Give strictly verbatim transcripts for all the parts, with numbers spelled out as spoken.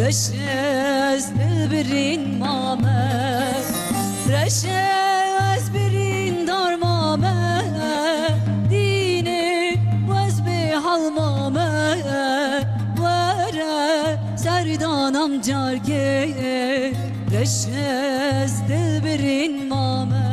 Reşe ez dil birîn mame, reşe ez birîndar mame, dînê wez bê hal mame, were serdanam carkê, reşe ez dil birîn mame.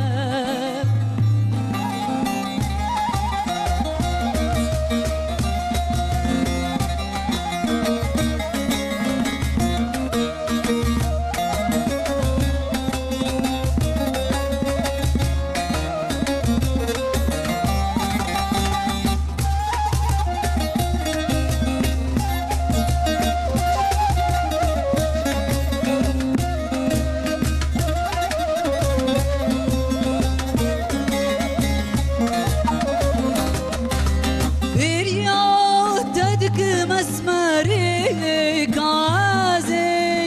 Bêriya te dikim esmerê, ka ez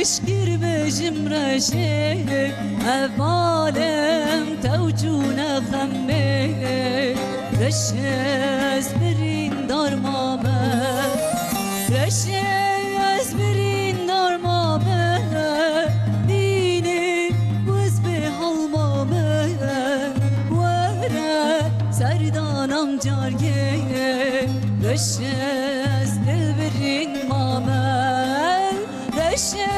eşkir bêjim reşê, ev balem tew çûne xemê, reşê ez birîndar mame, reşê ez birîndar mame, dînê wez bê hal mame, were serdanam carkê, reşê ez dil birîn mame, reşê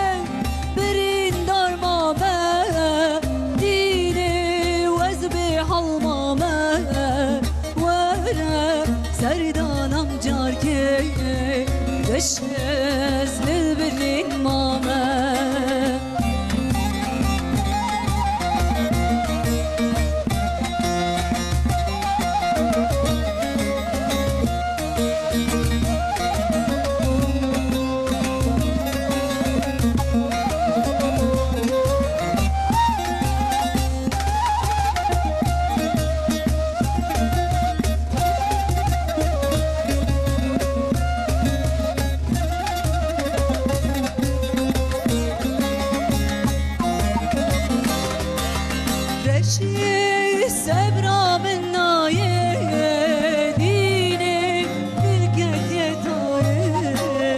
birîndar mame, dînê wez bê hal mame, were serdanam carkê, reşê ez dil birîn mame. Reşê sebra min nayê, dînê dilketiye tayê,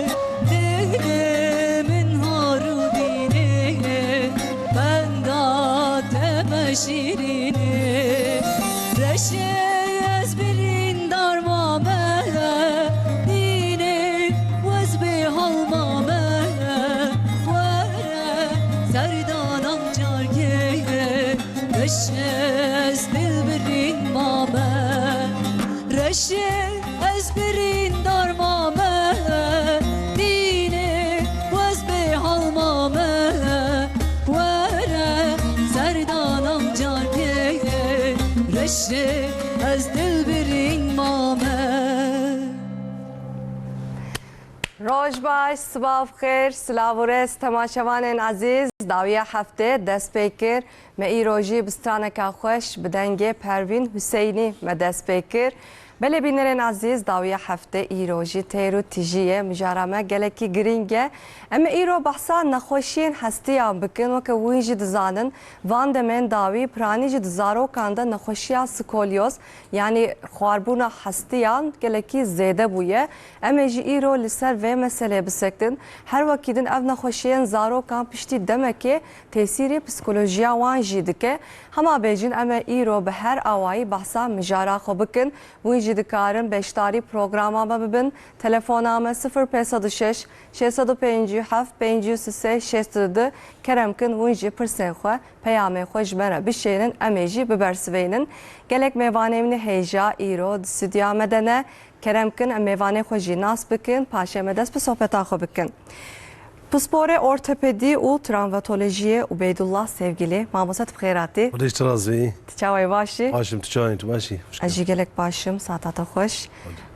dilê min har û dînê, benda te me şîrînê. Reşê ez birîndar mame, dînê wez bê hal mame, were serdanam carkê, reşê ez dil birîn mame, reşê ez birîndar mame, dînê wez bê hal mame, were serdanam carkê, reşê ez dil birîn mame. Roj baş, sibav xêr, silav û rêz temaşevanên ezîz, dawiya heftê dest pê kir. Me îro jî bi straneka xweş, bi dengê Pervîn Huseynî me dest pê kir. Belê bînerên ezîz, dawiya heftê îro jî têr û tijî ye, mijara me gelekî girîng e. Em ê îro behsa nexweşiyên hestiyan bikin. Weke hûn jî dizanin, van demên dawî piranî jî di zarokan de nexweşiya skolyoz, yanî xwarbûna hestiyan gelekî zêde bûye. Em ê jî îro li ser vê meselê bisektin. Her wekî din ev nexweşiyên zarokan piştî demekê tesîrê psikolojiya wan jî dike. Hema bêjin em ê îro bi her awayî behsa mijara xwe bikin. Hûn jî dikarin beşdarî programa me bibin. Telefona me sifir pênc sed û şeş, şeş sed û pêncî û heft, pêncî û sê, şêst û du. Kerem kin hûn jî pirsên xwe, peyamên xwe ji me re bişênin, em ê jî bibersivênin. Gelek mêvanê min ê hêja îro di stûdyoya me de ne. Kerem kin em mêvanê xwe jî nas bikin, paşê me dest bi sohbeta xwe bikin. Pisporê ortopedî û travmatolojiyê Ubeydullah Sevgilî, mamoste tu bi xêr hatî. Xwedê ji tu razî. Tu çawa yî, baş î? Baş im, tu çawa yî, tu baş î? Hoş geldin. Ez jî gelek baş im, saeta te xweş.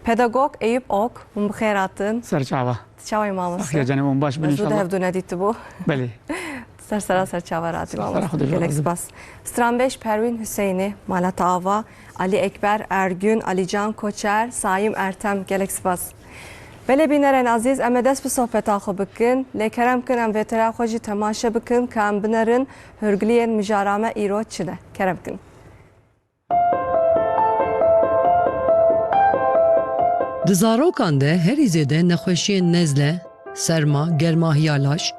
Pedagog Eyüp Ok, hûn bi xêr hatin. Ser çava. Tu çawa yî mamoste? Saxiye canê min, baş bin inşallah. Ez û te hevdû nedîtibû. Belê. Ser sera ser çava ratî mamoste. Gelek spas. Stranbêj Perwîn Hüseyinî, mala te ava, Alî Ekber Ergün, Alîcan Koçer, Sayim Ertem, gelek spas. Belê bînerên ezîz, em ê dest bi sohbeta xwe bikin. Lê kerem kin em vêtera xwe jî temaşe bikin, ka em binerin hûrgiliyên mijara me îro çi ne. Di zarokan de herî zêde nexweşiyên nezle, serma, germahiya laş,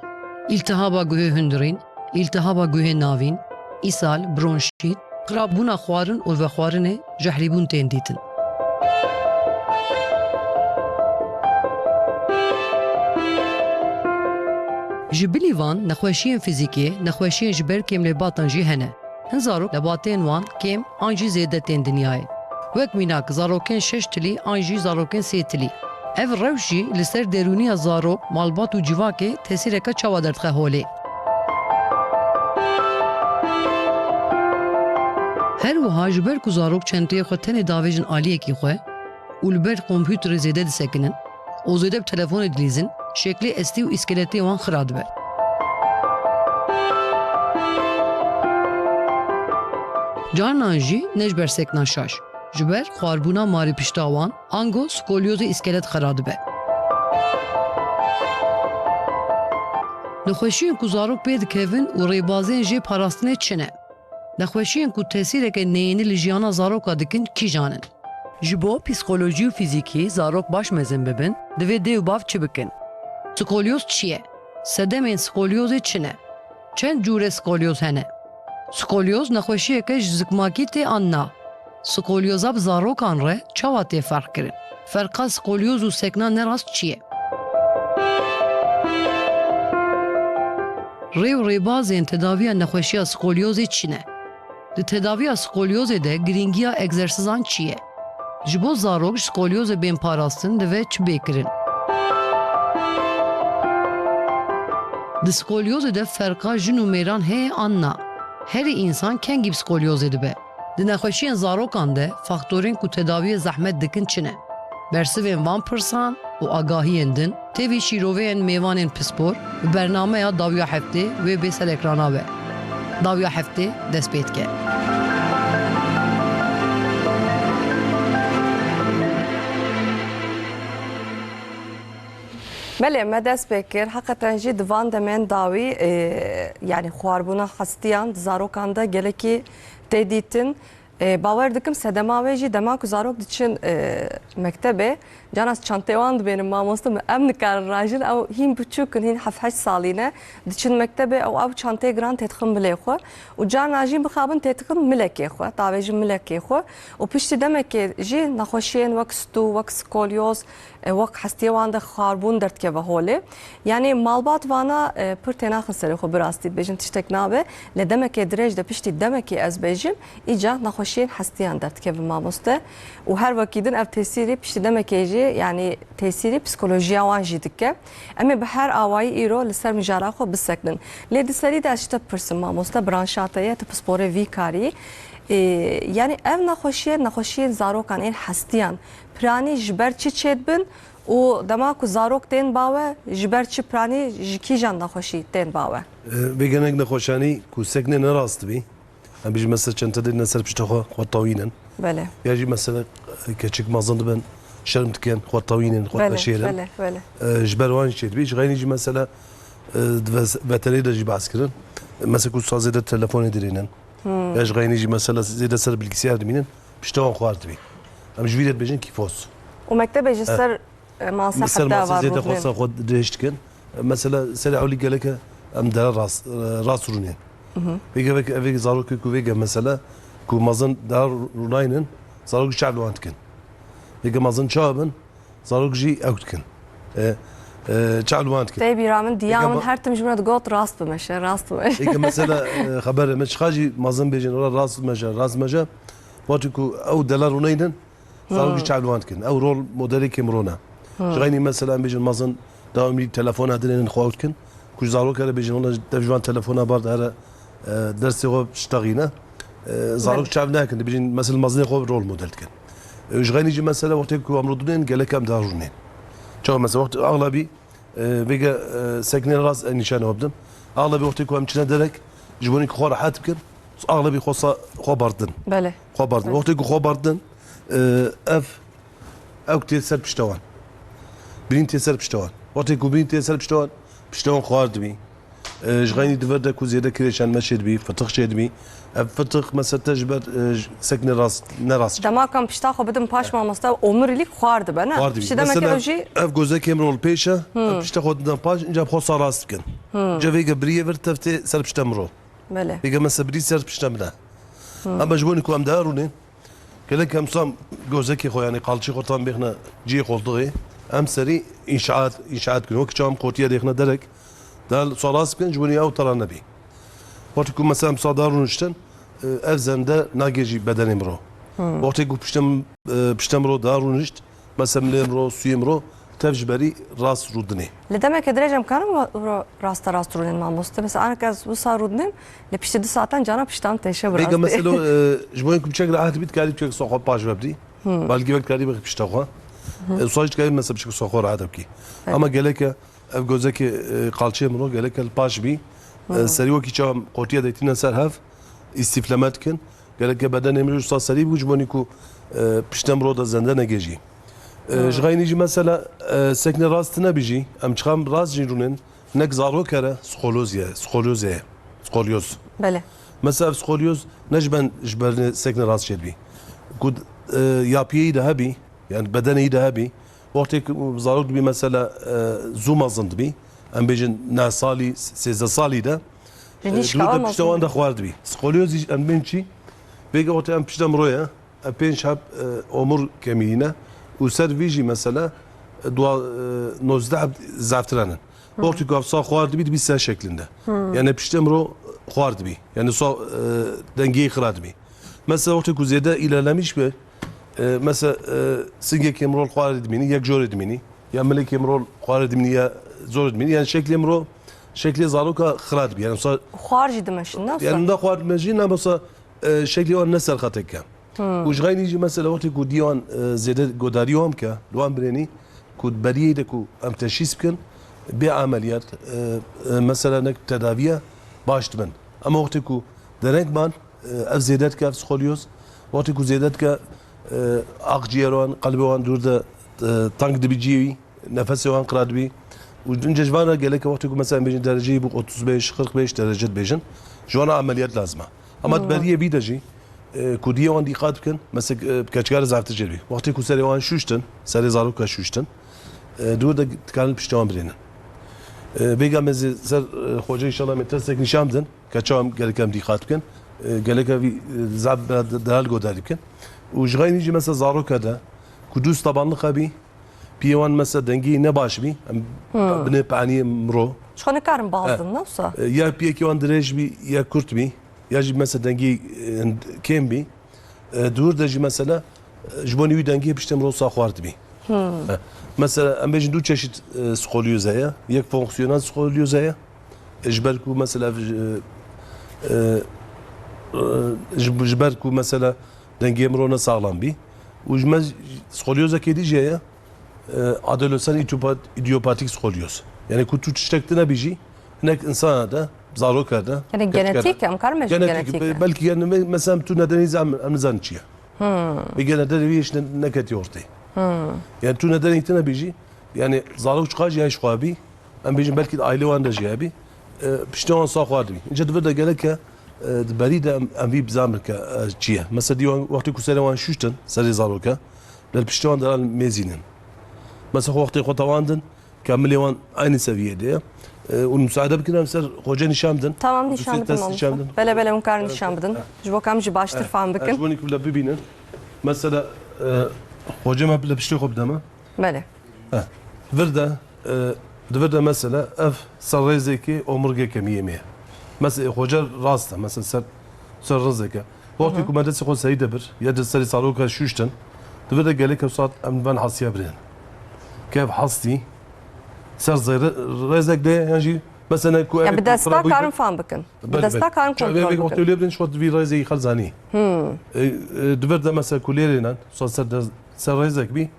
îltihaba guhê hundirîn, îltihaba guhê navîn, îsal, bronşît, xirabûna xwarin û vexwarinê, jehrîbûn tên dîtin. Ji bilî van nexweşiyên fîzîkî, nexweşiyên ji ber kêmlêbatan jî hene. Hin zarok lebatên wan kêm an jî zêde tên dinyayê. Wek mînak, zarokên şeş tilî an jî zarokên sê tilî. Ev rewş jî li ser derûniya zarok, malbat û civakê tesîreke çawa derdixe holê. Her wiha ji ber ku zarok çenteyê xwe tenê davêjin aliyekî xwe û li ber kompûterê zêde disekinin û zêde bi telefonê dilîzin, şeklê estî û îskeletê wan xira dibe. Carinan jî ne ji ber sekna şaş, ji ber xwarbûna marê pişta wan, ango skolyozê îskelet xira dibe. Nexweşiyên ku zarok pê dikevin û rêbazên jê parastinê çi ne? Nexweşiyên ku tesîreke neyênî li jiyana zaroka dikin kîjan in? Ji bo psîkolojî û fîzîkî zarok baş mezin bibin, divê dê û bav çi bikin? Skolyoz çi ye? Sedemên skolyozê çi ne? Çend cûrê skolyoz hene? Skolyoz nexweşiyeke ji zikmakî tê an na? Skolyoza bi zarokan re çawa tê ferqkirin? Ferqa skolyoz û sekna nerast çi ye? Rê û rêbazên tedaviya nexweşiya skolyozê çi ne? Di tedaviya skolyozê de girîngiya egzersizan çi ye? Ji bo zarok ji skolyozê bên parastin divê çi bê kirin? Di skolyozê de ferqa jin û mêran heye an na? Herî însan kengî bi skolyozê dibe? Di nexweşiyên zarokan de faktorên ku tedawiyê zehmet dikin çi ne? Bersivên van pirsan û agahiyên din tevî şîroveyên mêvanên pispor bi bernameya dawiya heftê wê bê ser ekrana we. Dawiya heftê dest pê dike. Belê, me dest pê kir. Heqeten jî di van demên dawî, e, yanî xwarbûna hestiyan di zarokan de gelekî tê dîtin. E, bawer dikim sedema wê jî dema ku zarok diçin, e, mektebê, canas çantê wan dibênin mamoste, em nikarin rajin, ew hîn biçûk in, hîn heft heşt salî ne, diçin mektebê, ew, ew çanteyê giran têdixin bilê xwe û carna jî mixabin têdixin milekê xwe, tavêjin milekê xwe û piştî demekê jî nexweşiyên wek stû, wek skolyoz, e, wek hestiyê wan de xarbûn derdikeve holê. Yanî malbat vana, e, pir tênaxin serê xwe, bi rastî dibêjin tiştek nabe. Lê demekê dirêj de piştî demekê ez bêjim, îca nexweşiyên hestiyan derdikevin mamoste. Û her wekî din ev tesîrî piştî demekê jî, yanî tesîrî psikolojiya wan jî dike. Em ê bi her awayî îro li ser mijara xwe biseknin. Lê di serî de ez ji te bipirsim mamoste, branşa te ye, tu pisporê vî karî. E, yanî ev nexweşiyê, nexweşiyên zarokan ên hestiyan, piranî ji ber çi çêdibin û dema ku zarok tên ba we, ji ber çi piranî, ji kîjan nexweşî tên ba we? E, vê gelek nexweşanî ku seknê nerast bî, em bêjin mesela çente didine ser pişta xwe, xwe tawînin. Belê. Ya jî mesela, e, keçik mezin dibin, şerm dikin, xwe tawînin, xwe Belê, veşêrin. Belê, belê. E, ji ber wan jî çêdibî. Ji xeynî jî mesela, e, di ves-, veterê de jî behs kirin. E, mesela ku sazê de telefonê dirênin. Hmm. Ya ji xeynî jî mesela zêde ser bilgisayar dimînin, pişta wan xwar dibî. Em ji vî re dibêjin kîfos. Û mektebê ji Eh. ser, e, masa Li ser heta masê var zêde rûnên. Xwesta xwe dirêj dikin. Mesela serê ewlî geleke em dere rast, e, rast rûnên. Mhm. Vêge veke, evê zarokê ku vêge mesela ku mezin dere rûnaynin, zarok çav li wan dikin. Vêge mezin çav bin, zarok jî ew dikin. E, e, çav li wan dikin. Tê bîra min, diya Vêge min ma- her tim ji min re digot, rast bimeşe, rast bimeşe. Vêge mesela, e, xeberê min çiqa jî mezin bêjin, rast bimeşe, rast bimeşe. Wextê ku ew dela rûnaynin, Zarok jî Hmm. çav li wan dikin. Ew rol modelê kêmrona. Hmm. Ji xeynî mesela em bêjin mezin dewamî telefona dinênin xwe ew dikin. Ku ji zarok here bêjin wela dev ji van telefona bar de here, e, dersê xwe şitaxîne. E, zarok Belê. çav nakin, dibêjin mesela mezinê xwe rol model dikin. E, ji xeynî jî mesela wextê ku em rûdinên gelek em dar rûnên. Çawa mesela wextê axlabî E, vêge, e, seknên rast e nîşanê xwe bidin. Axlebî wextê ku em çine derek, ji bo ku xwe rehet bikin, axlebî xwe sa-, xwe bardin. Belê. Xwe bardin. Belê. Wextê ku xwe bardin, e, ev, ew tê ser pişta wan. Birîn tê ser pişta wan. Wextê ku birîn tê ser pişta wan, pişta wan xwar dibî. E, ji xeynî di vir de ku zêde kirêşan me çêdibî, fitix çêdibî. Ev fitix mesela te ji ber, e, j-, seknê rast, ne rast. Dema ku em pişta xwe bidin paş mamoste, omir ilî xwar dibe, ne? Xwar dibî. Piştî demekê Mesela, ew jî ev gozekê min rol pêş e, Hmm. em pişta xwe didin paş, inca xwe sa rast bikin. Cevêge biriyê vir tev tê ser pişte miro. Belê. Vêge mesela birî ser pişte min e. Ama ji bo ku em daha rûnên, gelek em sam gozekê xwe, yanî qalçê xwe tam bêxne cihê qoltuxê, em serî înşaat, înşaat kirin. Wek çawa em qotiye dêxne derek, daha sa rast bikin, ji bo ew tera nebî. Wextê ku mesela em sa daha rûniştin, e, ev zende nagê jî bedenê miro. Wextê ku piştem, e, piştem ro daha rûnişt, mesela milê miro, sûyê miro, tev ji berî rast rûdinê. Li demeke dirêj em karin wa-, ro-, rasta rast rûnin mamoste. Mesela anek ez wisa rûdinim, li piştî du saetan cana piştan têşe bi Vêga rastê. Mesela, e, ji bo ku biçek rehat bît, karî biçek sa xwe paş ve bidî. Balgî wek karî bixî pişta xwe. E, sa jî dikarî mesela biçek sa xwe rehat bikî. Evet. Ama geleke ev gozekê, e, qalçê miro geleke li paş bî. E, serî wekî çawa qotiye de tîne ser hev, îstîfleme dikin. Gereke bedenê min ji sa serî bû, ji bo ku, e, piştem ro de zende negê jî. E, ji xeynî jî mesela, e, sekne rast nebî jî, em çixam rast jî rûnin, nek zarok here, skolyoz ye, skolyoz ye, skolyoz. Belê. Mesela ev skolyoz ne ji ben, ji ber sekne rast çêdibî. Ku, e, yapiyê de hebî, yani bedenê yî de hebî. Wextê ku zarok dibî mesela, e, zû mezin dibî, em bêjin neh salî, sêzdeh salî de, Ji e, nîşka dûr de wan pişta mezin wan de dibî. Xwar dibî. Skolyoz jî em bên çi? Vêga wextê em pişta miroye, em pênc heb, e, omur kemî ne û ser vî jî mesela, e, dua, e, nozdeh heb zaftiran in. Wextê ku ev sa xwar dibî, dibî ser şeklinde. Yani pişte miro xwar dibî. Yani sa, e, dengê xira dibî. Mesela wextê ku zêde îlerlemîş be, e, mesela, e, singekê miro li xwarê dimînî, yek jorê dimînî, ya milekê miro li xwarê dimînî, ya zorê dimînî. Yani şeklê miro, şeklê zaroka xira dibî. Yani sa, Xwar jî dimeşin, ne yani wisa? Da xwar dimeşin, ne wisa, e, şeklê wan ne ser xetek e. Û ji xeynî jî mesela wextê ku dî wan, e, zêde godarî wan bike, li wan birênî ku beriyê de ku em teşhîs bikin, bê ameliyat, e, e, mesela nek tedaviye baş dibin. Ama wextê ku dereng man, e, ev zêde dike, ev skolyoz. Wextê ku zêde dike, e, aqciyê wan, qelbê wan dûr de, e, teng dibî cihê wî, nefesê wan qira dibî. Û dince ji van re gelek wextê ku mesela em bêjin dereceyê bû otuz beş, kırk beş derece dibêjin. Ji wan re ameliyat lazim e. Ama di beriyê bî de jî, e, ku diyê wan dîqat bikin, mesela, e, keçika re zaftir jê dibî. Wextê ku serê wan şûştin, serê zaroka şûştin, e, dûr de dikarin piştê wan birênin. E, vêga me zê ser, e, xoce înşallah me testek nîşan bidin. Keçan gerek em dîqat bikin. E, gerek em vî, e, zaf bira de-, delal godarî bikin. Û ji xeynî jî mesela zaroka de ku dûst tabanlix hebî, piyê wan mesela dengî ne baş bî, em binê paniyê miro. Ji xwe nikarin bal din, ne wisa? E, ya piyekê wan dirêj bî, ya kurt bî, ya jî mesela dengî, e, kêm bî. E, dûr de jî mesela, e, ji bo wî dengê piştê miro sa xwar dibî. E, mesela em bêjin du çeşit, e, skolyoze ye. Yek fonksiyonel skolyoze ye. E, ji ber ku mesela, e, e, e, ji, ji ber ku mesela dengê miro ne saxlam bî. Û ji me skolyozekê dî jî heye. E, adolesan idiopat-, idiopatik skolyoz. Yani ku tu tiştek tine bî jî, hinek insana de, zaroka de, Yani keçika de. Genetîk, em karin bêjin Genetik, genetîk e. Belkî yani me-, mesela tu nedenî zam-, em nizanin çi ye. Vê gene derê wî hiç ne-, neketî ortê. Yani tu nedenî tine bî jî, yani zarok çiqa jî ya ji xwe bî, em bêjin belkî di aîlê wan de jî hebî, e, piştê wan sa xwar dibî. Înca di vir de gerek e, e, di berî de em, em vî bizanbin ke, e, çi ye. Mesela dî wan wextê ku serê wan şûştin, serê zaroke, li piştê wan delal mêzînin. Mesela xwe wextê xwe tewandin, ke milê wan aynî seviyê de ye. E, û musaade bikin em ser xoce nîşan bidin. Tamam, nîşan bidin, mamoste. Bele, bele, hûn karin nîşan bidin. Ji bo ke em jî baştir fam bikin. Ji bo ku bile bibînin. Mesela, e, xoce me bile piştê xwe bide me. Belê. Eh, vir de, e, di vir de mesela ev ser rêzekê omurgê kemiyê me ye. Mesela, e, xoce rast e, mesela ser, ser rêzeke. Wextê ku me destê xwe serî de bir, ya di serê zaroka şûştin, di vir de gelek ew saet em van hasiya birên. Kev hastî, ser zêre-, rêzek de yan jî mesela ku Ya ev bi desta kontrol bûyî karin fam bikin. Bi Belê, desta belê. Karin Çavê kontrol vê bikin. Wextê lê birin, ji xwe vî rêzê xel zanî. E, e, di vir de mesela ku lê rênan, sa ser de, ser rêzek bî,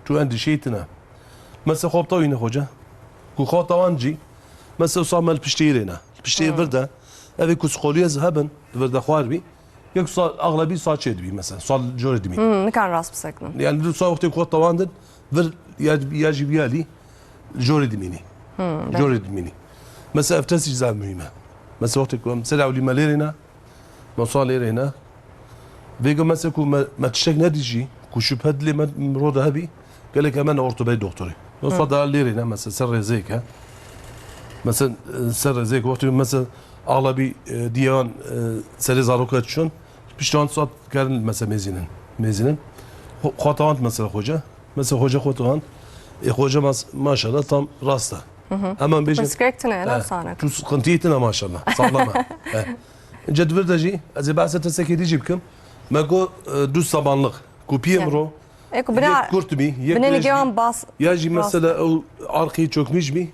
tu endîşeyê tine. Mesela xwe bi tawîne xoce. Ku xwe tawan jî, mesela sa me li piştê rêne. Li piştê vir de, evê ku skolyoz hebin, di vir de xwar bî, yek sa, axlebî sa çê dibî mesela, sa jorê dimî. Hmm, nikan rast biseknin. Yani du sa wextê ku xwe tawandin, vir ya, ya jî viyalî jorê dimînî. Hmm, belê. Jorê dimînî. Mesela ev test jî zaf muhîm e. Mesela wextê ku em ser ewlî me lê rêne, me sa lê rêne. Vêga mesela ku me, me tiştek nedî jî, ku şüphe dilê me miro de hebî, gelek hemen ortopedi doktorê. Me sa da lê rêne, mesela ser rêzeyeke. Mesela, e, ser rêzê ku wextê mesela axlebî, e, diyan, e, serê zaroka çûn, piştan saet kerin mesela mêzînin. Mêzînin. Xo-, xwe tewand mesela xoca. Mesela xoca xwe tewand. E, xoca mas-, maşallah tam rast e. Hemen bêjin. Pirsgirêk tune, ne He, sane. Tu sıkıntı tine maşallah. Sağlam e. He. Ince divir de jî, ez ê behsa tesekê dî jî bikim. Me got, e, du sabanlık. Ku piyê min ro, Ê ku bine, yek kurt bî, yek binê dirêj nigê bî. Wan bas, Ya jî rast. Mesela ew arqî çökmüş bî.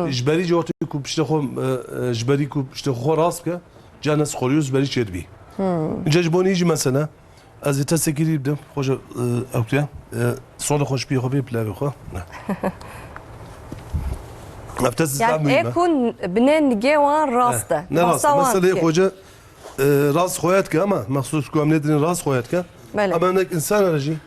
Ji berî jî wextê ku piştê xwe, e, e, ji berî ku piştê xwe rast bike, ca ne skolyoz ji berî çêdibî. Ince ji bo nî jî mesela, ez ê tesekî dî bidim, xwe ji, e, ewtiya, e, solê xwe ji piyê xwe bê pilavê xwe. Ev test Yani zaf mühim e. Ê ku binê nigê wan rast e. Ne rast. Basa wan Mesela dike. Xoca, e, rast xoya dike ama mexsus ku em nêdirin rast xoya dike. Belê. Ama nek insan re jî,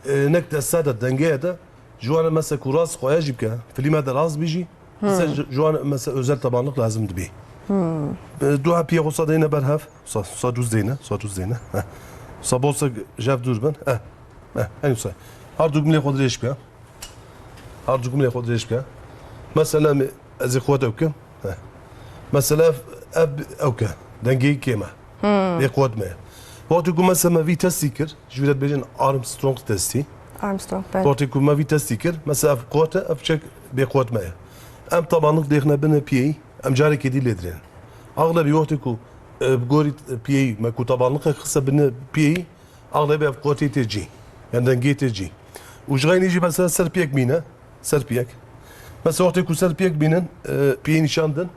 e, nek desta de, dengeye de, ji wan mesela ku rast xoya jî bike, filîme de rast bî jî, mesela ji, ji wan mesela özel tabanlık lazim dibî. E, duha piyê xwe sa deyne ber hev, sa, sa duz deyne, sa duz deyne. Heh. Sa bolsa jev dûr bin. Eh, eh, en yüksek. Har du milê xwe dirêj bike. Har du milê xwe dirêj bike. Mesela me, ez ê xwe de bikim. Heh. Mesela ev, ev, ew ke, dengê kêm e. Bê qewet me ye. Wextê ku mesela me vî testî kir, ji vî re dibêjin Armstrong testî. Armstrong, belê. Wextê ku me vî testî kir, mesela ev qewet e, ev çek bê qewet me ye. Em tabanlık dêxine bine piyeyî, em carekê dî lê dirênin. Axlebî wextê ku, e, bi gorî piyeyî, me ku tabanlık xiste bine piyeyî, axlebî ev qewetê tê cî. Yani dengê tê cî. Û ji xeynî jî mesela ser piyek mîne, ser piyek. Mesela wextê ku ser piyek bînin, e, piyê nîşan din,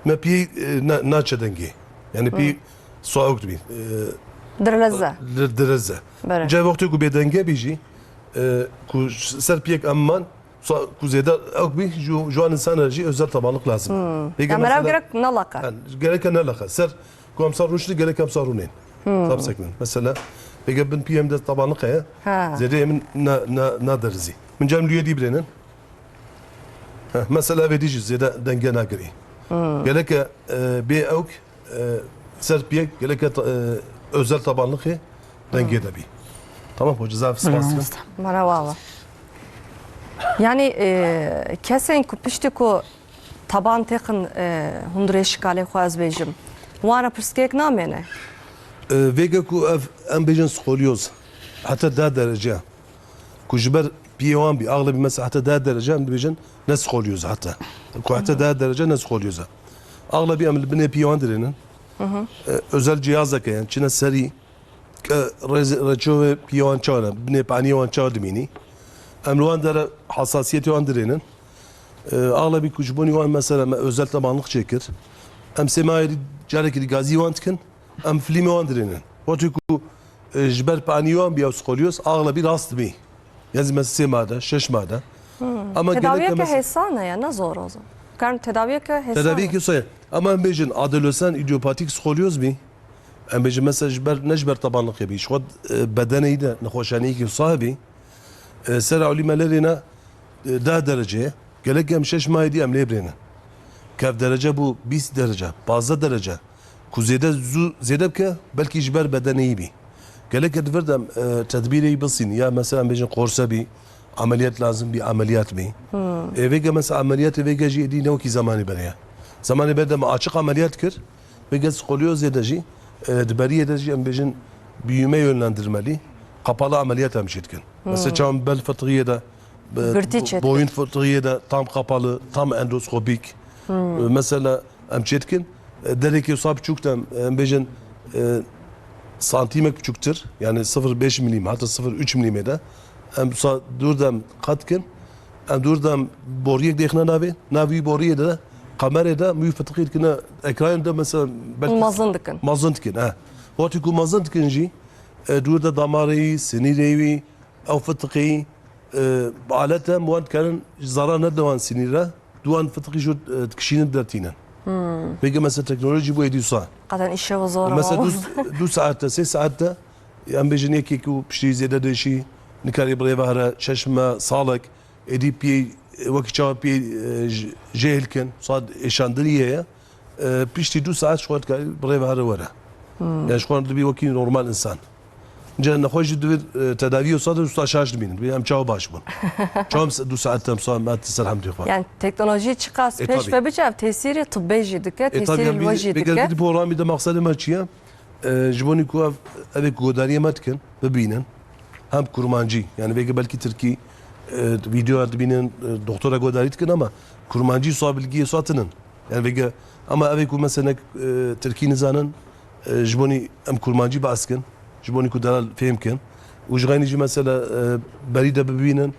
me piyê, e, na-, naçe dengê. Yani piyê soğuk dibî. E, Direze. dir-, direze. Bere. Ca wextê ku bêdenge bî jî, e, ku ş-, ser piyek em man, sa-, ku zêde ewk bî, ju-, ji wan insan re jî özel tabanlık lazim. Peki Ya merav mesela gerek nalaqe. Yani gerek nalaqe. Ser Ku em sar rûniştin, gelek em sar rûnên. Sar bisekinin. Mesela, pêge bin piyê em de tabanliqe ye. Ha. Zêdeyê min na, na, na derizî. Min cem lûyê dî birênin. Heh, mesela vê dî jî zêde denge nagirî. Geleke, e, bê ewk, e, ser piyek, geleke ta-, e, özel tabanliqê dengê de bî. Tamam, hoca, zaf spas dikim. Merhaba. Yani, e, kesên ku piştî ku taban têxin, e, hundirê şikalê xwe ez bêjim. Wan re pirsgirêk namêne? E, vêge ku ev, em bêjin skolyoz, heta da derece. Ku ji ber piyê wan bî, axlebî mesela heta da derece em dibêjin ne skolyoz heta. Ku heta da derece ne skolyoz e. Axlebî em li binê piyê wan dirênin. E, özel cihazeke ye, çine serî, ke rêz-, reçovê piyê wan çawa ne, binê paniyê wan çawa dimînî. Em li wan dere hassasiyetê wan dirênin. E, axlebî ku ji bonî wan mesela me özel tabanlık çêkir. Em sê mahê dî carekî dî gazî wan dikin, em filîmê wan dirênin. Wextê ku, e, ji ber paniyê wan bî ew skolyoz, axlebî rast dibî. Ya zî me sê made, şeş made. Ama Tedawiyeke gerek hêsan e ya, ne zor o zaman. Karin tedawiyeke hêsan e. Tedawiyeke hêsan e. Ama em bêjin adolesan idiopatik skolyoz bî. Em bêjin mesela ji ber, ne ji ber tabanliqê bî. Ji xwe, e, bedenê yî de nexweşaniyekî wisa hebî. E, ser ewlî me lê rêne, e, deh derece ye. Gelek em şeş mahê dî em lê birênin. Kev derece bû bîst derece, pazdeh derece. Ku zêde zû, zêde bike, belkî ji ber bedenê yî bî. Geleke di vir de em, e, tedbîrê yî bisîn, ya mesela em bêjin qorse bî, ameliyat lazim bî, ameliyat bî. E, vêge mesela ameliyatê vêge jî êdî ne wekî zemanê berê ye. Zemanê berê de me açiq ameliyat kir, vêge skolyoz zêde jî, e, di beriyê de jî em bêjin büyüme yönlendirmeli, kapalı ameliyat em jî dikin. Mesela çawa bel fıtığiyê de, e, Girtî çêdikin. Boyun fıtığiyê de tam kapalı, tam endoskopik. E, mesela em çê dikin, e, derekê wisa biçûk de em, em bêjin, e, santîmek biçûktir, yani sıfır beş milim, hatta sıfır üç milimê de em wisa dûr de em qet dikin, em dûr de em boriyek dêxine navê, navî boriyê de, kamerê de, mû fitiqî dikine, ekranê de mesela belkî Mezin dikin. Mezin dikin, he. Wextî ku mezin dikin jî, e, dûr de damarê wî, sinîrê wî, ew fitiqê wî, e, bi alet em wan dikarin zarar nede wan sinîre, di wan fitiqî jû, e, dikişînin dertînin. Vêge mesela teknolojî bû êdî wisa. Qeden îşev zor Mesela o. du, du saet de, sê saet de, em bêjin yekê ku piştî zêde dêşî, nikarî bi rê ve here, şeş me, salek, êdî piyê, wekî çawa piyê, e, j-, jêhil kin, wisa êşandinî heye, e, piştî du saet ji xwe dikarî bi rê ve here were. Yani ji xwe dibî wekî normal insan. Ca nexweş jî divê, e, tedaviyê wisa de wisa şaş dibînin. Em çawa baş bûn? Çawa em se-, du saet em sa-, em ser hem dixwe? Yani teknoloji çiqas E, pêş tabii. ve biçe, ev tesîrê tibbê jî dike, E, tesîrê tabii, em li we bî-, jî vê dike. gelkî di bo ramî de maqsedê me çi ye? E, ji bo ku ev, evê ku godariyê me dikin, bibînin. Hem kurmancî, yani vêke belkî tirkî, e, videoya dibînin, e, doktora godarî dikin ama kurmancî wisa bilgiyê wisa tinin. Yani vêke, ama evê ku mesela, e, tirkî nizanin, e, ji bo nî em kurmancî behs kin, ji bo nî ku delal fêm kin. Û ji xeynî jî mesela, e, berî de bibînin,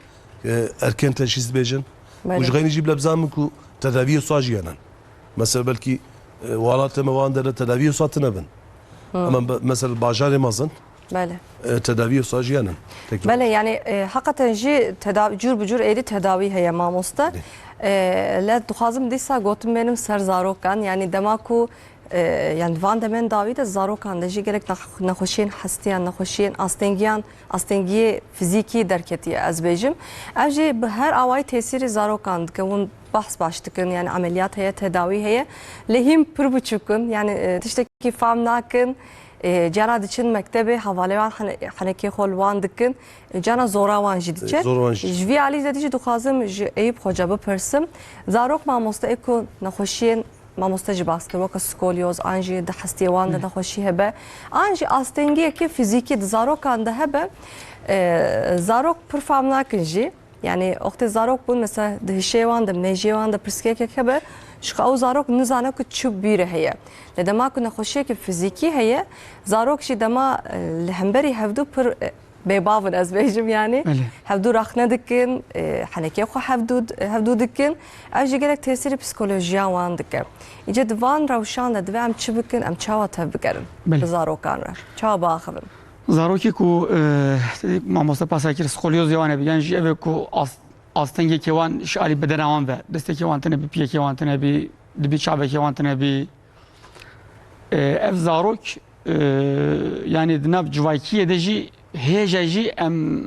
e, erken teşhîs dibêjin. Belê. Û ji xeynî jî bile bizanin ku tedaviyê wisa jî henin. Mesela belkî, e, welatê me wan dere tedaviyê wisa tine bin. Ama be-, mesela bajarê mezin, Belê. e, tedaviyê wisa jî henin. Teknoloji. Belê, yani, e, hakikaten jî tedavi, cur bi cur êdî tedavî heye mamoste. Belê. E, le dixwazim dîsa gotin bênim ser zarokan. Yani dema ku, e, yani van demên dawî de zarokan de jî gelek nex-, nexweşiyên hestiyan, nexweşiyên astengiyan, astengiyê fizîkî derketiye ez bêjim. Ev jî bi her awayî tesîrî zarokan dike. Hûn behs baş dikin, yani emeliyat heye, tedawî heye. Lê hîn pir biçûk in, yani, e, tiştekî fam nakin. E, cara diçin mektebê, hevalê wan hene-, henekê xwe li wan dikin. E, cara zora wan jî diçe. E, zora wan jî. Ji vî alî de jî dixwazim ji Eyûp Xoca bipirsim. Zarok mamoste ê ku nexweşiyên mamoste jî bas kir, weke skolyoz, an jî di hestiyê wan de Hı. nexweşî hebe, an jî astengiyeke fizîkî di zarokan de hebe, e, zarok pir fam nakin jî. Yani, wextê zarok bûn, mesela, di hişê wan de, mêjiyê wan de pirsgirêkek hebe, ji xwe ew zarok nizane ku çi bîrê heye. Lê dema ku nexweşiyeke fizîkî heye, zarok jî dema, e, li hemberî hevdû pir, e, bêbav in, ez bêjim, yani. Belê. Hevdû rexne dikin, e, henekê xwe hevdû, hevdû dikin. Ev jî gelek tesîrî psikolojiya wan dike. Îce di van rewşan de divê em çi bikin, em çawa tevbigerin Belê. bi zarokan re? Çawa biaxivin? Zarokê ku, e, mamoste pasa kir, skolyoz wan hebî, yan jî ev ê ku as-, astengekê wan ji alî bedena wan ve, destekê wan tine bî, piyekê wan tine bî, dibî çavekê wan tine bî. E, ev zarok, e, yani di nav civakiyê de jî hêja jî em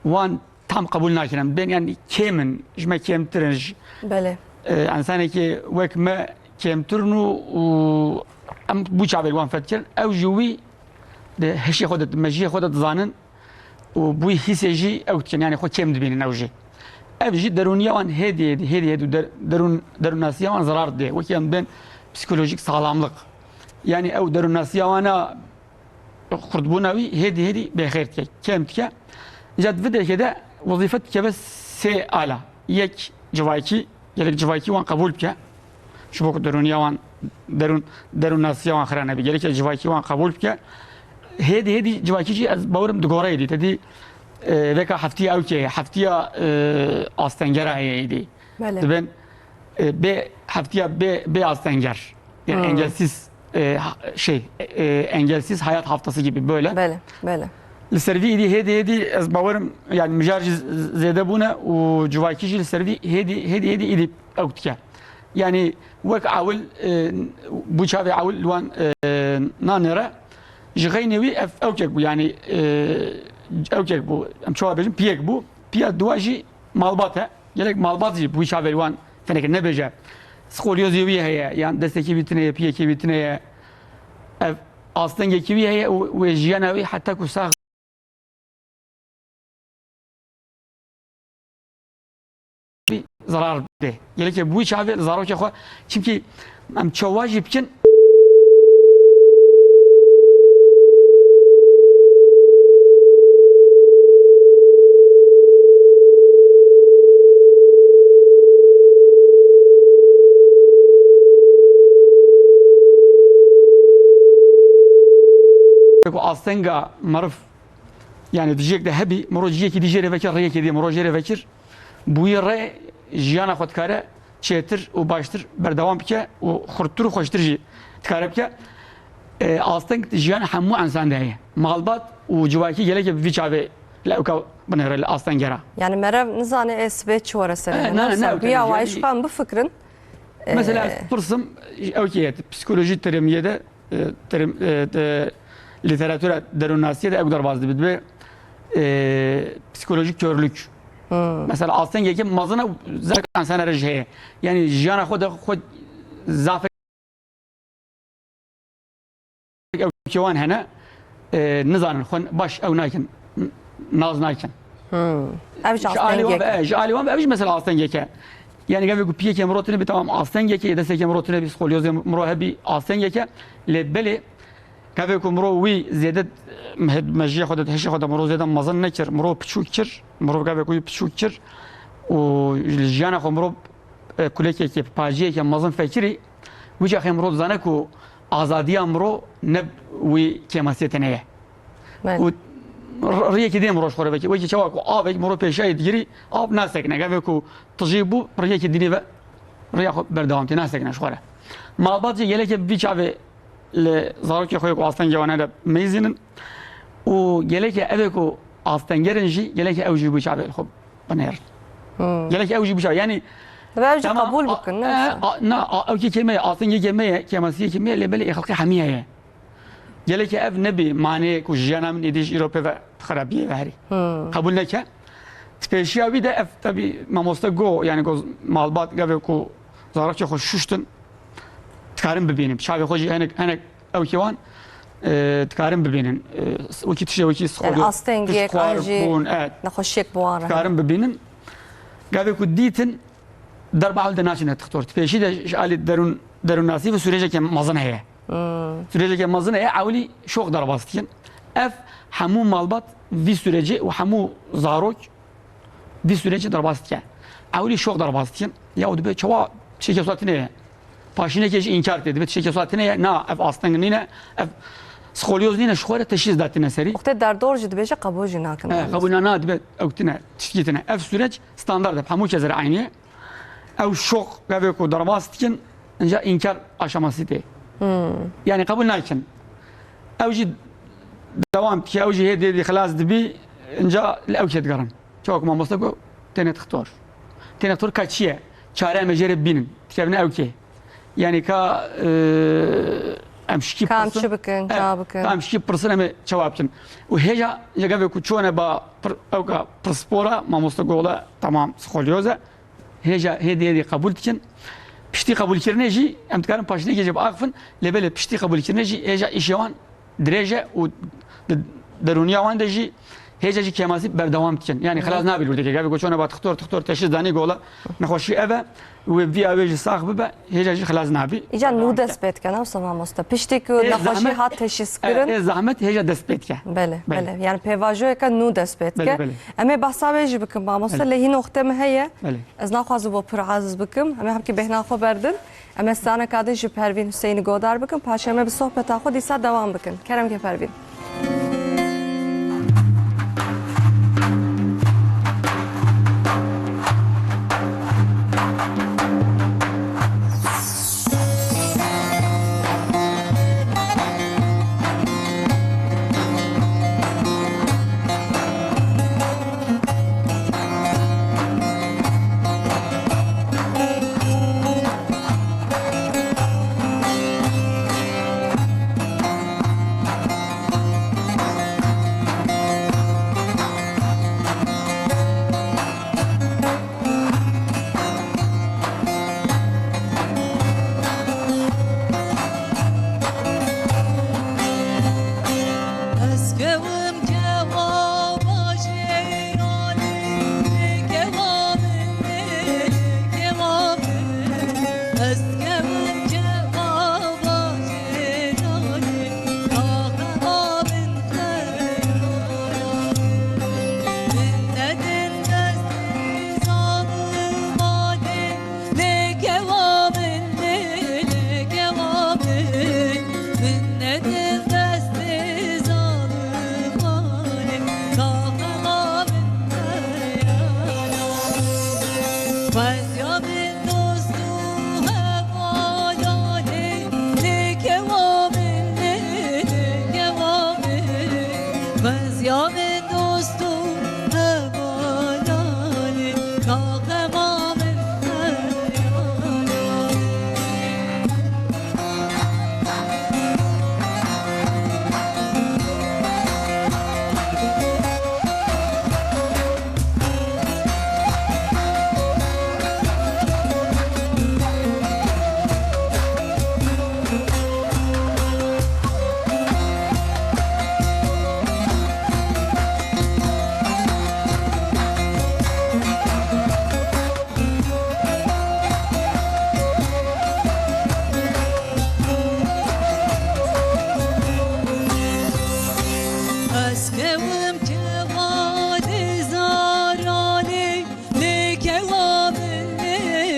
wan tam qebûl nakin. Em bên yani kêm in, ji me kêmtir in, ji, Belê. e, însanekî wek me kêmtir in û, û em bû çavê li wan fetkirin. Ew ji wî di hişê xwe de, di mejiyê xwe de dizanin û bûyî hîsê jî ew dikin, yani xwe kêm dibînin ew jî. Ev jî derûniya wan hêdî hêdî, hêdî hêdî û der-, derûn, derûnnasiya wan zerar dê. Wekî em bên psikolojik saxlamlik. Yani ew derûnnasiya wana xurtbûna wî hêdî hêdî bêxêr dike, kêm dike. Îca di vê derkê de wezîfe dikeve sê ala. Yek civakî, gerek civakî wan qebûl bike. Ji bo ku derûniya wan, derûn, derûnnasiya wan xira nebe. Gerek civakî wan qebûl bike. Hêdî hêdî civakî jî ez bawerim digore êdî. Te dî, e, veka heftiya ewkê, heftiya, e, astengera heye êdî. Belê. Dibên, e, bê, heftiya bê, bê astenger. Yani Hmm. engelsiz, e, ha-, şey, e, engelsiz hayat haftası gibi böyle. Belê, belê. Li ser vî êdî hêdî hêdî ez bawerim, yani mijar jî z-, zêde bûne û civakî jî li ser vî hêdî, hêdî hêdî êdî ewk dike. Yani wek ewil, e, bû çavê ewil li wan, e, nanêre, ji xeynê wî ev ewkek bû, yani, e, ewkek bû, em çawa bêjin, piyek bû. Piya dua jî malbat e. Gelek malbat jî bi wî çavê li wan teneke nebêje. Skolyozê wî heye, yan destekî wî tune ye, piyekî wî tune ye. Ev astengekî wî heye û wê jiyana wî heta ku sax bî, zerar bidê. Gelekê bi wî çavê li zarokê xwe, çimkî em çawa jî bikin, Ku astenga meriv, yani di cihek de hebî, miro cihekî dî jê re vekir, rêyekê dî miro jê re vekir, bi wî rê jiyana xwe dikare çêtir û baştir berdewam bike û xurttir û xweştir jî dikare bike. E, asteng di jiyana hemû ensan de heye. Malbat û civakî gelekê bi vî çavê li ewka binêre, li astengera. Yani merev nizane ê sibê çi were serê E, me. ne, ne, Neyse, ne, bi ya yani wayî ji xwe em bifikirin. Mesela E, ez pirsim, ew kê ye, psikolojî terimiyê de, e, terim, e, de, lîteratura derûnnasiyê de ew derbas dibe, dibe, e, psikolojik körlük. Hmm. Mesela astengeke mezin e, zerk ensanê re jî heye. Yani jiyana xwe de xwe zafek ew kê wan hene. e, nizanin, xwe baş ew nakin, n-, naz nakin. Hmm. Ev ji Ji alî wan ve, astengek. e, ji alî wan ve ev jî mesela astengek e. Yani gavê ku piyekê miro tune bi tamam astengek e, destekê miro tune bi skolyozê miro hebî astengek e. Lê belê gavê ku miro wî zêde, e, me-, mejiyê xwe de, hişê xwe de miro zêde mezin nekir, miro piçûk kir, miro gavê ku wî piçûk kir û li jiyana xwe miro, e, kulekeke, pajiyeke mezin fekirî, wî caxê miro dizane ku azadiya miro ne wî kêmasiyê tene ye. Belê. Û r-, riyekî din miro ji xwe re vekî. Wekî çawa ku avek miro pêşiyayê digirî, av nasekine. Gavê ku tijî bû, riyekî dinê ve riya xwe berdewam tê, nasekine ji xwe re. Malbat jî gelekê bi vî çavê li zarokê xwe yê ku astengê wan hene meyzînin. Û gelekê ev ê ku astenger in jî, gelekê ew jî bi vî çavê li xwe binêrin. Hmm. Gelekê ew jî bi vî çavê. Yani, Ve ew jî tamam, qebûl a-, bikin, ne e, wisa? a-, na, a-, ew kê kême ye, astengê kême ye, kêmasiyê kême ye, lê belê ê xelqê hemî heye. Gelekê ev nebî manê ku jiyana min êdî ji îro pê ve xerabiyê ve herî. Hmm. Qebûl neke. Di pêşiya wî de ev tebî mamoste go, yani go malbat gavê ku zarokê xwe şuştin, dikarin bibînin. Çavê xwe jî hinek, hinek ew kê wan, e, dikarin bibînin. E, s-, wekî tiştê wekî Yani skolyo-, astengek, tişt xwar an jî bûn, evet. nexweşiyek bi wan re. Dikarin bibînin. Gavê ku dîtin, derba ewil de naçine dixtor. Di pêşî de ji alî derûn, derûnnasî ve sûreceke mezin heye. Hmm. Sûreceke mezin heye, ewilî şox derbas dikin. Ev hemû malbat vî sûrecê û hemû zarok vî sûrecê derbas dike. Ewilî şox derbas dikin. Ya û dibe çawa tiştekî wisa tune ye. Paşînekê jî înkar tê. Dibe tiştekî wisa tune ye. Na, ev asteng nîne, ev skolyoz nîne, ji xwe re teşhîs datine serî. Wextê derdor jî dibêje qebûl jî nakin. He, qebûl na, na, dibe ew tune, tiştkî tune. Ev sûreç standard e, hemû kesê re eynî ye. Ew şoq gavê ku derbas dikin, inca înkar aşamasî tê. Hmm. Yani qebûl nakin. Ew jî dewam dike, ew jî hê dê dî xilas dibî, inca li ew kê digerin. Çawa ku mamoste got, têne dixtor. Têne dixtor ka çi ye? Çare em ê jê re bînin. Dikevine ew kê. Yani ka, e, em şikî Ka em pirsin. çi bikin, E, ça bikin? Ka em şikî pirsin, em ê çawa bikin. Û hêja, ya gavê ku çone ba pir-, ew ka pirspora, mamoste gola, tamam, skolyoz e. Hêja, hêdî hêdî qebûl dikin. Piştî qebûlkirinê jî em dikarin paşînekê jî biaxifin, lê belê piştî qebûlkirinê jî hêja îşê wan dirêj e û di derûniya wan de jî hêja jî kêmasî berdewam dikin. Yani xilas nabî li wir dike. Gavê ku çone ba dixtor, dixtor teşhîs danî gola nexweşî ev e, wê viya wê jî sax bibe, hêja jî xilas nabî. Îca nû dest pê dike, ne wisa mamoste? Piştî ku Ê, nexweşî zehmet, hat teşhîs e, kirin. ê, zehmet hêja dest pê dike. Belê, Belê. belê. Yani pêvajoyeke nû dest pê dike. Belê, belê. Em ê behsa wê jî bikin mamoste, Belê. lê hîn wextê me heye. Belê. Ez naxwazim bo pir aziz bikim. Em ê hemkî bêhna xwe berdin. Em ê straneka din ji Pervîn Huseyinî godar bikin. Paşê em ê bi sohbeta xwe dîsa dewam bikin. Kerem ke Pervîn.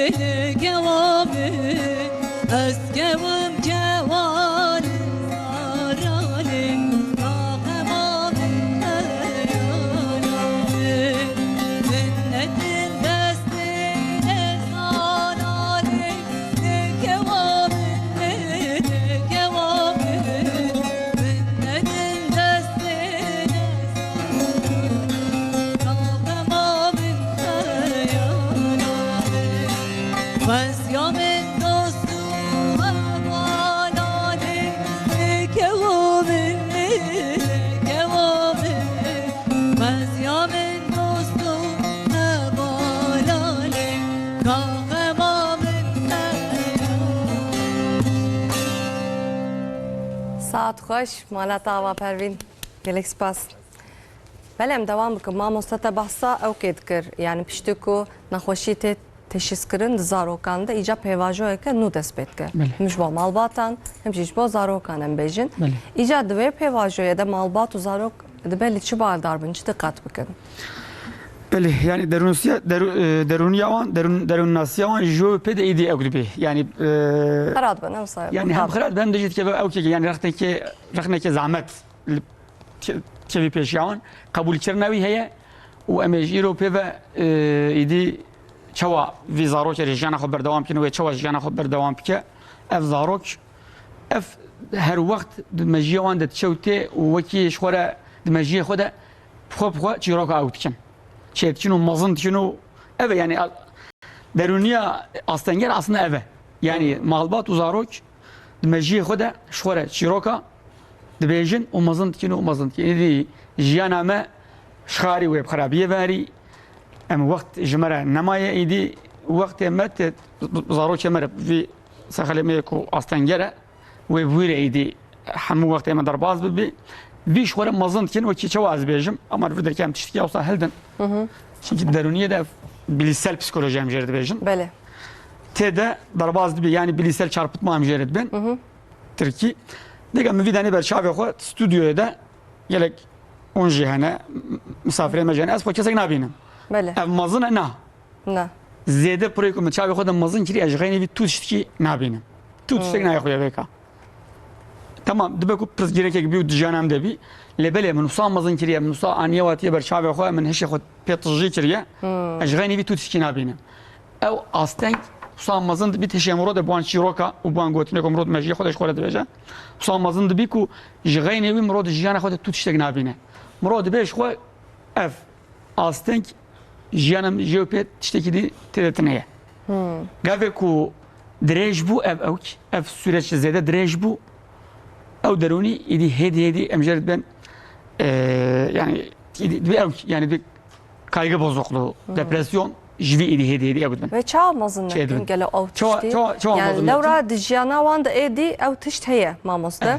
Kewabê, ez kewim kewanê zaralê, naxema min heyanalê. Minnetin destê ne zanalê, ne kewabê, ne kewabê. Minnetin destê ne zanalê, naxema min heyanalê. Xwestiya min dost û hevalanê, lê kewa min, lê kewa min. Xwestiya min dost û hevalanê, ka xema min heya. Saet xweş, mala te ava Pervîn. Gelek spas. Belê, em dewam bikin. Mamoste, te behsa ewkê dikir. Yani piştî ku nexweşî tê teşhîskirin di zarokan de, îca pêvajoyeke nû dest pê dike. Belê. Him ji bo malbatan, him jî ji bo zarokan em bêjin. Belê. Îca di wê pêvajoyê de malbat û zarok dibe li çi baldar bin, çi diqet bikin? Belê, yani derûnsiya-, derû-, e, derûniya wan, derûn-, derûnnasiya wan ji wê pê de êdî ewk dibe. Yani, e, Xira dibe, ne wisa yani hem muqabil. Xira dibe, hem de jî dikeve ewkeke, yani rexneke, rexneke zehmet li ke-, kevî pêşiya wan, qebûlkirina wî heye û em ê ji îro pê ve, e, êdî çawa vî zarokê re jiyana xwe berdewam bikin û wê çawa jiyana xwe berdewam bike. Ev zarok, ev her wext di mejiyê wan de diçe û tê û wekî ji xwe re di mejiyê xwe de bi xwe bi xwe çîroka ew dikin. Çêdikin û mezin dikin û ev e, yani, a-, derûniya astenger aslında ev e. Yani malbat û zarok di mejiyê xwe de ji xwe re çîroka dibêjin û mezin dikin û mezin dikin. Êdî jiyana me ji xarî wê bi xerabiyê ve herî, em wext ji me re nemaye, êdî wextê me tê zarokê me re vî serxelê me yê ku astenger e, wê bi wî re êdî hemû wextê me derbas bibe. Vî ji xwe re mezin dikin, wekî çawa ez bêjim, ama li vir derkê em tiştekî wisa hildin. Hı hı. Çimkî derûniyê de bilîsel psîkolojî em jê re dibêjin. Belê. Tê de derbas dibe, yani bilîsel çarpıtma em jê re dibin. Hı hı. Tirkî. Dêka min vî danî ber çavê xwe stûdyoyê de gelek hûn jî hene, m-, misafirê me jî hene. Ez xwe kesek nabînim. Belê. Ev mezin e, na. Na. Zêde pirê ku min çavê xwe de mezin kiriye, ez ji xeynî vî tu tiştekî nabînim. Tu tiştek Hmm. nayê xuya vêka. Tamam, dibe ku pirsgirêkek bî û di jiyana min de bî. Lê belê min wisa mezin kiriye, min wisa aniye watiye ber çavê xwe, min hişê xwe pê tijî kiriye. Hmm. Ez ji xeynî vî tu tişkî nabînim. Ew asteng wisa mezin dibî hişê miro de bi wan çîroka û bi wan gotinê ku miro di mejiyê xwe de ji xwe re dibêje. Wisa mezin dibî ku ji xeynê wî miro di jiyana xwe de tu tiştek nabîne. Miro dibê ji xwe ev asteng jiyana min jê û pê tiştekî dî tê de tune ye. Hmm. Gavê ku dirêj bû ev ewk, ev süreç zêde dirêj bû. Ew derûnî îdî hêdî hêdî em jê re dibên, e, yani îdî dibê ewk, yani bir kaygı bozukluğu, Hmm. depresyon ji vî îdî hêdî hêdî ew dibin. Ve çawa mezin Çê nekin dibin. gelo ew Çawa, tiştî? çawa, çawa Yani mezin lewra nekin? di jiyana wan de êdî ew tişt heye mamoste. Eh.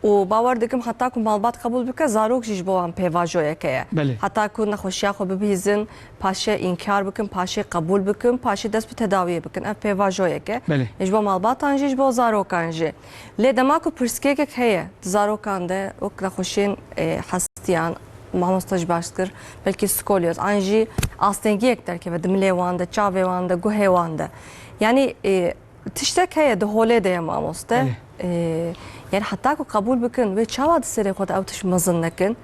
Û bawer dikim heta ku malbat qebûl bike, zarok jî ji bo wan pêvajoyeke ye. Belê. Heta ku nexweşiya xwe bibihîzin, paşê înkar bikin, paşê qebûl bikin, paşê dest bi tedawiyê bikin. Ev pêvajoyek e. Belê. Ji bo malbatan jî, ji bo zarokan jî. Lê dema ku pirsgirêkek heye di zarokan de, wek nexweşiyên, e, hestiyan, mamoste jî baş dikir, belkî skolyoz, an jî astengiyek derkeve di milê wan de, çavê wan de, guhê wan de. Yanî, e, Tiştek heye di holê de ye mamoste. Belê. Ee, yani heta ku qebûl bikin, wê çawa di serê xwe de ew tişt mezin nekin?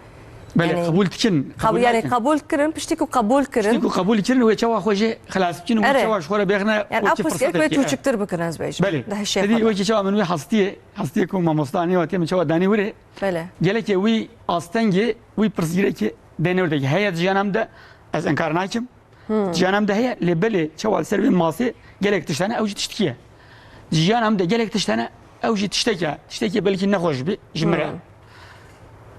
Belê, Yani qebûl dikin. qebûl, Qebûl yani nekin. qebûl kirin, piştî ku qebûl kirin. Piştî ku qebûl kirin, wê çawa xwe jê xilas bikin û wê Erê. çawa ji xwe re bêxine Yani wekî ew pirsgirêk firsetekê, wê e. tûçiktir bikin, ez bêjim. Belê. Di hişê Tedî xwe de. wekî çawa min wî hestiyê, hestiyê ku mamoste anî watiye min çawa danî wirê. Belê. Gelekê wî astengê, wî pirsgirêkê deynewdekî heye di jiyana min de, ez inkar nakim. Hmm. Jiyana min de heye, lê belê çawa li ser vê masê gelek tişt hene, ew jî tiştekî ye. Jiyana min de gelek tişt hene, ew jî tiştek e. Tiştekî belkî nexweş bî ji min re. Hmm.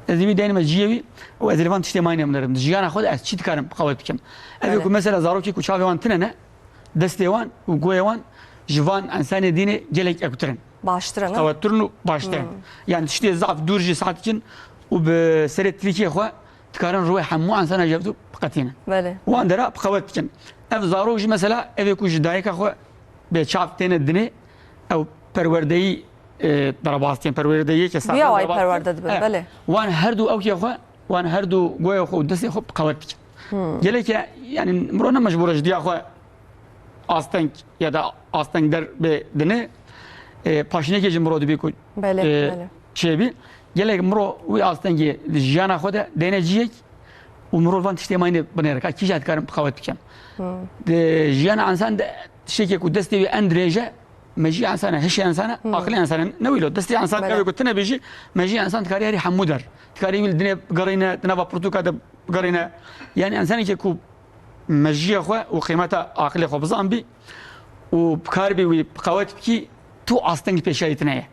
Ez ê wî deynime cihê wî û ez ê li van tiştê mayînê binêrim. Di jiyana xwe de ez çi dikarim bi xwe bikim? Ev ê Belê. ku mesela zarokê ku çavê wan tune ne, destê wan û goyê wan ji van ensanê dînê gelek ewtir in. Baştir e, ne? Qewettir in û baştir in. Hmm. Yani tiştê zaf dûr jî saet dikin û bi serê tilkê xwe dikarin rûyê hemû ensana ji hev biqetînin. Belê. Wan dera bi qewet dikin. Ev zarok jî mesela ev ê ku ji dayika xwe bê çav têne dinê, ew perwerdeyî, e, derbas tên, perwerdeyiyeke sağlam Viya wayî derbas tên. perwerde dibin, E, belê. Wan her du ewkê xwe, wan her du goya xwe û destê xwe bi qewet dikin. Hmm. Geleke, yani miro ne mecbûr e ji diya xwe asteng ya da astengder bê dinê, e, paşînekê ji miro dibî ku, Belê, e, belê. çêbî. Gelek miro wî astengê di jiyana xwe de dêne ciyek û mirov van tiştê mayînê binêre ka kîja dikarim qewet bikim. Di jiyana ensan de tiştekê ku destê wî en dirêj e, mejî ensan e, hişê ensan e, aqilê ensan e. Ne wî lo, destê ensan Belê. gavê ku tune bêjî, mejî ensan dikarî herî hemû der. Dikarî wî li dinê bigerîne, di nava pirtûka de bigerîne. Yani ensanekê ku mejiyê xwe û qîmeta aqilê xwe bizanbî û bi kar bî wî qewet bikî, tu asteng pêşayî tine ye.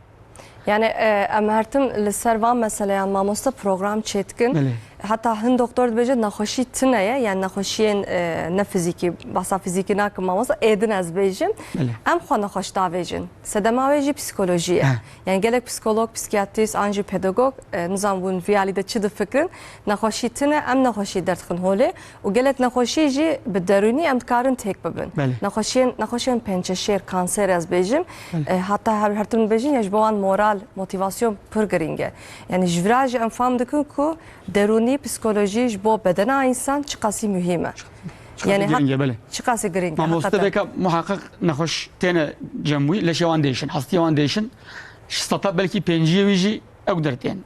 Yani, e, em her tim li ser van meseleyan mamoste program çêdikin. Belê. Heta hin doktor dibêje nexweşî tine ye, yani nexweşiyên, e, ne fizîkî, bahsa fizîkî nakim mamoste, êdin ez bêjim. Belê. Em xwe nexweş davêjin. Sedema wê jî psîkolojî ye. He. Yani gelek psîkolog, psîkiyatrîst an jî pedagog, e, nizam hûn vî alî de çi difikirin, nexweşî tine, em nexweşî derdixin holê û gelek nexweşî jî bi derûnî em dikarin têk bibin. Belê. Nexweşiyên, nexweşiyên pençeşêr, kanser ez bêjim, Belê. e, heta her, her tim dibêjin ya ji bo wan moral, motivasyon pir girîng e. Yani ji vira jî em fam dikin ku derûnî, psîkolojî ji bo bedena însan çiqasî muhîm e. Çiqasî Yani girîng e, hat-, belê. çiqasî girîng e, Mamoste heqeten. veka muhaqiq nexweş têne cem wî, leşê wan değişin, hastiyê wan değişin. Ji seta belkî pênciyê wî jî ew dertên.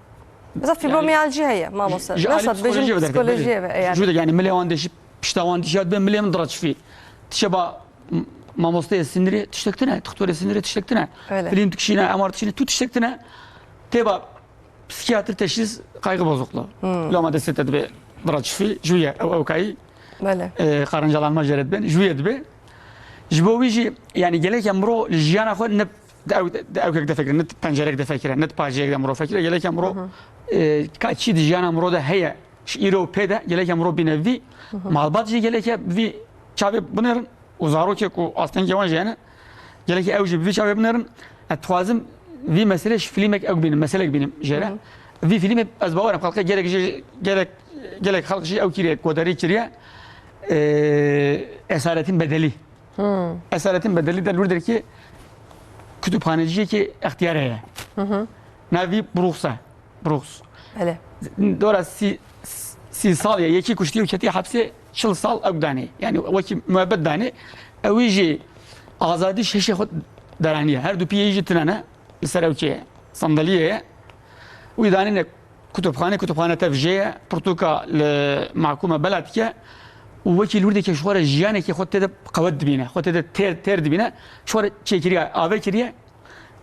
Mesela fibromiyalji heye, mamoste. Ji Ne alî sat bêjin psîkolojiyê ve dertên, psîkolojiyê belê. ve, yani. Jû de yani milê wan değişi, pişta wan değişi, ya dibe milê min dira çifî. Tişe ba m-, mamosteyê sinirê tiştek tine, doktorê sinirê tiştek tine. Öyle. Film dikişîne, M R dikişîne, tu tiştek tine. Tê ba psikiyatr teşhîs kaygı bozukluğu. Hmm. Loma destê te dibe dira çifî, jûye ew ewkayî. Belê. E, karıncalanma jê re dibin, jûye dibe. Ji bo wî jî, yani gelek ya miro li jiyana xwe ne di ew, di ewkek de fikire, ne di pencerek de fikire, ne di paciyek de miro fikire. Gelek ya miro, Hı hı. e, ka çî di jiyana miro de heye, ji îro pê de, gelek ya miro bîne vî. Hı hı. Malbat jî gelek ya vî çavê binêrin. û zarokê ku astengê wan jê hene, gelekî ew jî bi vî çavê binêrin. Ez dixwazim vî meselê ji filmek ew bînim, meselek bînim jê re. Hı hı. Vî filmê ez bawer im xelkê gelek jê, gelek, gelek xelk jî ew kiriye, godarî kiriye. Ee, Esaretin Bedeli. Hı. Esaretin Bedeli de li wir derkê kutubxaneciyekê extiyar heye. Hı hı. Navî Brooks e. Brooks. Belê. Dora sî, sî sal ye, yekî kuştî û ketî hepsê çil sal ew danê. Yani wekî muebbet danê. Ewî jî azadî şeşê xwe deraniye. Her du piyê jî tine ne. Li ser ewkê ye. Sandaliyê ye. Wî danîne kutubxane, kutubxane tev jê ye. Pirtûka li mahkûme bela dike. Û wekî li wir dike ji xwe re jiyanekê xwe tê de qewet dibîne. Xwe tê de têr, têr dibîne. Ji xwe re çêkiriye, ave kiriye.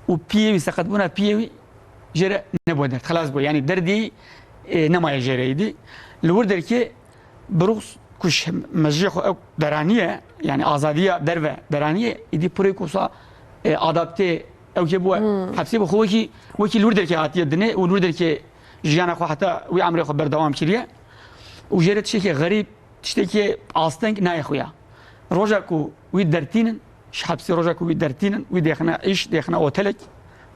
û piyê wî, seqetbûna piyê wî jê re nebû derd. Xelas bû. Yanî derdî, e, nemaye jê re îdî. Li wir derkê Brooks ku ji mejiyê xwe ew deraniye, yani azadiya derve deraniye, îdî pirê ku sa, e, adaptê ew kê bû, Hmm. hepsê bû xwe wekî, wekî li wir derkê hatiye dinê û li wir derkê jiyana xwe heta wî emrê xwe berdewam kiriye. Û jê re tiştekî xerîb, tiştekî asteng nayê xuya. Roja ku wî dertînin, ji hepsê roja ku wî dertînin, wî dêxine îş, dêxine otelek,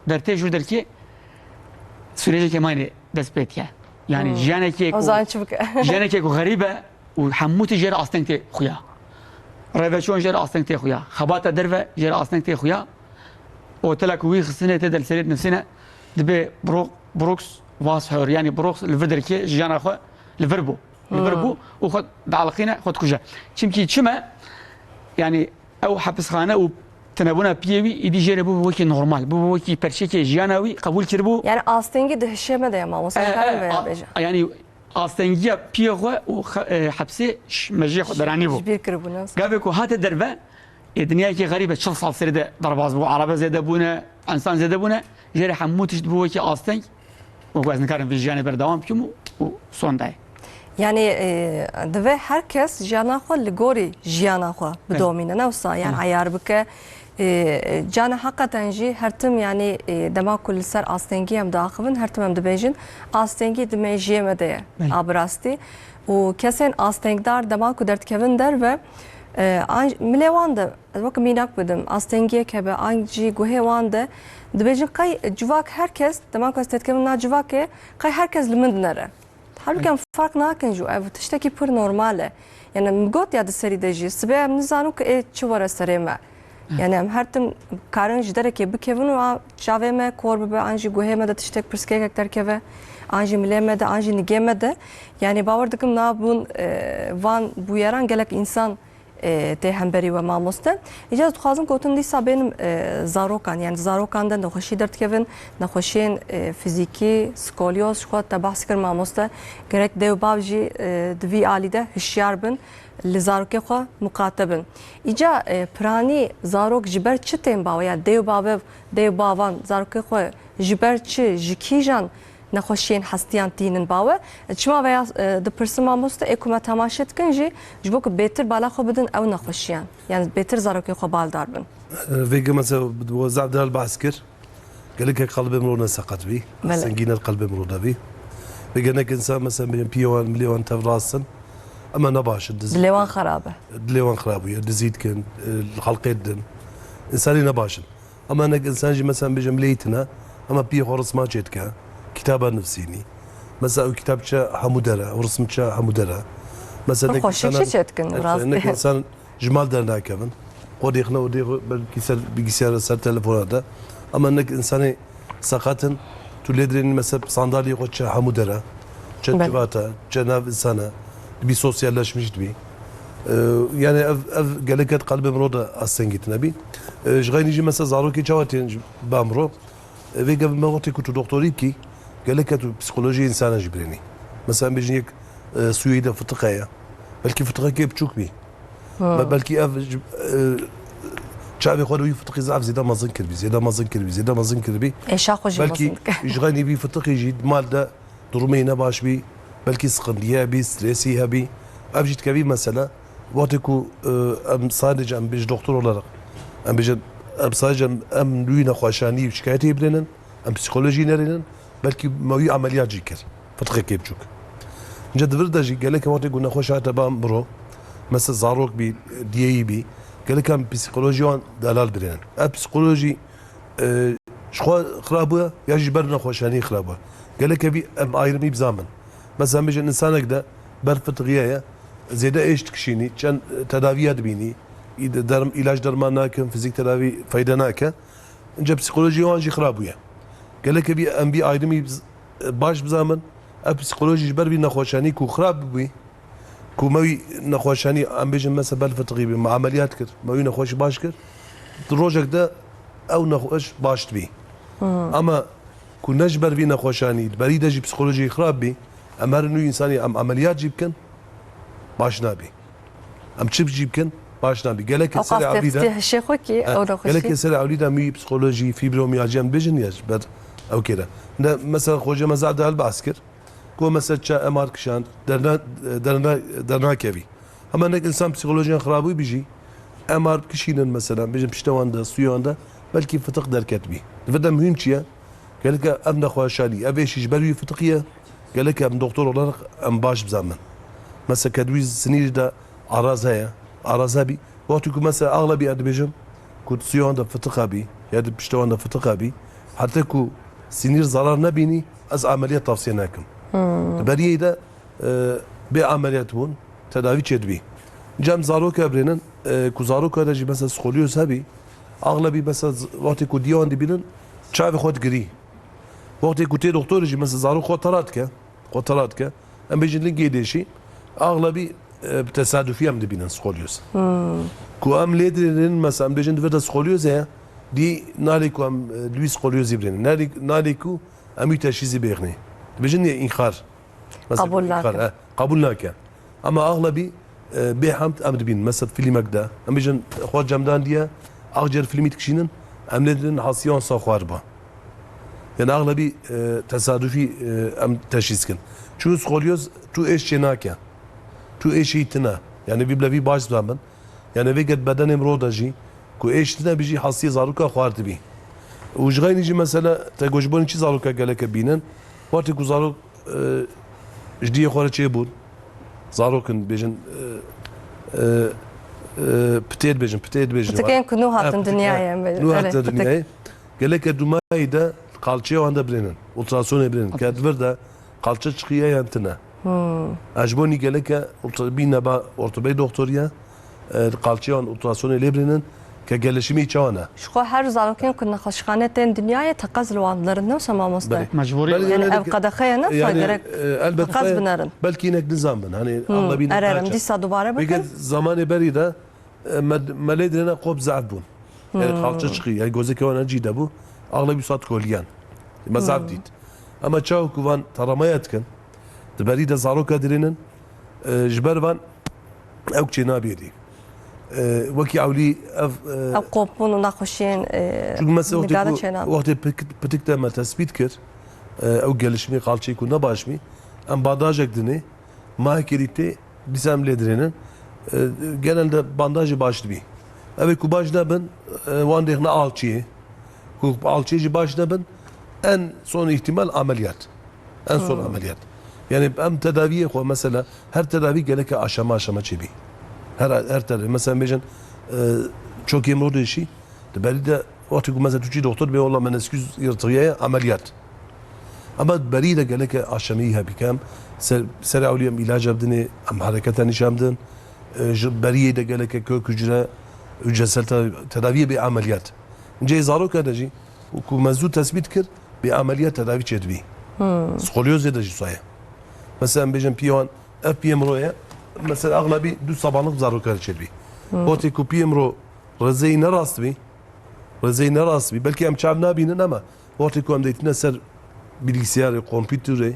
dertê jû derkê, sûrecekê mayne dest pê diye. Yani Hmm. jiyanekê O ku, zaman çi bike? jiyanekê ku xerîb e û hemû tişt jê re asteng tê xuya. Rêveçûn jê re asteng tê xuya. Xebata derve jê re asteng tê xuya. Otela ku wî xistine tê de li serê dinivîsîne, dibê Bro-, Brooks was her. Yani Brooks li vir derkê jiyana xwe li vir bû. Li vir Hmm. bû û xwe dialiqîne, xwe dikuje. Çimkî çi me? Yani ew hepisxane û tinebûna piyê wî îdî jê re bûbû wekî normal, bûbû wekî perçekê jiyana wî qebûl kiribû. Yani astengî di hişê me de ye, mamoste, E, karin e, vêya a-, bêje. Yani astengiya piyê xwe û xe-, e, hepsê ş-, mejiyê xwe deranî bû. Ji bîr kiribû, ne? Gavê ku hate derve, ê dinyayekî xerîb e, çil sal serê de derbas bû, erebe zêde bûne, ensan zêde bûne, jê re hemû tişt bû wekî asteng. Wekî ez nikarim vî jiyanê berdewam bikim û, û sonda ye. Yani, e, divê her kes jiyana xwe li gorî jiyana xwe Belê. bidomîne, ne wisa? Yani Belê. eyar bike. E, cana heqeten jî her tim, yani, e, dema ku li ser astengî em diaxivin, her tim em dibêjin, astengî di mejiyê me de ye. Belê. A bi rastî. Û kesên astengdar dema ku derdikevin derve, e, an, milê wan de, ez wek mînak bidim, astengiyek hebe, an jî guhê wan de, dibêjin qey civak her kes, dema ku ez têdikevim na civakê, qey her kes li min dinere. Halbuki em fark nakin jî, ev tiştekî pir normal e. Yani em got ya di serî de jî, sibê em nizanin ku ê çi were serê me. Yani em her tim karin ji derekê bikevin û a çavê me kor bibe, an jî guhê me de tiştek pirsgehek derkeve, an jî milê me de, an jî nigê me de. Yani bawer dikim nabûn, e, van bûyeran gelek însan e, tê hemberî we mamoste. Îca ez dixwazim gotin dîsa bênim, e, zarokan, yani zarokan de nexweşî derdikevin, nexweşiyên, e, fizîkî, skolyoz, ji xwe te behs kir mamoste. Gerek dê û bav jî, e, di vî alî de hişyar bin, li zarokê xwe muqate bin. Îca, e, piranî zarok ji ber çi tên bawe? Ya dê û bavev, dê û bavan zarokê xwe ji ber çi, ji kîjan nexweşiyên hestiyan tînin bawe? Çima veya, e, dipirsin mamoste, ê ku me temaşe dikin jî, ji bo ku bêtir bala xwe bidin ew nexweşiyan. Yani bêtir zarokê xwe baldar bin. Vêga mesela bi zaf delal behs kir. Gelek qelbê mirov ne seqet bî. Belê. Sengîner qelbê mirov de bî. Vêga nek insan mesela bêjin piyê wan, milê wan tev rast in. Ama ne baş in, diz- Dilê wan xerab e. Dilê wan xerab bûye, dizî dikin, e, xelqê didin. Însanî ne baş in. Ama nek insan jî mesela bêjim lê tine, ama piyê xwe risma çê dike, kitaba nivsînî. Mesela ew kitap çe hemû dere, ew risim çe hemû dere. Mesela nek xweşik insana jî çê dikin, e, rastî. Nek insan ji mal dernakevin. Xwe dêxine û dê xwe belkî ser bilgisayara, ser telefona de. Ama nek insanê seqet in, tu lê dirênî mesela sandaliyê xwe çe hemû dere. Çe Belê. Civata, çe nav insana. Dibî sosyalleşmiş dibî. E, yani ev, ev gelek et qelbê mirov de astengî tine bî. E, ji xeynî jî mesela zarokê çawa tên ji ba mirov? E, vê gevin me wextê ku tu doktorî bikî, gelek et tu psîkolojiyê însana jî birênî. Mesela em bêjin yek, e, sûyeyî de fitiq heye. Belkî fitiqekê biçûk bî. Hmm. Be-, belkî ev ji, e, çavê xwe de wî fitiqî zaf zêde mezin kiribî, zêde mezin kiribî, zêde mezin kiribî. Êşa xwe jî Belkî mezin dike. Ji xeynî vî fitiqî jî di mal de durumê ne baş bî, belkî sıkıntıya hebî, stresî hebî. Ev jî dikevî mesela. Wextê ku, e, em sadece em bêjin doktor olarak, em bêjin, em sadece em, em wî nexweşanî û şikayetê birênin, em psîkolojî nerênin, belkî me wî ameliyat jî kir. Fitiqekê biçûk. Ince di vir de jî gelek wextê ku nexweş hate ba mirov, mesela zarok bî, diyeyî bî, gelek em psîkolojî wan delal birênin. Ev psîkolojî e, ji xwe xirab bûye ya jî ber nexweşanî xirab bûye. Gelek evî em ayrımî bizamin. Mesela em bêjin insanek de ber fitiqiye ye, zêde êş dikişînî, çend, e, tedaviya dibînî, î-, derm-, îlaç derman nakin, fizîk tedavî feyde nake. Ince psîkolojî wan jî xirab bûye. Gelek evî em vî ayrımî biz-, e, baş bizamin, ev psîkolojî ji ber vî nexweşanî ku xirab bûbî, ku me wî nexweşanî, em bêjin mesela bel fitiqî bî, me ameliyat kir, me wî nexweşî baş kir, di rojek de ew nexweş baş dibî. Hmm. Ama ku ne ji ber vî nexweşanî, di berî de jî psîkolojî xirab bî, em herin wî însanî em ameliyat jî bikin, baş nabî. Em çi jî bikin, baş nabî. Gelek Ew serê qas ewlî de, testê hişê xwe kî, he, ew nexweşî. Gelek serê ewlî de em wî psîkolojî, fibromiyalji em bêjin ya ji ber ew kêre. Ne, mesela xwecê me zaf de hilbehs kir. Ku mesela çe M R kişand, derna-, derna-, dernakevî. Hema nek insan psîkolojiyan xirabû bî jî, M R kişînin mesela, bêjin pişte wan de, stûyê wan de, belkî fitiq derketibî. Di vir de muhîm çi ye? Gelek ev nexweşanî, ev êşî ji ber wî fitiqî ye, gelek em doktor olarak em baş bizanin. Mesela kedwî sinîrî de araz heye, araz hebî, wextî ku mesela axlebî ez dibêjim ku stûyê wan de fitiq hebî, ya di pişte wan de fitiq hebî, heta ku sinîr zarar nebînî, ez ameliyat tavsiye nakim. Hmm. Di beriyê de, e, bê ameliyat bûn, tedavî çêdibî. Cem zaroka birênin, e, ku zaroka de jî mesela skolyoz hebî, axlebî mesela z-, wextê ku diya wan dibînin, çavê xwe digirî. Wextê ku tê doktorê jî mesela zarok xwe tera dike, xwe tera dike, em bêjin lingê dêşî, axlebî, e, bi tesadufî em dibînin skolyoz. Hmm. Ku em lê dirênin mesela em bêjin di vir de skolyoz heye, dî nalê ku em, e, li wî skolyozî birênin. Nalê, nalê ku em wî teşhîsî bêxinê. Dibêjin yê înkar. Mesela Qebûl înkar, nake. He, qebûl nake. Ama axlebî, e, bê hemd em dibînin. Mesela fîlmek de. Em bêjin xwe cemdan diye, axcer fîlmî dikişînin, em lê didin hasiyan sa xwar ba. Yani axlebî, e, tesadufî, e, em teşhîs kin. Çun skolyoz tu êş çê nake. Tu êşî tine. Yani vî bilevî baş zamin. Yani vê get bedenê mirov de jî ku êş tine bî jî hastiyê zaroka xwar dibî. Û ji xeynî jî mesela te got ji bo çi zaroka geleke bînin. Wextê ku zarok, e, ji diyê xwe re çêbûn, zarok in bêjin, e, e, e, pitê dibêjin, pitê dibêjin. Pitikên ku nû hatin dinyayê, em bêjin. Nû hatin dinyayê. Geleke dûmayî de qalçeyê wan de birênin, ultrasonê birênin. Ke di vir de qalçe çiqiye yan tine. Hmm. Ez ji bo nî geleke orto-, bîne ba ortoped doktoriye, e, qalçeyan ultrasonê lê birênin ke gelişimî çawa ne. Ji xwe her zarokên ku nexweşxane tên dinyayê teqez li wan dinerin, ne wisa mamoste? Belê. Mecbûrî. Belê, yani belê, ev qedexe ye, ne yani, gerek e, elbet teqez binerin. Belkî hinek nizan bin. Hani Hmm, axlebî ne erê, em naçe. Dîsa dubare bikin. Peki zamanê berî de E, me, me lê dirêne qop zehf bûn. Yani xalçe çıkıyor. Yani gözeke wan cî de bû. Ağla bir saat kolyen. Me zehf dît. Ama çaw ku van taramaya dikin. Di berî de zaroka dirênin. E, ji ber van ew çê nabêrî. E, wekî ewlî ev, e, Ev qopbûn û nexweşiyên, e, Çünkü mesela wextê nigara ku, çênabin. Wextê pitik, pitik de me tespît kir, e, ew gelişmê xalçeyê ku ne baş bî, em bandajek dinê, mahekê dî tê, dîsa em lê dirênin. E, genelde bandajê baş dibî. Ev ê ku baş nebin, e, wan dêxine alçiyê. Ku alçiyê jî baş nebin, en son ihtimal ameliyat. En son ameliyat. Yani em tedaviyê xwe mesela her tedavî geleke aşama aşama çêbî. Her, her tedavî. Mesela em bêjin, e, çokê mirov dêşî, di berî de wextê ku mesela tu çî doktor bê, wela menesküs yırtığı ye, ameliyat. Ama berî de geleke aşamî hebî ke em ser, ser ewlî em îlac em dinê, em hereketa nîşan din, e, ji beriyê de geleke kök hücre, hücresel te-, tedaviyê bê ameliyat. Incê zaroka de jî, ku me zû tespît kir, bê ameliyat tedavî çêdibî. Skolyozê de jî saye. Mesela em bêjin piyê wan, ev piyê mirov ye, mesela axlabî du sabanlık zaroka de çêdibî. Wextê ku piyê mirov rêzeyî ne rast bî, rêzeyî ne rast bî, belkî em çav nabînin ama wextê ku em deytine ser bilgisayarê, kompîterê,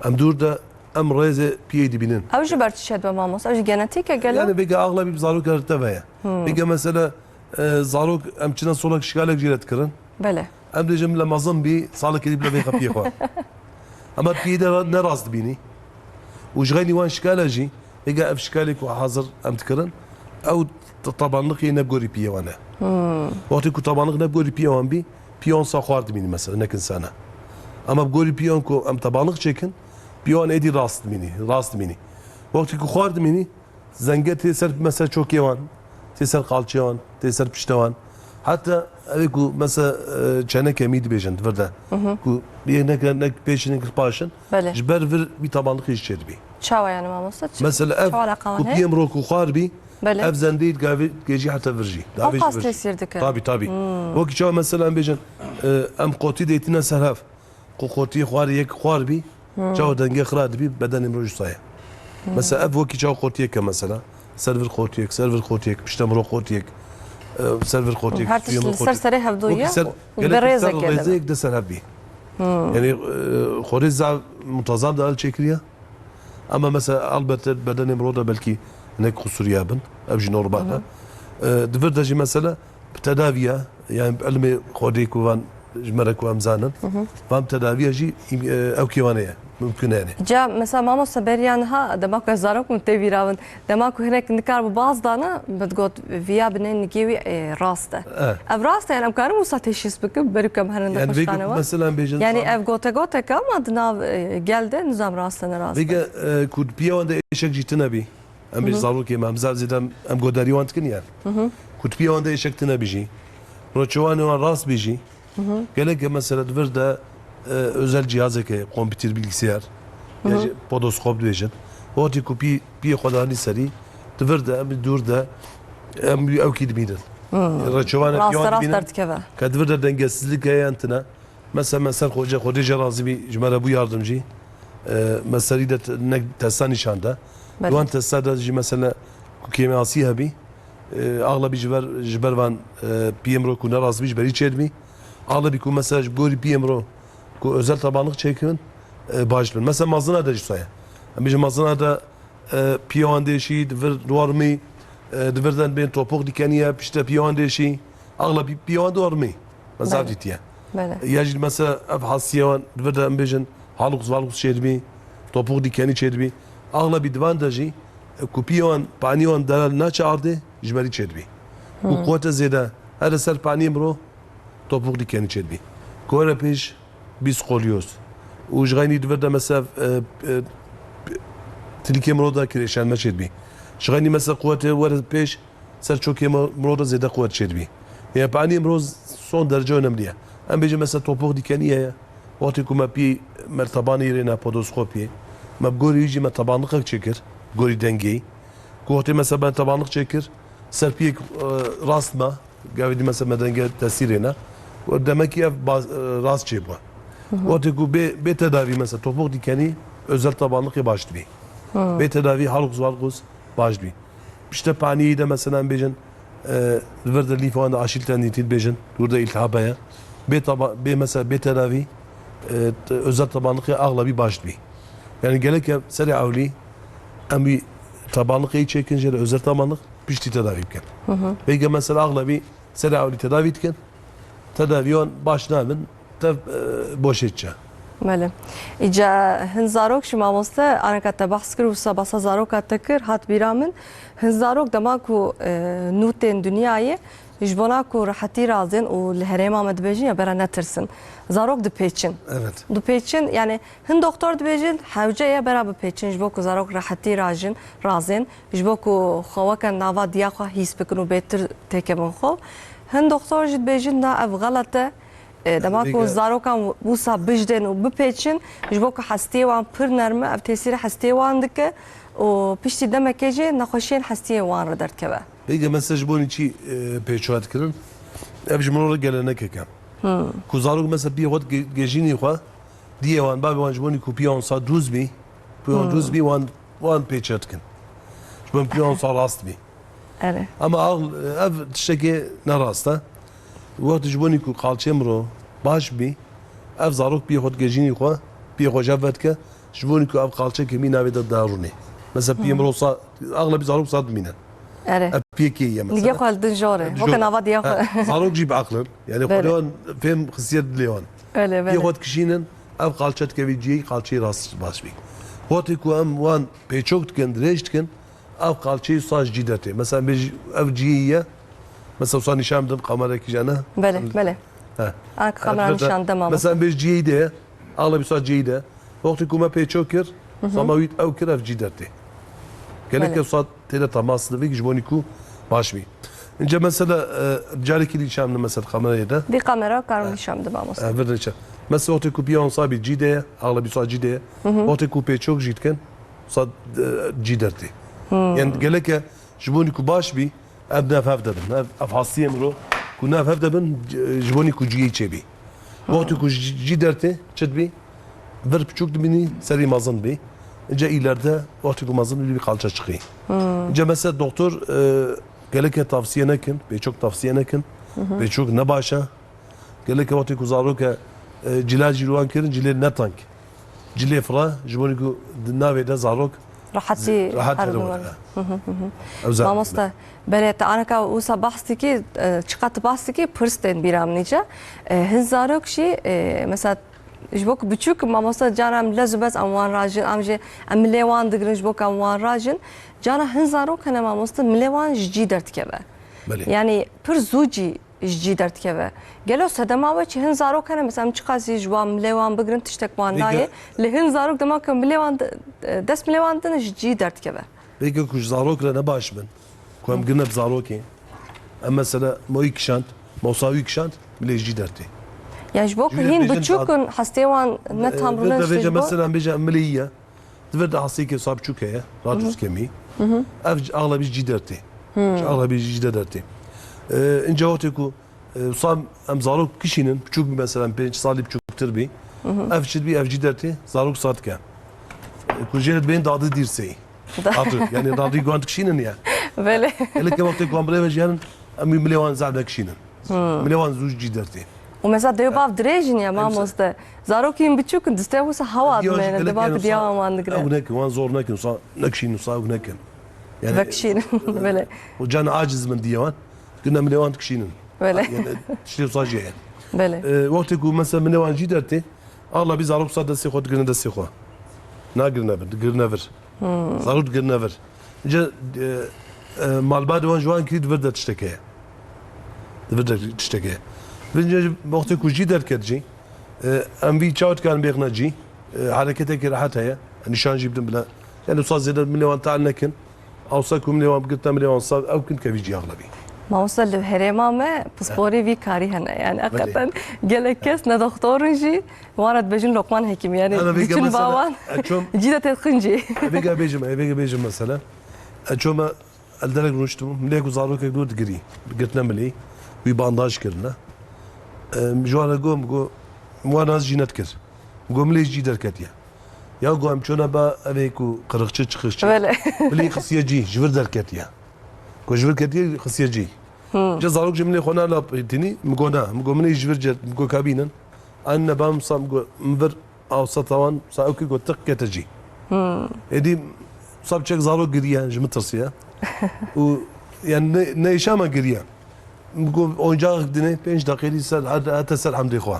em dûr de em rêzê piyê dibînin. Ew ji ber çi çêdibe mamoste? Ew jî genetîk e gelo? Yani vêga axlabî bi zaroka re teve ye. Vêga mesela, e, zarok em çina solek şikalek jê re dikirin. Belê. Em dibêjin bila mezin bî, salekê dî bila vê xepiyê xwe. Ama piyê de ne rast dibînî. Û ji xeynî wan şikale jî, êga ev şikalê ku hazir em dikirin, ew t-, tabanlixê ne bi gorî piyê wan e. Wextê ku tabanlix ne bi gorî piyê wan bî, piyê wan sa xwar dimînî mesela, nek insana. Ama bi gorî piyê wan ku em tabanlix çêkin, piyê wan êdî rast dimînî, rast dimînî. Wextê ku xwar dimînî, Zenge tê ser mesela çokê wan, tê ser qalçê wan, tê ser pişte wan. Heta ev ê ku mesela, e, çene kemî dibêjin di vir de. Ku yek nek, nek pêşin, nek paşin. Belê. Ji ber vir wî tabanlixê jî çêdibî. Çawa yani mamoste? Çi-, Mesela ev çawa alaka wan ku heye? Piyê mirov ku xwar bî, Belê. Ev zendeyî digavê, digê jî heta vir jî. Ew Davê jî qas vir jî. Tesîr dike. Tabî, tabî. Wekî çawa mesela em bêjin, e, em qotî deytine ser hev. Ku qotiyê xwarê yek xwar bî, çawa denge xira dibî, bedenê mirov jî saye. Mesela ev wekî çawa qotiyek e mesela. Ser vir qotiyek, ser vir qotiyek, pişte mirov qotiyek, e, ser vir qotiyek, Her piştî tişt mirov li ser qotiyek. Serê hevdû Wekî ye ser, û gelek bi ser rêzekê de rêzeyek de ser hev bî. Yani, e, xorê zaf muntazam de el çêkiriye. Ama mesela elbette bedenê mirov de belkî hinek qusuriya bin. Ev jî normal e. E, di vir de jî mesela Bi tedaviya, yani bi ilmê Xwedê ku van ji me re ku em zanin, van tedaviya jî, e, ew kêwane ye, mumkin e yani. Ca, mesela mamoste beriya niha, dema ku ez zarok bûm tê bîra min, dema ku hinek nikar bi baz dana, bi digot viya binê nigê wî, e, rast e. E. Ev rast e, yani em karin wisa teşhîs bikin, berî ku em herin Yani vê nexweşxane ku wan. Mesela em bêjin Yani zan- ev gote goteke ama di nav, e, gel de nizam rast e, ne rast e. Vêge, e, ku piya wan de êşek jî tune bî. Em bêjin zarokê me, em zaf zêde em, em godarî wan dikin ya. Ku tu piya wan de êşek tune bî jî, reçewanê wan rast bî jî, gelek e mesela di vir de, e, özel cihazeke, kompîter, bilgisayar, ya jî podoskop dibêjin. Wextê ku pî, piyê xwe danî serî, di vir de, em dûr de, em wî ewkî dibînin. Reçewana Rast piya wan rast dibînin. Derdikeve. Ke di vir de dengesizlik heye yan tune. Mesela me ser Xwedê, Xwedê jê razî bî, ji me re bû yardimcî. E, me serî de te-, ne testa nîşan de. Belê. Di wan testa de jî mesela ku kêmasî hebî, e, axlebî ji ber, ji ber van, e, piyê mirov ku nerast bî, ji berî çêdibî. Axlebî ku mesela ji gorî piyê mirov ku özel tabanlık çêkirin, e, baş bin. Mesela mazina de jî saye. Em bêjin mazina de e, piya wan dêşî, di vir warmî, e, di vir de bên topuk dikeniye, pişte piya wan dêşî. Axlebî piya wan de warmî. Me zaf Belê. Dîtiye. Belê. Ya jî mesela ev hasiye wan, di vir de em bêjin, halux valux çêdibî, topuk dikenî çêdibî. Axlebî di van de jî, e, ku piya wan, panî wan delal naçe ardê, ji berî çêdibî. Û quwete zêde, here ser panî mirov, Topuk dikenî çêdibî. Ku were pêş bî skolyoz. Û ji xeynî di vir de mesela, e, e, tilîkê mirov de kirêşenme çêdibî. Ji xeynî mesela quwetê were pêş ser çokê mi-, mirov de zêde quwet çêdibî. Yê panî mirov son derece önemli ye. Em bêjin mesela topuk dikenî heye. Wextê ku me pî me tabanî rêne podoskopiyê, me bi gorî wî jî me tabanlixek çêkir, gorî dengê. Ku wextê mesela me tabanlix çêkir, ser piyek, e, rast me, Gavê dî mesela me denge tesîrê ne. Û demekî ev baz-, e, rast çêbû. Wextê ku bê, bê tedavî mesela topuk dikenî özel tabanlıkê baş dibî. Bê tedavî halquz walquz baş dibî. Pişte paniyê de mesela em bêjin, e, li vir de lîfa wan de aşil tendîtî dibêjin, li wir de îltihab heye. Bê taba-, bê mesela bê tedavî, e, t-, özel tabanlıkê axlabî baş dibî. Yani geleke serê ewlî em wî tabanlıkê çêkin jê re özel tabanlık piştî tedavî bikin. Hı hı. Vêge mesela axlabî serê ewlî tedavî dikin. Tedavî wan baş nabin, tev, e, boşê diçe. Belê. Îca hin zarok jî mamoste, aneka te behs kir û wisa behsa zaroka te kir, hat bîra min. Hin zarok dema ku, e, nû tên dinyayê, ji bona ku rehetî razên û li herêma me dibêjin ya bera netirsin. Zarok dipêçin. Evet. Dipêçin, yani hin doktor dibêjin, hewce ye bera bipêçin ji bo ku zarok rehetî rajin, razên. Ji bo ku xwe weke nava diya xwe hîs bikin û bêtir têkevin xwe. Hin doktor jî dibêjin na ev xelet e. E, dema ku zarokan wisa bijdên û bipêçin, ji bo ku hestiyê wan pir nerm e, ev tesîrê hestiyê wan dike û piştî demekê jî nexweşiyên hestiyê wan re derdikeve. Pêke mesela ji bo nî çî, e, pêçûwa dikirin? Ev ji min re gelenekek e. Hmm. Ku zarok mesela piyê xwe dike-, gejînî xwe, diyê wan, bavê wan ji bo nî ku piyê wan sa dûz bî, piyê wan dûz bî, wan, wan pêçe dikin. Ji bo piyê wan sa rast bî. Erê. Ama ev, ev tiştekê ne rast e. Wextê ji bo nî ku qalçê miro baş bî, ev zarok piyê xwe digejînî xwe, piyê xwe jev vedike, ji bo nî ku ev qalçe kemî navê de darûnê. Mesela piyê miro sa, axlebî zarok sa dimîne. Erê. Ev piyekê ye mesela. Nigê xwe li din jor e. Weke nava diya xwe. Zarok jî bi aqlin. Yani xwe lê wan fêm xistiye dilê wan. Belê, belê. Piyê xwe dikişînin, ev qalçe dikevî cihê, qalçeyê rast baş bî. Wextê ku em wan pêçok dikin, dirêj dikin, ev qalçeyê wisa ji cî dertê. Mesela em bêjî ev cihê ye. Mesela wisa nîşan bidin, kamerekî jene. Belê, belê. He. A, kamera nîşan de mamoste. Mesela em bêjî cihê de ye. Axlebî wisa cihê de. Wextê ku me pêçok kir, wisa me wî ew kir, ev cî dertê. Gelek wisa têde temas dibî ji bo nî ku baş bî. Înce mesela, e, carekî dî nîşan bidin mesela kamerayê de. Dî kamera karim nîşan bidin mamoste. E, vir de nîşan. Mesela wextê ku piya wisa bî cî de ye, axlebî wisa cî de ye. Wextê ku pêçok jî dikin, wisa, e, cî dertê. Yani geleke ji bo nî ku baş bî, ev nav hev de bin. Ev, ev hastiyê miro ku nav hev de bin, c-, ji bo nî ku cihê çêbî. Wextê ku ji cî dertê çi dibî? Vir piçûk dibînî, serî mezin bî. Înce îlerde wextê ku mezin bî, bî qalçe çiqî. Înce mesela doktor, e, geleke tavsiye nekin, pêçok tavsiye nekin. Pêçok ne baş e. Geleke wextê ku zaroke, e, cila jî li wan kirin, cilê ne teng. Cilê fira, ji bo ku di navê de zarok rehetî, rehet her were. Hı hı, hı hı. Ew zaten. Mamoste, belê, te aneka wisa behs dikî, e, çiqas tu behs dikî, pirs tên bîra min îca. E, hin zarok jî, e, mesela, ji bo ku biçûk, mamoste, cara em lez û bez em wan rajin, em jî, em milê wan digirin, ji bo ku em wan rajin. Cara hin zarok hene, mamoste, milê wan ji cî derdikeve. Belê. Yani, pir zû cî ji cî derdikeve. Gelo sedema we çi? Hin zarok hene, mesela em çiqasî ji wan milê wan bigirin, tiştek wan nayê. Li hin zarok dema ku milê wan de, dest milê wan dine ji cî derdikeve. Pêke ku ji zarok re ne baş bin. Ku em girine bi zarokê. Em mesela moyî kişand, mosawî kişand, milê ji cî dertê. Ya ji bo ku hîn biçûk in, hestê wan ne tam rûne. Mesela em bêje em milê ye. Di vir de hasteyeke wisa biçûk heye, radûz kemî. Ev c-, axlebî ji cî dertê. Ji axlebî ji cî de dertê. E, înce wextê ku, e, wisa em zarok kişînin, biçûk bî mesela pênc salî biçûktir bî. Ev çi dibî, ev cî dertê, zarok wisa dike. E, ku jê re dibên dadî dîrseyî. Dadî, yani dadî guan dikişînin ya. Belê. Gelek wextê ku em birêve jiyanin, em wî milê wan zehf nekişînin. Milê wan zû ji cî dertê. Û mesela dev bav dirêj in ya mamoste. Zarokên biçûk in, distê wisa hewa dimêne, dev bav diya wan wan digire. Ew nekin, wan zor nekin, wisa nekişîn, wisa ew nekin. Yani, vekişîn, belê. Û can aciz min diye wan, gine milê wan dikişînin. Belê. Yani, tiştê wisa jî heye. Belê. E, wextê ku mesela milê wan cî dertê, axlebî zarok wisa destê xwe digirine destê xwe. Nagirine vir, digirine vir. Zarok digirine vir. Înce, e, e, malbatê wan ji wan kirî di vir de tiştek heye. Di vir de tiştek heye. Vê înce wextê ku cî derket jî, e, em vî çawa dikarin bêxine cî, e, hereketekî rehet heye. Nîşan jî bidin bila. Yani wisa zêde milê wan tal nekin. Awsa ku milê wan bigirte, milê wan sav, ew kin kevî cî axlebî. Mamoste, li herêma me pisporê vî karî hene. Yani heqeten gelek kes ne doktor in jî, wan re dibêjin Lokman Hekîm. Yani diçin ba wan. Cî de têdixin cî. Vêga bêjim, vêga bêjim mesela. Ez çûme li derek rûniştibûm. Milê ku zarokek dûr digirî. Girtine milê. Wî bandaj kirine. Em, ji wan re got, got, wan ez jî nedikir. Got, milê ji cî derketiye. Ya got, em çûne ba evê ku qirixçi, çixixçi. Belê. Milê xistiye cî, ji vir derketiye. Go ji vir ketiye xistiye cî. Ca zarok ji min lê xwe nala pêtînî, min go na. Min go min ê ji vir ce, min go ka bînin. Anne ba min sa, min go min vir awsa tawan, sa ew kir go tiq kete cî. Êdî sa biçek zarok giriye, ji min tirsiye. Û yani ne, ne îşa me giriye. Min go oncak dine, pênc deqê dî ser, hete, hete ser hemdê xwe.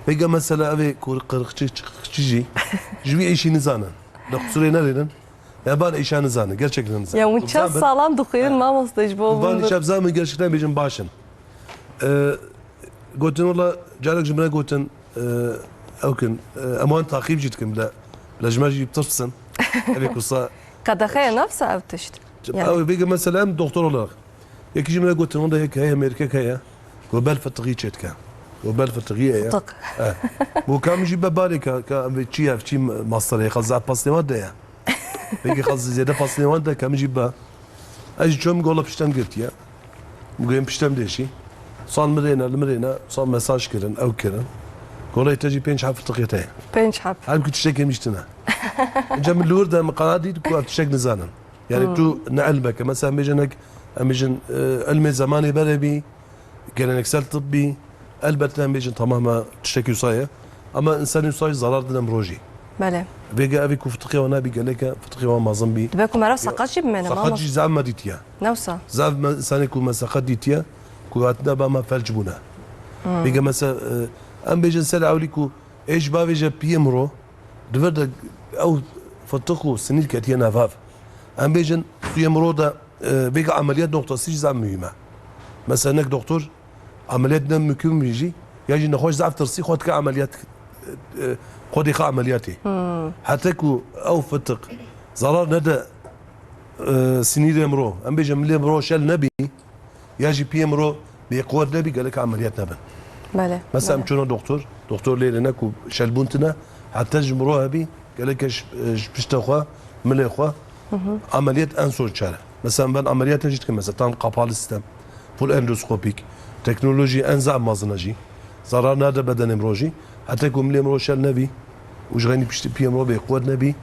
Vêga mesela ev ê ku qirxçî, çiqirxçî jî, ji wî êşî nizanin. Li qusûrê nerênin. Ya ban êşa nizanin, gerçekten nizanin. Ya hûn çend salan dixwînin mamoste ji bo hûn? Van îşa bizan min gerçekten bêjin baş in. Ee, gotin wala carek ji min re gotin, ee, ew kin, ee, em wan taqîb jî dikin bile, bile ji me jî tirsin. Ev ê kusa. Qedexe ye nefsa ev tişt. Yani. Ew vêga mesela em doktor olarak. Yekî ji min re gotin, wenda yek heye, mêrkek heye. Go bel fitiqî çêdike. Go bel fitiqî heye. Fitiq. Eh. Go ka min jî be barê ka, ka em vê çi ye, ev çi mastere ye, xwe zaf pasnê wan de ye. Peki xwe zêde pasnê wan de, ka min jî be. Ez jî çûm, gola piştem girtiye. Min go yên piştem dêşî. Sal min rêne, li min rêne, sal mesaj kirin, ew kirin. Gola te jî pênc heb fitiqê te ye. Pênc heb. Halbuki tiştekê min jî tune. Înca min li wir de min qenaat dît ku ev tiştek nizanin. Yani tu ne ilmeke. Mesela em bêjin nek, em bêjin, e, ilmê zemanê berê bî, geleneksel tıp bî, elbette em bêjin tamam e tiştekî wisa ye. Ama insanê wisa jî zarar dide mirov jî. Belê. Vêga evî ku fitiqê wan nebî geleke, fitiqê wan mezin bî. Dibe ku meriv seqet jî bimêne, seqet jî zehf me dîtiye. Ne wisa? Zehf me, insanê ku me seqet dîtiye, ku hatine ba me felç bûne. Vêga mesela, e, em bêjin ser ewlî ku ê ji bavêje piyê mirov, Di vir de ew fitiq û sinîr ketiye nav hev. Em bêjin, sûyê mirov de, e, vêga emeliyat noktası jî zaf muhîm e. Mesela nek doktor emeliyat ne mumkin bî jî, ya jî nexweş zaf tirsî xwe dike emeliyat, e, e, xwe dêxe emeliyatê. Hete ku ew fitiq zarar nede, e, sinîrê mirov, em bêjin milê mirov şel nebî, ya jî piyê mirov bêquwet nebî, gelek emeliyat nebin. Belê, Mesela em belê. çûna doktor, doktor lê ne ku şelbûn tine, heta ji mirov hebî, gelek ji, ji pişta xwe, milê xwe, emeliyat en son çare. Mesela ben ameliyat jî dikim, mesela tam kapalı sistem, full endoskopik, teknoloji en zaf mezin e jî. Zarar nade bedenê mirov jî. Heta ku milê mirov şel nebî û ji xeynî piştî piyê mirov bêquwet nebî,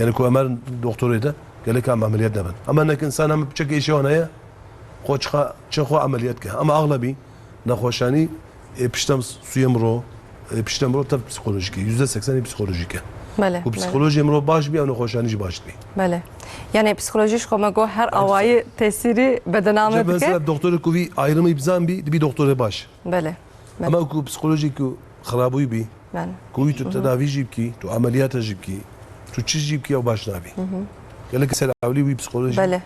yani ku emer doktorê de, gelek em ameliyat nebin. Ama nek insan em piçek êşê wan heye, Xwe çiqa, çi xwe emeliyat ke. Ama axlebî nexweşanî, e, piştem sûyê mirov, e, piştem mirov tev psîkolojîk e. Yüzde seksenî psîkolojîk e. Belê, Ku belê. psîkolojiyê mirov baş bî, ew nexweşanî jî baş dibî. Belê. Yani psîkolojî ji xwe me got her awayî tesîrî bedena me Mesela dike. doktorê ku vî ayrımî bizan bî, dibî doktorê baş. Belê. Belê. Ama ku psîkolojî ku xirabûyî bî, Belê. Ku wî tu tedavî jî bikî, tu emeliyata jî bikî, tu çi jî bikî, ew baş nabî. Gelek ser ewlî wî psîkolojî, Belê.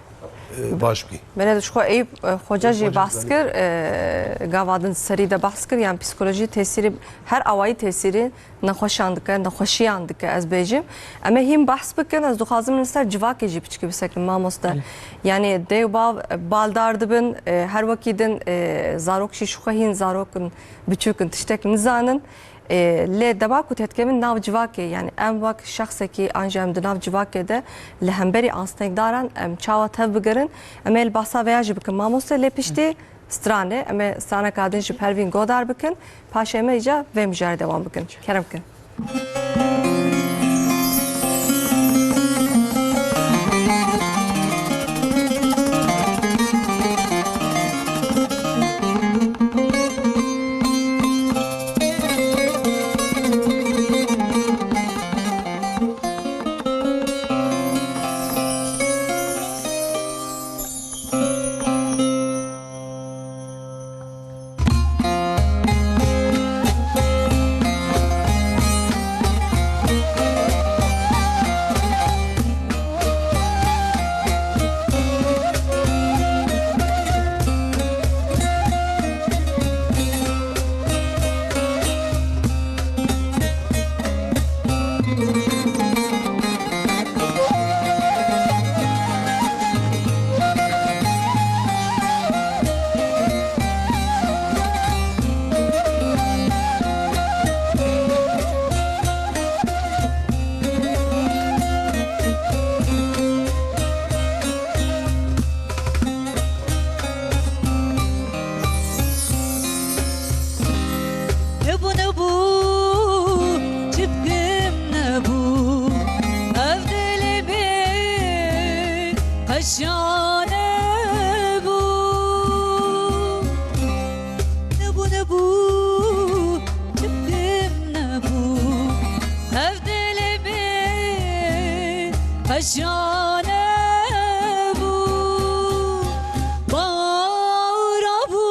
e, baş bikî. Belê, ji xwe Eyüp, e, Xoca jî Xoca bahs belê. kir, e, gava din serî de bahs kir, yan psîkolojî tesîrî, her awayî tesîrî nexweşan dike, nexweşiyan dike, ez bêjim. Em ê hîn bahs bikin, ez dixwazim li ser civakê jî piçkî bisekin, mamoste. Belê. Yani dê û bav, e, baldar dibin, e, her wekî din, e, zarok jî ji xwe hîn zarok in, biçûk in, tiştek nizanin. Ê, lê dema ku têdikevin nav civakê, yani em wek şexsekî an jî em di nav civakê de li hemberî astengdaran em çawa tev bigirin, em ê li behsa vêya jî bikin. Mamoste lê piştî stranê, em ê straneka din ji Pervîn Godar bikin, paşê me îca vê mijarê dewam bikin. Kerem kin. Cane bû, bahara bû,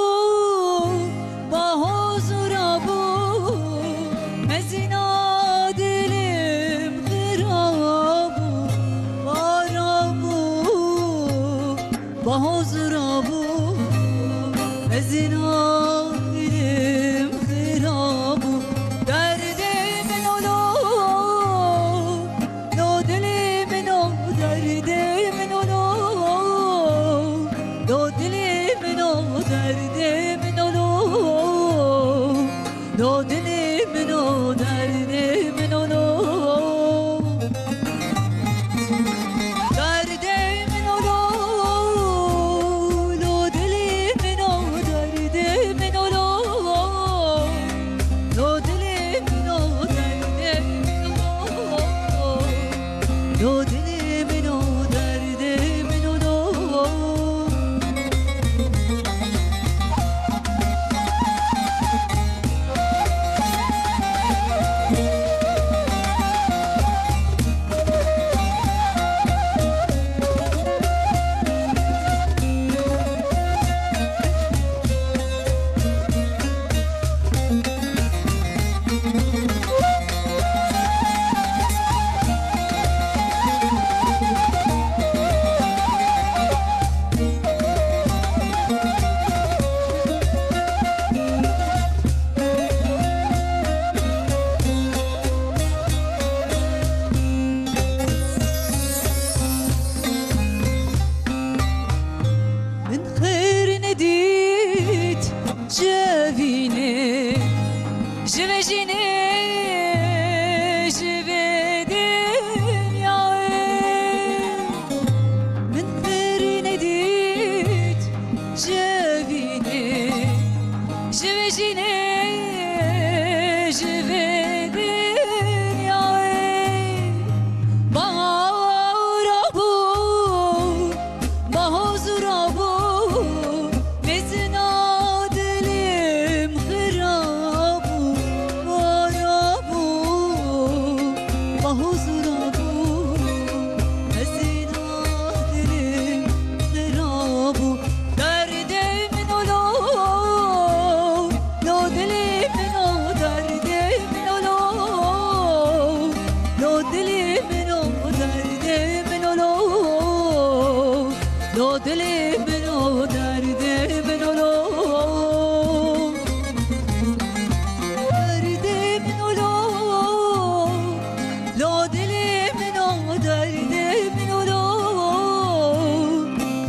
bahozura bû, mezina dilim xira bû, ara bû, bahozura bû, mezina dilim xira bû, derdê min olo. Lo dilê min o, derdê min o, lo. Lo dilê min o, derdê min o, lo. Lo dilê min o, derdê min o, lo. Derdê min o, lo. Lo dilê min o, derdê min o, lo. Lo dilê min o, derdê min o, lo. Lo dilê min o, derdê min o, lo. Min xêr nedît ji evînê, ji vejînê, ji vê dinyayê. Min xêr nedît ji evînê, ji vejînê, ji vê dinyayê. Bahara bû, bahozura bû, mezina dilim xira bû, ara bû, bahozura bû, mezina dilim xira bû. Derdê min o, lo, lo dilê min o, derdê min o, lo. Lo dilê min o, derdê min o, lo. Lo dilê min o, derdê min o, lo. Derdê min o, lo. Lo dilê min o, derdê min o, lo.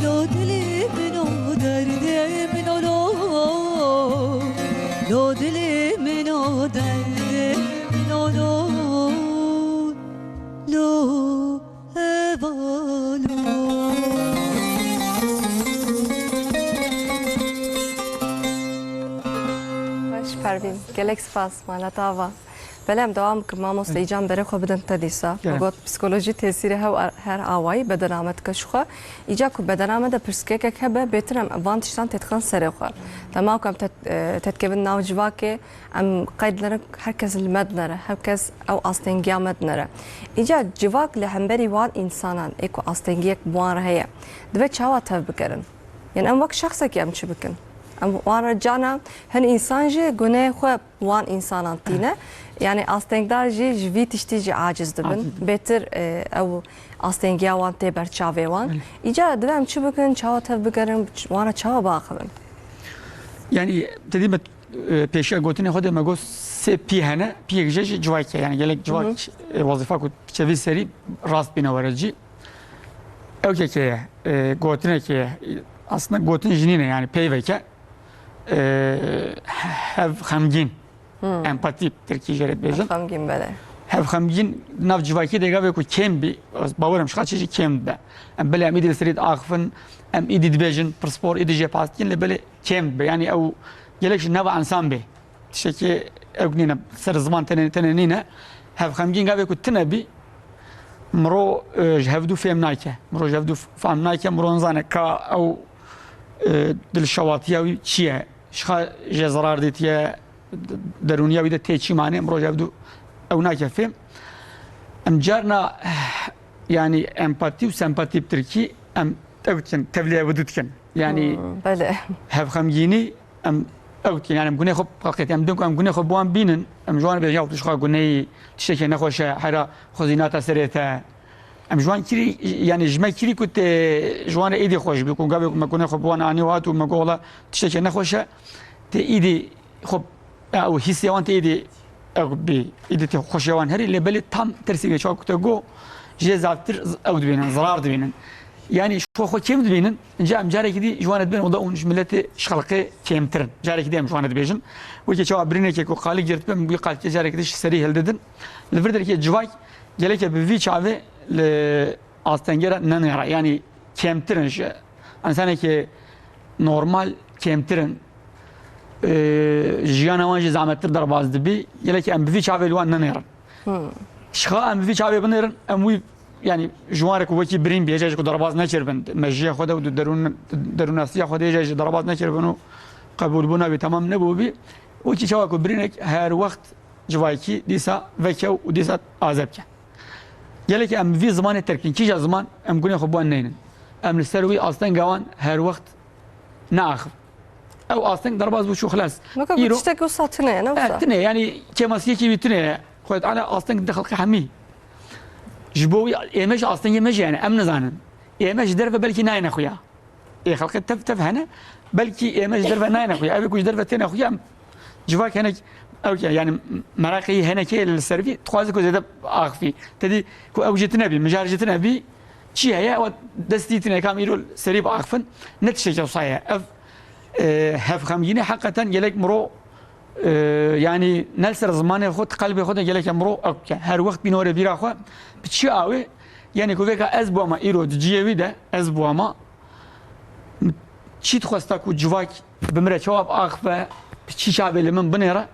Lo dilê min o, derdê min o, lo. Lo dilê min o, derdê min o, lo. Lo, heval o. Baş Pervîn, gelek spas, mala te ava. Belê em dewam bikin, mamoste, îcan berê xwe bidin te dîsa. Gerek. Me got psikolojî tesîrê hew a-, her awayî bedena me dike ji xwe. Îca ku bedena me de pirsgirêkek hebe, bêtir em van tiştan têdixin serê xwe. Dema ku em tet-, e, tetkevin nav civakê, em qeyd nerin, her kes li me dinere, her kes ew astengiya me dinere. Îca civak li hemberî wan însanan ê ku astengiyek bi wan re heye, divê çawa tev bigerin? Yani em wek şexsekî em çi bikin? Em wan re cana hin însan jî guneyê xwe wan însanan tîne. Yani astengdar jî ji vî tiştî jî aciz dibin. Aciz dibin. Bêtir, e, ew astengiya wan tê ber çavê wan. Belê. Îca divê em çi bikin, çawa tev bigerin, wan re çawa biaxivin? Yani te dî me, e, pêşiya gotinê xwe de me got sê pî hene, pîyek jê jî civakê. Yani gelek civak, Hı hı. e, wezîfa ku çevî serî rast bîne were cî. Ew kekê ye, e, gotinekê ye. Aslında gotin jî nîne, yani peyveke, e, hev xemgîn. Hmm. Empatî tirkî jê re dibêjin. Hev xemgîn, belê. Hev xemgîn nav civakî de gavê ku kêm bî, ez bawerim ji xaçê jî kêm dibe. Em belê em îdî li serî diaxifin, em îdî dibêjin, pirspor, îdî jê pas dikin, lê belê kêm dibe. Yani ew gelek ji nava ensan bê. Tiştekî ew nîne, ser ziman tenê, tenê nîne. Hev xemgîn gavê ku tune bî, miro, e, ji hevdû fêm nake. Miro ji hevdû fam nake, miro nizane ka ew, e, dilşewatiya wî çi ye. Ji xwe jê zerar dîtiye, derûniya wî de tê çi mane, miro ji hevdû ew nake fêm. Em carna Yanî empatî û sempatî bi tirkî em ew dikin, tevlî ew dikin. Yanî Hmm, belê. hevxemgînî em ew dikin. Yanî em gunê xwe xelqê em din ku em gunê xwe bi wan bînin, em ji wan bêjin, "Ya tu ji xwe guneyî, tiştekê nexweş e, hera xwezî nate serê te." Em ji wan kirî, yanî ji me kirî ku tê ji wan re êdî xweş bî, ku gavê ku me gunê xwe bi wan anî û hat û me got, "Wela tiştekê nexweş e." Tê êdî xwe, ya, û hîsê wan tê êdî ew bî, êdî tê xweşiya wan herî, lê belê tam tersî bê, çawa ku te got, jê zaftir z-, ew dibînin, zirar dibînin. Yanî ji xwe xwe kêm dibînin, inca em carekî dî ji wan re dibên, wela hûn ji miletê, ji xelqê kêmtir in. Carekî dî em ji wan re dibêjin. Wekî çawa birînekê ku qalî girtibin, em wî qalkê carekî dî ji serî hildidin. Li vir derkê civak gelekê bi vî çavê li astengê re nenêre. Yanî kêmtir in ji însanekê normal, kêmtir in. Ee, jiyana wan jî zehmettir derbas dibî. Gelekî em bi vî çavê li wan nenêrin. Hmm. Ji xwe em bi vî çavê binêrin, em wî, yanî ji wan re ku wekî birîn bî, hêja jî ku derbas nekiribin, mejiyê xwe de û derûn-, derûnasiya xwe de hêja jî derbas nekiribin û qebûlbûna wî temam nebûbî. Wekî çawa ku birînek her wext civakî dîsa vekew û dîsa azeb ke. Gelekî em vî zimanê terk bikin. Kîja ziman em gunê xwe bi wan neynin. Em li ser wî astenga wan her wext neaxivin. Ew asteng derbas bû çû xilas. Weke ku Îro tiştek wisa tune ye, ne Eh, wisa? tune ye, yanî kêmasiyekî wî tune ye. Xwedê Teala asteng dide xelqê hemî. Ji bo wî ê me jî astengê me jî, yani em nizanin. Ê me ji derve belkî nayêne xuya. Ê xelqê tev tev hene, belkî ê me ji derve nayêne xuya. Ev ê ku ji derve têne xuya, em civak henek ew ke, yani meraqê yî henekê li ser vî, dixwaze ku zêde axifî. Te dî ku ew jî tine bî, mijar jî tine bî, çi heye, ew destî tine, kam îro serî biaxifin, ne tiştekî wisa ye. Ev, e, hevxemgînî heqeten gelek miro, e, yani ne li ser zimanê xwe, qelbê xwe de gelek miro ew ke. Her wext bînore bîra xwe, bi çi awê, yani ku vêka ez bûma îro di ciyê wî de, ez bûma, Min çî dixwesta ku civak bi min re çawa biaxife, bi çî çavê li min binêre,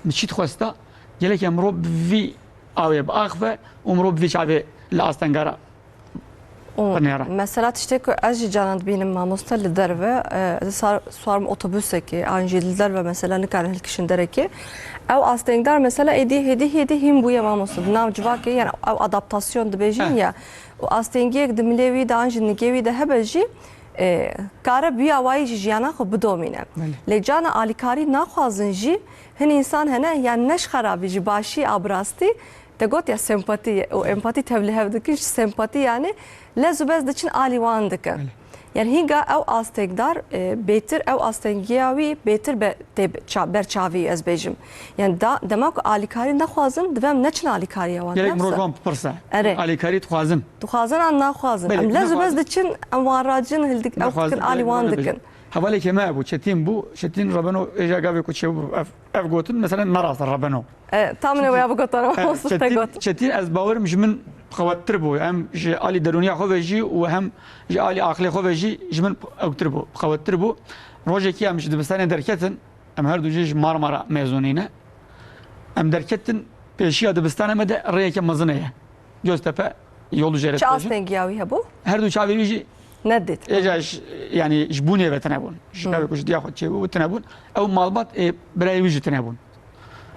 min çî dixwesta gelekê mirov bi vî awê biaxife û mirov bi vî çavê li astengara Û binêre. Mesela tiştê ku ez jî caran dibînim mamoste li derve, e, ez sar-, swarm otobusekê, an jî li derve mesela nikarin hilkişin derekê. Ew astengdar mesela êdî hêdî hêdî hîn bûye mamoste. Di nav civakê, yani ew adaptasyon dibêjin Heh. ya. Û astengiyek di milê wî de an jî nigê wî de hebe jî, e, kare bi wî awayî jî jiyana xwe bidomîne. Belê. Lê cana alîkarî naxwazin jî hin însan hene, yan ne ji xerabî, ji başî a bi rastî, te got ya sempatî û empatî tev li hev dikin, ji sempatî yani lez û bez diçin alî wan dikin. Belê. Yani hînga ew astengdar, e, bêtir ew astengiya wî bêtir be, tê ça-, ber çavî ez bêjim. Yani da, dema ku alîkarî nexwazin, divem neçin alîkariya wan. Gerek Ne mirov wisa? wan bipirse. Erê. Alîkarî dixwazin. Dixwazin an naxwazin. Belê, Em lez û bez nexwazin. diçin, em wan racin hildik, ew Nexwazin, dikin alî wan nexwazin. dikin. Hevalekê me bû, Çetîn bû. Çetîn Rebeno êja gavê ku çêbû ev, ev gotin, mesela ne rast e Rebeno. E, tam ne waya bigotana, E, olsun te Çetîn, got. Çetîn ez bawerim ji min qewettir bû. Hem ji alî derûniya xwe ve jî û hem ji alî aqilê xwe ve jî ji min ewtir bû, qewettir bû. Rojekî em ji dibistanê derketin, em her du jî ji Marmara mezûnî ne. Em derketin, pêşiya dibistana me de rêyeke mezin heye. Göztepe yolu jê re Çi dibêjin. astengiya wî hebû? Her du çavê wî jî Nedît. êja ji, yani ji bûnê ve tine bûn. Ji Hı. gavê ku ji diya xwe çêbû, tine bûn. Ew malbat ê birayê wî jî tine bûn.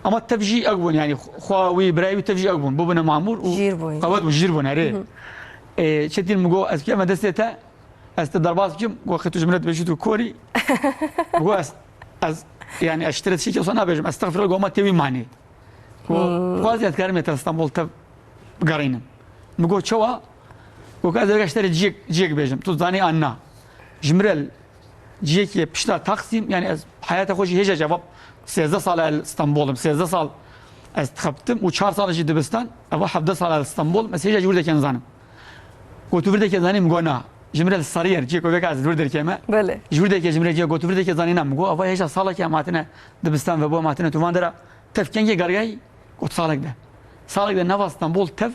Ama tev jî ew bûn, yani xwa wî, birayê wî tev jî ew bûn. Bûbûne mamûr û Jîr bûn. qewet bû, jîr bûn, erê. Hı hı. Ê, Çetîn min got, "Ez keme destê te, ez te derbas bikim." Got, "Xê tu ji min re dibêjî tu korî." Min got, "Ez, ez, yani ez ji te re tiştekî wisa nabêjim. Estexfirullah." Got, "Ma tê wî manê." Got, Hmm. "Xwazî ez dikarim ê te Stenbol tev bigerînim." Min got, "Çawa?" Got, "Ez ê ji te re ciyek, ciyek bêjim. Tu zanî an na. Ji min re ciyekê pişta Taksim, yani ez heyata xwe jî hêja cevap sêzdeh sal el Stenbolim, sêzdeh sal ez dixebitim û çar sal jî dibistan, eva hevdeh sal el Stenbol, ez hêja ji wirdekê nizanim." Got, "Tu wirdekê zanî?" Min got, "Na." Ji min re li Sarıyer, ciyê ku vêka ez li wir derkêm e. Belê. Ji wirdekê ji min re ciyê got, "Tu wirdekê zanî?" "Na." Min got, "Ava hêja salekê em hatine dibistan ve bo em hatine tu van dera." Tev kengê geriyayî, got, "Salek de. Salek de nava Stenbol tev,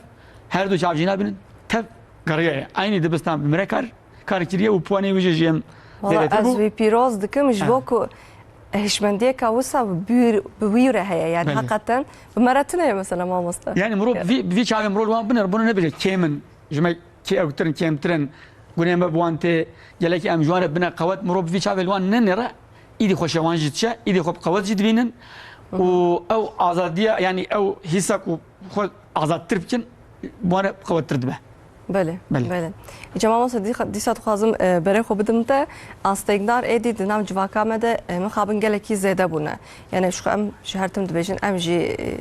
her du çav jî nabînin, tev geriyaye. Eynî dibistan bi min re kar, kar kiriye û puanê wî jî ji em Valla zêdetir ez bû." wî pîroz dikim, ji Ha. bo ku hişmendiyeka wisa bi wî, bi wî re heye. Yani Belê. heqeten bi me re tune ye mesela mamoste. Yani mirov Ya. vî, vî çavê mirov li wan binêre, bunu nebêje kêm in. Ji me kê ewtir in, kêmtir in, gunê me bi wan tê, gelekî em ji wan re bine qewet, mirov bi vî çavê li wan nenêre, îdî xweşiya wan jî diçe, îdî xwe bi qewet jî dibînin. Hı hı. Û ew azadiya, yanî ew hîsa ku xwe azadtir bikin, bi wan re qewettir dibe. Belê, Belê. belê. Îca mamoste dî-, dîsa dixwazim, e, berê xwe bidim te. Astengdar êdî di nav civaka me de, e, mixabin gelekî zêde bûne. Yani ji xwe em ji her tim dibêjin, em jî, e,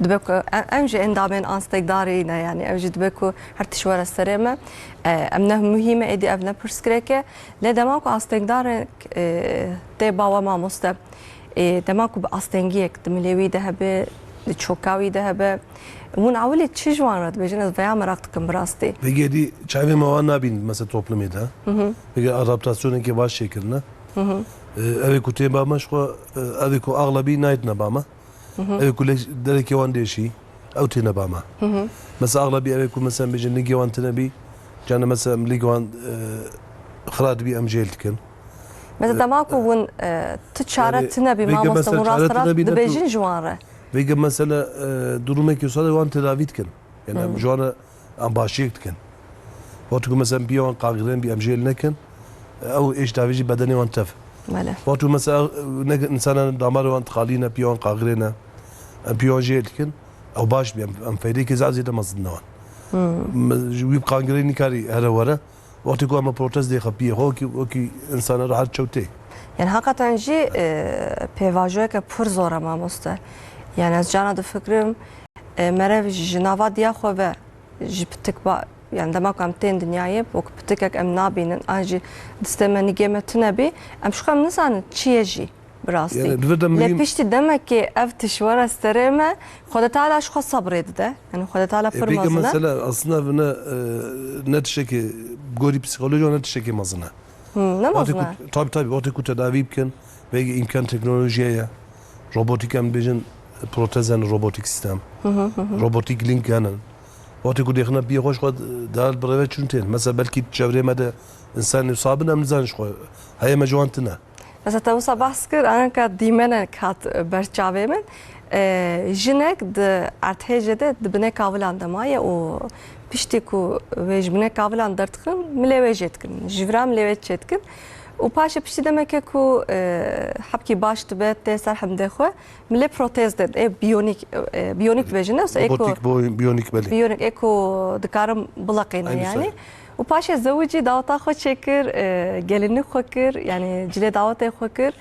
dibe ku, em, em jî endamên astengdarî ne, yani ev jî dibe ku her tişt were serê me. E, em ne muhîm e, êdî ev ne pirsgirêk e. Lê dema ku astengdarek, e, tê ba we mamoste, e, dema ku bi astengiyek di milê wî de hebe, di çoka wî de hebe, hûn ewilî çi ji wan re dibêjin? Ez veya meraq dikim bi rastî. Vêgê dî çavê me wan nabîn, mesela toplumê de. Hı hı. Vêgê adaptasyonekê baş çêkirine. Hı hı. E, ev ê ku tê ba me ji xwe, e, ev ê ku axlebî nayêtine ba me. Hı hı. Ev ê ku lê-, derekê wan dêşî, ew têne ba me. Hı hı. Mesela axlebî ev ê ku mesela bêjin lingê wan tine bî, cane mesela em lingê wan, e, xira dibî em jêl dikin. Mesela dema ku hûn, e, tu çare Yani, tine bî, vêgê mamoste, mesela hûn çare rast rast tine bî, ne tu dibêjin ji wan re. Vêgê mesela, e, durumekî wisa de wan tedavî dikin. Yani, em Hı. ji wan re em başiyek dikin. Wextê ku mesela em piyê wan qagirên bî, em jêl nekin, ew êş davê jî bedenê wan tev. Belê. Wextê ku mesela, ne, insana damarê wan dixalîne, piyê wan qagirê ne, em piyê wan jêl dikin, ew baş bî, em, em feydekê zaf zêde mezin ne wan. Hmm. Me, ji wî qagirê nikarî here were. Wextê ku em protez dê xwe piyê xwe, wekî, wekî insana rehet çew tê. Yani hakikaten jî, e, pêvajoyeke pir zor e mamoste. Yani ez cana difikirim, e, merev ji nava diya xwe ve ji pitik ba, yani dema ku em tên dinyayê, wek pitikek em nabînin, an jî distê me nigê me tune bî, em ji xwe em nizanin çi ye jî. Bi rastî. Yani, di vir de Lê mirî- piştî demekê ev tişt were serê me, Xwedê Teala ji xwe sebrê dide. Yani Xwedê Teala E, pir pêke mezin e. Mesela aslında ev ne, e, ne tiştekê, gorî psîkolojî ne tiştekê mezin e. Hmm, ne Wextê mezin e? ku, tabii, tabii, wextê ku tedavî bikin, belkî îmkan teknolojiyê ye. Robotik em bêjin, protez hene, robotik sistem. Hı hı, hı hı. Robotik link hene. Wextê ku dêxine piyê xwe ji xwe dal bireve çûn tên. Mesela belkî çevrê me de însanê wisa bin em nizanin ji xwe. Heye me ji wan tine. Mesela te wisa behs kir, anka dîmenek hat ber çavê min. E, jinek di erdhêjê de di binê kavilan de maye û piştî ku wê ji binê kavilan derdikin, milê wê jê dikin. Ji vira milê wê çêdikin. Û paşê piştî demeke ku, e, hebkî baş dibe, tê ser hemdê xwe, milê protez de, ê biyonîk, e, biyonîk dibêjin, ne? Ê ku Robotik, bo-, biyonik, belê. Biyonik, ê ku dikarin bileqîne Aynı yani. şey. Û paşê zewicî daweta xwe çêkir, e, gelinî xwe kir, yani cilê dawetê xwe kir.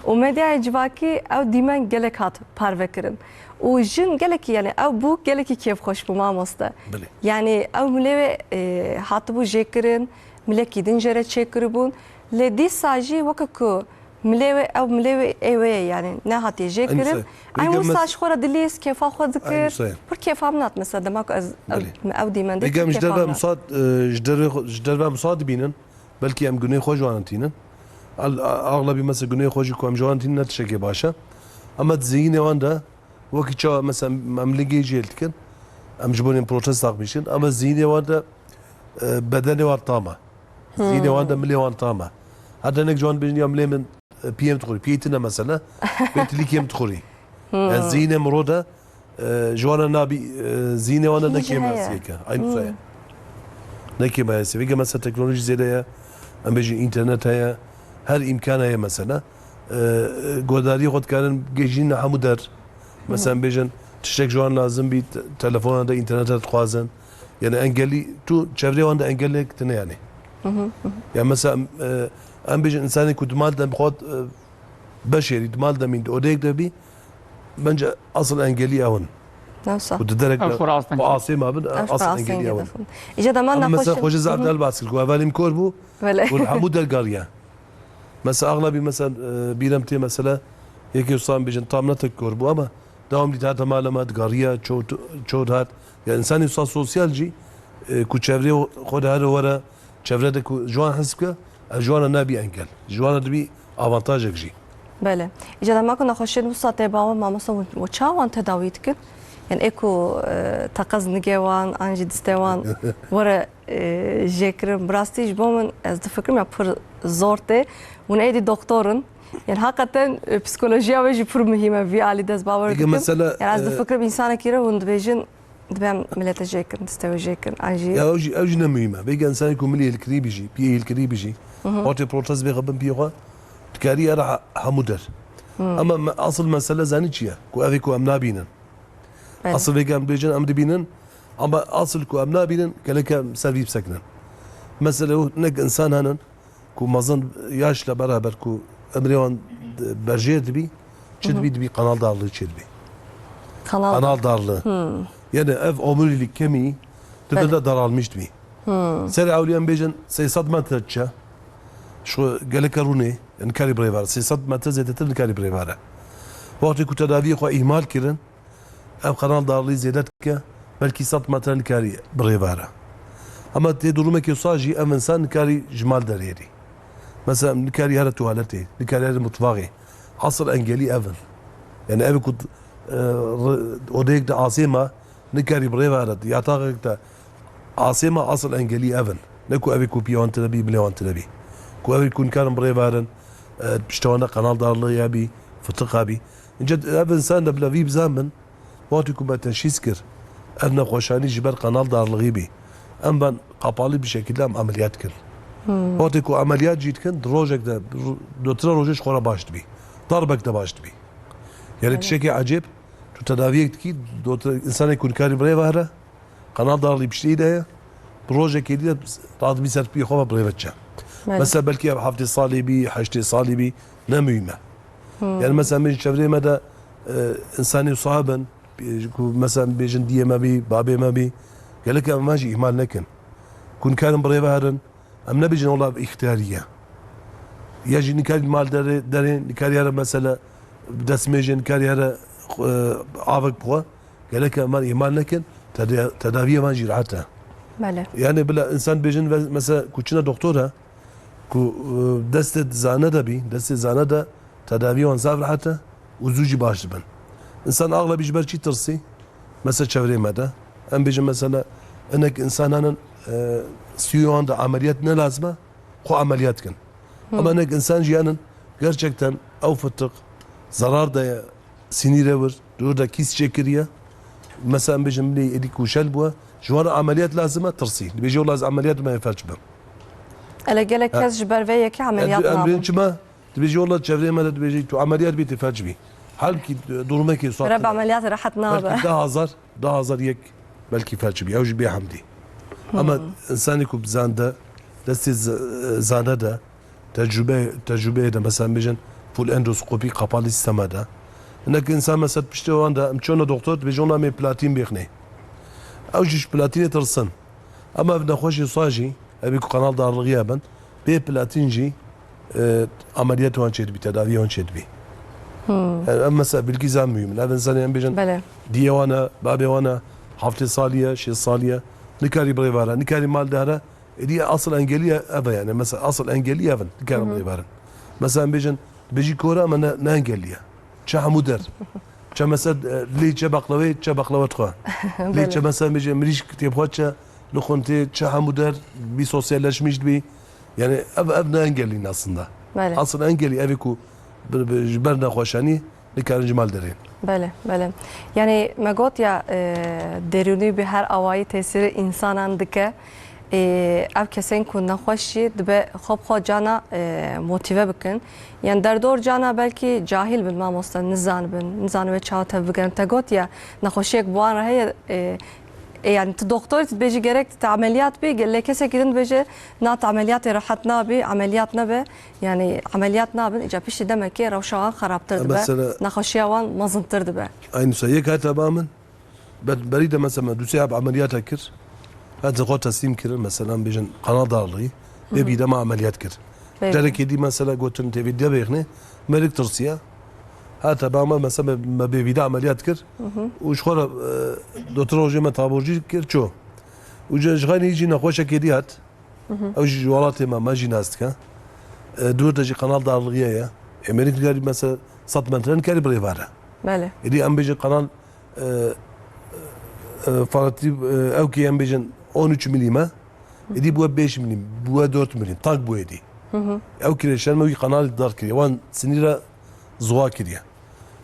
Û medyaya civakî ew dîmen gelek hat parvekirin. Û jin gelekî, yani ew bûk gelekî kêfxweş bû mamoste. Bilê. Yani ew milê wê, e, hatibû jêkirin, milekî din jê re çêkiribûn. Lê dîsa jî weke ku milê wê, ew milê wê ê wê ye, yani nehatiye jê Aynı kirin. şey. Eyn Vêgem wisa mes- ji xwe re dilîst, kêfa xwe dikir. Aynı şey. Pir kêfa min hat mesela dema ku ez ew, Bilê. ew dîmen de Vêgem pir ji kêfa derve min hat. Musat, e, ji derve xwe, ji derve Musat dibînin. Belkî em gunê xwe ji wan tînin. Al-, a-, axlebî mesela gunê xwe jî ku em ji wan tînin ne tiştekê baş e. Ama di zihînê wan de wekî çawa mesela em lingê jêl dikin, em ji bo nê protez daxmîşin, ama zihînê wan de, e, bedenê wan tam e. Zihînê wan de milê wan tam e. Her denek ji wan dibêjin ya milê min, e, piyê min dixurî. Piyê tine mesela, pê tilîkê min dixurî. Yani zihînê miro de, e, ji wan re nabî, e, zihînê wan de Hîn ne jî heye. kêmyasiyek e. Aynı şey. Ne kêmyasiyek. Vêga mesela teknolojî zêde ye. Em bêjin înternet heye. Her îmkan heye mesela. E, e, guhdariyê xwe dikarin gihîjîne hemû der. Mesela em bêjin tiştek ji wan lazim bî, te-, telefona de, înterneta dixwazin. Yani engelî, tu çevrê wan de engelek tine yani. Ya mesela, e, em bêjin insanê ku di mal de bi xwe, e, beşêrî, di mal de mîn, di odeyek de bî, bence asıl engelî ew in. Newsa. Ku di derek Ew de xwe rast xwe asê ma bin, Ew asıl xwe engelî astengî ew in. dixin. Îca dema Ama mesela nexweşin. Xwecê Hı hı. Zerdal behs kir, ku hevalê min kor bû, Belê. ku li hemû der gariye. Mesela axlabî mesela, e, bîrem tê mesela, yekê wisa em bêjin tam ne tek kor bû ama dewam dît hate mala me digariya, ço, ço dihat. Ya insanê wisa sosyal jî, e, ku çevrê xwe de here were, çevre de ku ji wan hez bike, ev ji wan re nabî engel. Ji wan re dibî avantajek jî. Belê. Îca dema ku nexweşiyên wisa tê ba wan, mamosta, û, û çawa wan tedawî dikin? Yani ê ku, e, teqez nigê wan, an jî distê wan were, e, jêkirin. Bi rastî ji bo min, ez difikirim ya pir zor tê. Hûn êdî doktor in. Yani hakikaten, e, psikolojiya wê jî pir muhîm e. Vî alî de ez bawer Peki dikim. mesela, Yani ez e, difikirim, insanekî re hûn dibêjin, dibe em milete jêkirin, distê wê jêkirin. An jî Ya ew jî, ew jî ne muhîm e. Vêga insanê ku milê hilkirî bijî, piyê hilkirî bijî. Hı hı. Ortê protez bê xwe bin piyê xwe, dikarî era ha-, hemû der. Hı. Ama me-, asıl mesele zanî çi ye? Ku ev ê ku em nabînin. Belê. Asıl vêga em dibêjin, em dibînin, Ama asıl ku em nabînin, gelek em ser vî bisekinin. Mesela hinek insan henin ku mezin yaşla beraber ku emrê wan berjêr dibî, çi dibî, dibî kanal darlığı çê dibî. Kanal. Kanal darlığı. Yani ev omurilik kemiği dibe de daralmış dibî. Serê ewlî em bêjin sê sed metre diçe. Şu geleke rûnê, yani nikarî birêvare. Sê sed metre zêdetir nikarî birêvare. Wextê ku tedaviyê xwe îhmal kirin, ev kanal darlığı zêde dike, belkî sed metre nikarî birêvare. Ama tê durumekê wisa jî ev insan nikarî ji mal derêrî. Mesela nikarî here tuwaletê, nikarî here mutfaxê. Asıl engelî ev in. Yani ev ku, e, re-, odeyek de asê ma, nikarî birêvare, yataxek de asê ma, asıl engelî ev in. Ne ku ev ê ku piyê wan tine bî, bilê wan tine bî. Ku ev ê ku nikarin birêvarin, e, piştê wan de kanal darlığı ya bî, fıtık ya bî. Înce ev insan de bila vî bizan bin, wextî ku me teşhîs kir, ev nexweşanî ji ber kanal darlığı bî. Em ben kapalı bir şekilde em ameliyat kirin. Wextê ku ameliyat jî dikin, di rojek de, ro-, dotira rojê ji xwe re baş dibî. Darbek de baş dibî. Yani tiştekî ecêb, tu tedaviyek dikî, dotir, insanê ku nikarî birêve here, kanal darlî piştî de ye, bi rojekê dî de radibî ser piyê xwe ve birêve çe. Mesela belkî ev heftê salî bî, heştê salî bî, ne muhîm e. Yani mesela min çevrê me de, e, insanê sahib in, ku mesela bêjin diyê me bî, babê me bî, gelek em van jî îhmal nekin. Ku nikarin birêve herin, em nebêjin wela ev îxtiyarî ye. Ya jî nikarî mal derê, derê, nikarî here mesela destmêjê, nikarî here, e, avek bixwe. Gelek em van îhmal nekin, tede-, tedaviyê van jî rehet e. Belê. Yani bila insan bêjin ve mesela ku çine doktora, ku, e, destê zane de bî, destê zane de tedaviyê wan zaf rehet e û zû jî baş dibin. Însan axlebî ji ber çi tirsî? Mesela çevrê me de. Em bêjin mesela hinek însan henin, e, siyû wan de ameliyat ne lazim e, xwe ameliyat kin. Ama hinek însan jî henin gerçekten ew fitiq zerar daye sinîrê wir, dûr de kîs çêkiriye. Mesela em bêjin bilê êdî ku şel bûye, ji wan re ameliyat lazim e, tirsî. Dibêje wela ez ameliyat bime, felç bim. Ele gelek kes ji ber vê yekê ameliyat nabin. Em bêjin çima? Dibêjî wela çevreyê me de dibêjî tu ameliyat bî, tu felç bî. Halkî durumekê wisa. Reb ameliyatê rehet nabe. Belkî deh hazar, deh hazar yek belkî felç bî. Ew jî bê hemdî. Ama insanê ku bi zan de, destê z-, zane de, tecrube, tecrubeyê de, mesela bêjin full endoskopî kapalı sistema de. Hinek insan mesela piştê wan de, em çûne doktor, dibêjin wela em ê platîn bêxinê. Ew jî ji platînê tirsin. Ama ev nexweşê wisa jî, evî ku kanal darlixî hebin, bê platîn jî, e, ameliyat wan çêdibî, tedaviyê wan çêdibî. E, ev mesela bilgî zan muhîm in. Ev insanê em bêjin, diyê wan e, babê wan e, heftê salî ye, şêst salî ye, nikarî birêvare, nikarî mal dehre, êdî asıl engelî ev e yani. Mesela asıl engelî ev in, nikarin birêvarin. Mesela em bêjin, dibêjî kor e ama ne, ne engelî ye. Çe hemû der. Çe mesela, e, lê çe baqlawê, çe baqlawa dixwe. Lê çe mesela bêje mirîşk tê bixwe çe, li xwe tê, çe hemû der, bî sosyalleşmiş dibî. Yani ev, ev ne engelî ne aslında. Asıl engelî ev ê ku bi, bi, ji ber nexweşanî nikarin ji mal derên. Belê, belê. Yani me got ya, e, derûnî bi her awayî tesîrê însanan dike. Ê, ev kesên ku nexweş jî dibe xwe bi xwe cana, e, motîve bikin. Yan derdor cana belkî cahîl bin mamoste, nizanibin, nizanibe çawa tev bigerin. Te got ya nexweşiyek bi wan re heye, e, e, yani tu doktor î, tu dibêjî gerek tu ameliyat bî, lê kesekî din dibêje na tu ameliyatê rehet nabî, ameliyat nebe. Yani ameliyat nabin, îca piştî demekê rewşa wan xerabtir dibe, nexweşiya wan mezintir dibe. Aynı şey. Yek hate ba min, Ber-, berî de mesela me du sê heb ameliyata kir. Hate xwe teslîm kirin, mesela em bêjin kanal darlığı. Vê bî de me ameliyat kir. Carekê dî mesela gotin tê vê de bêxne, merik tirsiye. Hate ba me mesela me, me bê vî de ameliyat kir. Û ji xwe re, e, dotir rojê me taborcî kir, ço. Û ji, ji xeynî jî nexweşekê dî hat. Ew jî ji welatê me, me jî nas dike. E, dûr de jî kanal darlığı ye. Ê merik nikarî mesela sed metre nikarî birêvare. Belê. Êdî em bêjin kanal, e, e, faratî, e, ew kê em bêjin on üç milim e. Êdî bûye beş milim, bûye dört milim. Tak bûye êdî. Ew kireşen me wî kanalê dar kiriye. Wan sinîra ziwa kiriye.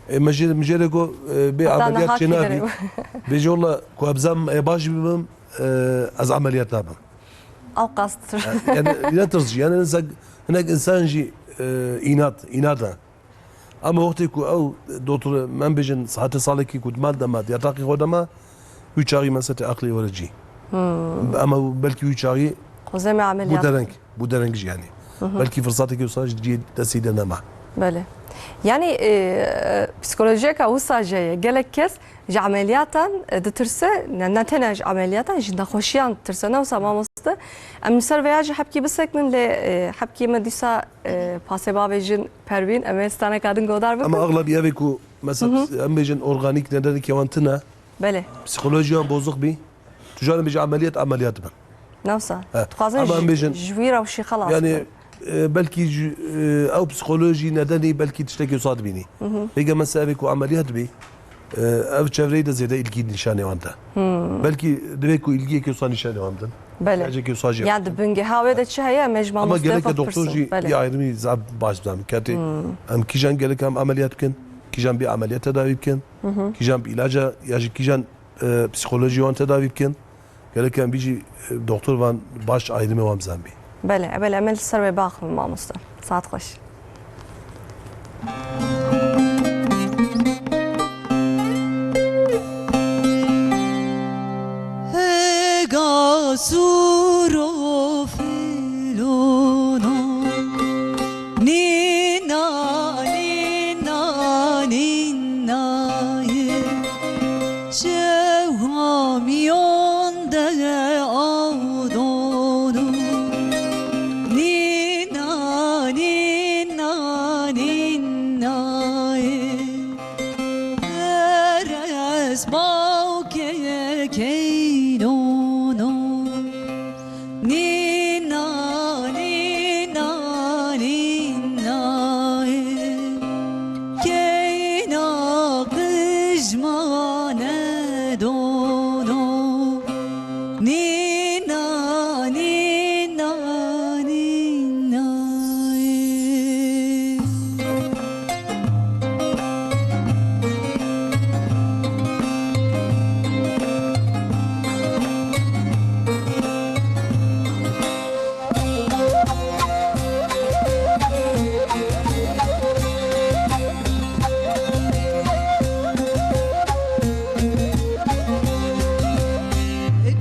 E, me jê, me jê re got, e, bê ameliyat çê nabî. Bêje wela ku ez bizam, e, baş bibim, e, ez ameliyat nabim. Ew qastir. Yani ne tirs jî. Yani insan, hinek insan jî, e, înat, înat e. Ama wextê ku ew dotor, em bêjin saetê salekî ku di mal de ma, di yataqê xwe de ma, Wî çaxî mesela te aqlê were cî. Ama belkî wî çaxî Xwezê me bû ameliyat. dereng, bû dereng jî yanî. Belkî firsatekê wisa ji cihê destê de nema. Belê. Yanî, e, psîkolojiyeka wisa jî heye. Gelek kes ji ameliyatan, e, ditirse, ne, ne tenê ji ameliyatan, ji nexweşiyan ditirse. Ne wisa mamoste? Em li ser vêya jî hepkî bisekinin lê, e, hepkî me dîsa, e, pasê bavê jin Pervîn, em ê straneka din godar bikin. Ama axlabî ev ê ku mesela em bêjin organîk nedenekê wan tune, Belê. psîkolojiyan bozuk bî, tu janê bêjî ameliyat, ameliyat bin. Ne wisa. He. Dixwazin Ama em ji, bêjin, ji wî rewşî xelas yani, bin. e, belkî ji, e, ew psîkolojî nedenî belkî tiştekê wisa dibînî. Hêge mesela evê ku ameliyat bî, e, ev çevreyê de zêde îlgî nîşanê wan de. Belkî divê ku îlgiyekê wisa nîşanê wan bidin. Belê. Îhtiyacekê wisa jî. Yani di bingeha wê de çi heye, em ê ji Ama mamoste gereke xwe doktor bipirsin. jî Belê. bir ayrımı zaf baş bizanî. Katê em kîjan gerek em ameliyat bikin, kîjan bir ameliyat tedavî bikin, kîjan bir ilaca ya jî kîjan e, psîkolojî wan tedavî bikin. Gerek em bî jî, e, doktor van baş ayrımê wan bizanbî. Belê, belê, em ê li ser wê biaxivin mamoste. Saet xweş. Hêga sûr û fîlûno. Nîna, nîna, nîna ye. Şewa miyon de av dono. Nîna, nîna, nîna ye. Teres bawke keynono. Nîna, nîna, nîna ye. Keyna qijmane dono. Nîna, nîna, nîna ye.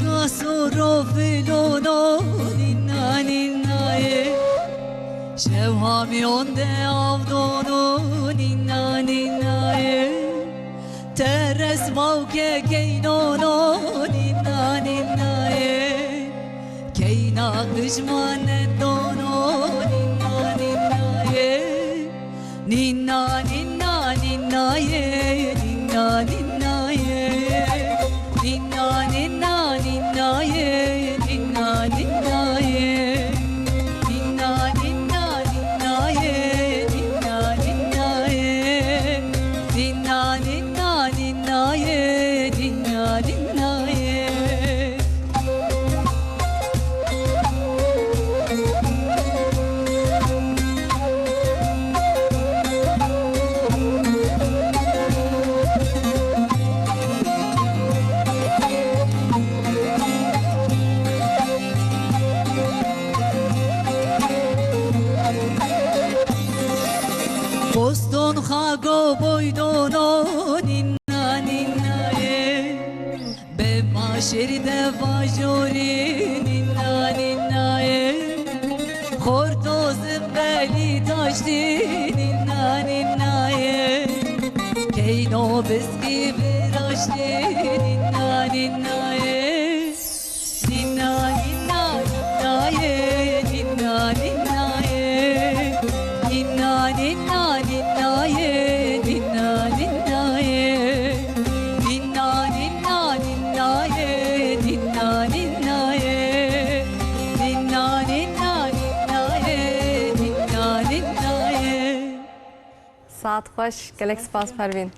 Gasoro filono nina nina ye. Şew hamyon de avdono nina nina ye. Teres bawke keynono nina nina ye. Keyna qijmane dono nina nina ye. Nina nina nina ye, nina nina ye. Nina nina nina ye, nina nina ye. Nina nina nina ye, nina nina ye. Nina nina nina ye, nina nina ye. Poston xago boydono nina nina ye. Be maşêrî de vajorî nîna nîna ye. Xortozin belî taştî nîna nîna ye. Keyno biskî viraştî nîna nîna ye. Nîna nîna nîna ye, nîna nîna ye. Nîna nîna nîna ye, nîna nîna ye. Nîna, nîna, nîna ye, nîna, nîna ye. Nîna, nîna, nîna ye, nîna, nîna ye. Saet xweş, gelek spas Pervîn.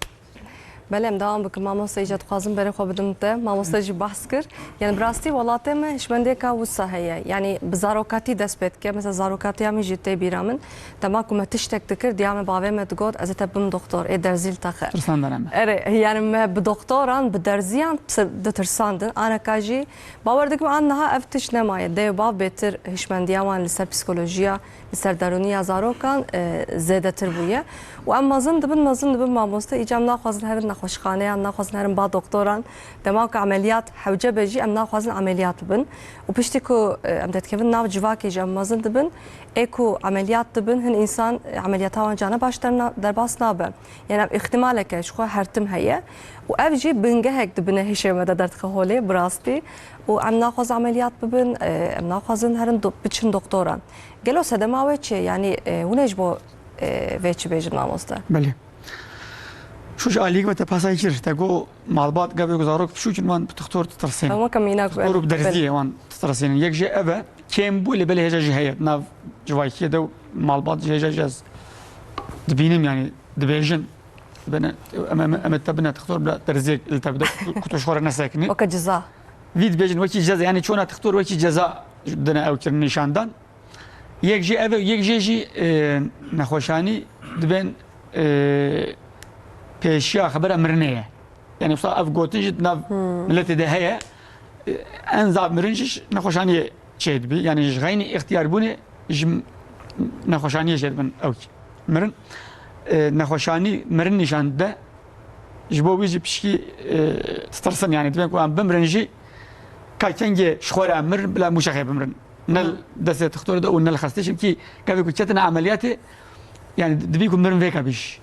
Belê, em dewam bikin. Mamoste, îca dixwazim berê xwe bidim te. Mamoste jî behs kir. Yani bi rastî welatê me hişmendiyeka wisa heye. Yani bi zarokatî dest pê dike. Mesela zarokatiya min jî tê bîra min. Dema ku me tiştek dikir, diya me bavê me digot, ez ê te bim doktor, ê derzî li te xer. Tirsandana me. Erê, yani me bi doktoran, bi derziyan pir ditirsandin. Aneka jî bawer dikim an niha ev tişt nemaye. Dê û bav bêtir hişmendiya wan li ser psîkolojiya Li ser derûniya zarokan, e, zêdetir bûye. Û em mezin dibin, mezin dibin mamoste, îca em naxwazin herin nexweşxaneyan, naxwazin herin ba doktoran. Dema ku emeliyat hewce be jî em naxwazin emeliyat bibin. Û piştî ku, e, em derdikevin nav civakê jî em mezin dibin, ê ku emeliyat dibin, hin însan, e, emeliyata wan cane baş derna-, derbas nabe. Yanî ev îhtimaleke ji xwe her tim heye. Û ev jî bingehek di binê hişê me de derdixe holê, bi rastî. Û em naxwazin emeliyat bibin, e, em naxwazin herin do-, biçin doktoran. Gelo sedema wê çi ye? Yanî, e, hûn ê ji bo, e, vê çi bêjin mamoste? Belê. Şu ji aliyek ve te pasay kir. Te got malbat gavê ku zarok piçûk in wan bi tixtor ditirsên. Ew weke mînak be. Tixtor û bi derziyê wan ditirsênin. Yek jê ev e. Kêm bû lê belê hêja jî heye. Nav civakiyê de û malbat jî hêja jî ez dibînim, yanî dibêjin. Bine, em, em, em te bine tixtor bila derziyek li te bide ku tu ji xwe re nesekinî. Weke ceza. Vî dibêjin wekî ceza, yanî çona tixtor wekî ceza dine ew kirin nîşandan. Yek jê ev e, yek jê jî, e, nexweşanî dibên, e, pêşiya xebera mirinê ye. Yanî wisa ev gotin jî di nav miletê de heye. E, en zaf mirin jî ji nexweşaniyê çêdibî. Yanî ji xeynî îxtiyarbûnê ji nexweşaniyê çêdibin ew mirin. E, nexweşanî mirin nîşan dide. Ji bo wî jî pişkî, e, ditirsin, yanî dibên ku em bimirin jî, ka kengê ji xwe re em mirin, bila mûşexê bimirin. Ne li destê tixtorê de û ne li xestê, çimkî gavê ku ketine emeliyatê, yanî dibî ku mirin vêka bî jî.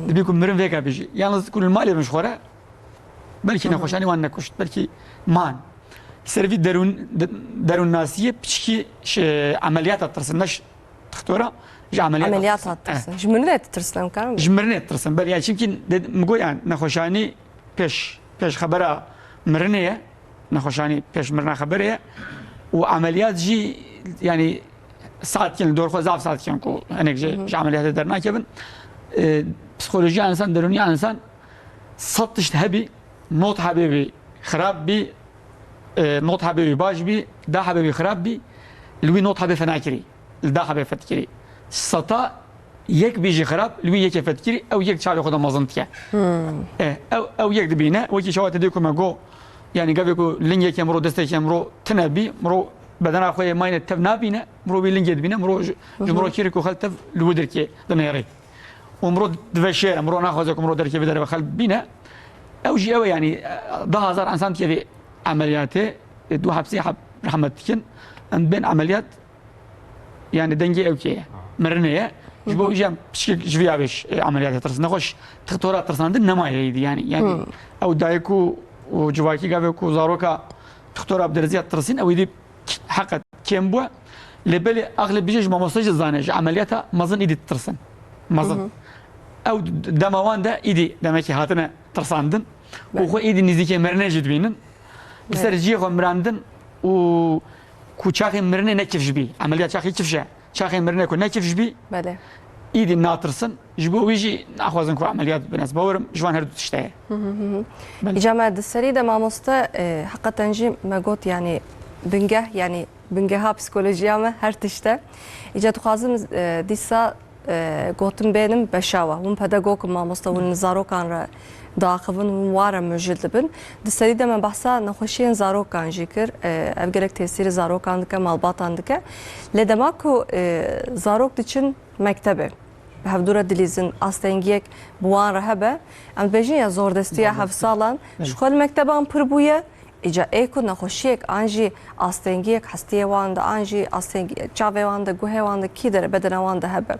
Dibî ku mirin vêka bî jî. Yalnız ku li malê bin ji xwe re, belkî nexweşanî wan nekuşt, belkî man. Ser vî derûn-, de-, derûnnasiyê piçkî ji emeliyata ditirsin, ne ji tixtora, ji emeliyata ditirsin. Emeliyata ditirsin. Ji mirinê ditirsin, em karin? Ji mirinê ditirsin. Belê, yani çimkî de-, min got, yani nexweşanî pêş, pêş xebera mirinê ye. Nexweşanî pêş mirina xeberê ye. Û emeliyat jî, yani saetkirin, li dor xwe zaf saetkirin ku hinek ji, ji emeliyatê dernakevin. E, psikolojiya insan, derûniya insan sed tişt hebî, not hebê wî xirab bî, e, not hebê wî baş bî, da hebê wî xirab bî, li wî not hebê fena kirî, li da hebê fedkirî. Seta yek bî jî xirab, li wî yekê fedkirî, ew yek çavê xwe de mezin dike. E, ew, ew yek dibîne, wekî çawa te dê ku me got, yani gavê ku lingekê miro, destekê miro tine bî, miro bedena xwe yê mayne tev nabîne, miro wî lingê dibîne, miro ji, ji miro kîrê ku xel tev li wî derkê dinêrê. Û miro diveşêre, miro naxwaze ku miro derkeve derve xelk bîne. Ew jî ew e, yanî, e, deh hezar insan dikeve emeliyatê, e, du hepsê heb-, rehmet dikin. Em bên emeliyat, yani dengê ew kê ye. Mirinê ye. Ji bo wî jî em piçkek ji vî avêş, e, emeliyatê tirsin. Nexweş, tixtora tirsandin nemaye êdî, yani. Yani ew dayik û, û civakî gavê ku zaroka tixtora bi derziya tirsîn, ew êdî heqet kêm bû. Lê belê axlê bijê ji mamoste jî zane, ji emeliyata mezin îdî ditirsin. Mezin. Ew d-, dema wan de îdî demekî hatine tirsandin. Û xwe îdî nîzîkê mirinê jî dibînin. Li ser cihê xwe mirandin û ku çaxê mirinê ne kifş bî. Emeliyat çaxê kifş e. Çaxê mirinê ku ne kifş bî, îdî natirsin. Ji bo wî jî naxwazin ku emeliyat bibin. Ez bawerim ji van her du tişt heye. Belê. Îca me di serî de mamoste, e, heqeten jî me got, yanî bingeh, yanî bingeha psikolojiya me her tişt e. Îca dixwazim, e, dîsa, e, gotin bênim beşa we. Hûn pedagog in mamoste, hûn li zarokan re diaxivin, hûn wan re mijûl dibin. Di serî de me behsa nexweşiyên zarokan jî kir. E, ev gelek tesîrê zarokan dike, malbatan dike. Lê dema ku, e, zarok diçin mektebê, bi hevdû re dilîzin, astengiyek bi wan re hebe, em dibêjin ya zordestiya hevsalan ji xwe li mekteban pir bûye, îca ê ku nexweşiyek an jî astengiyek hestiyê wan de, an jî astengiyek çavê wan de, guhê wan de, kî dere bedena wan de hebe.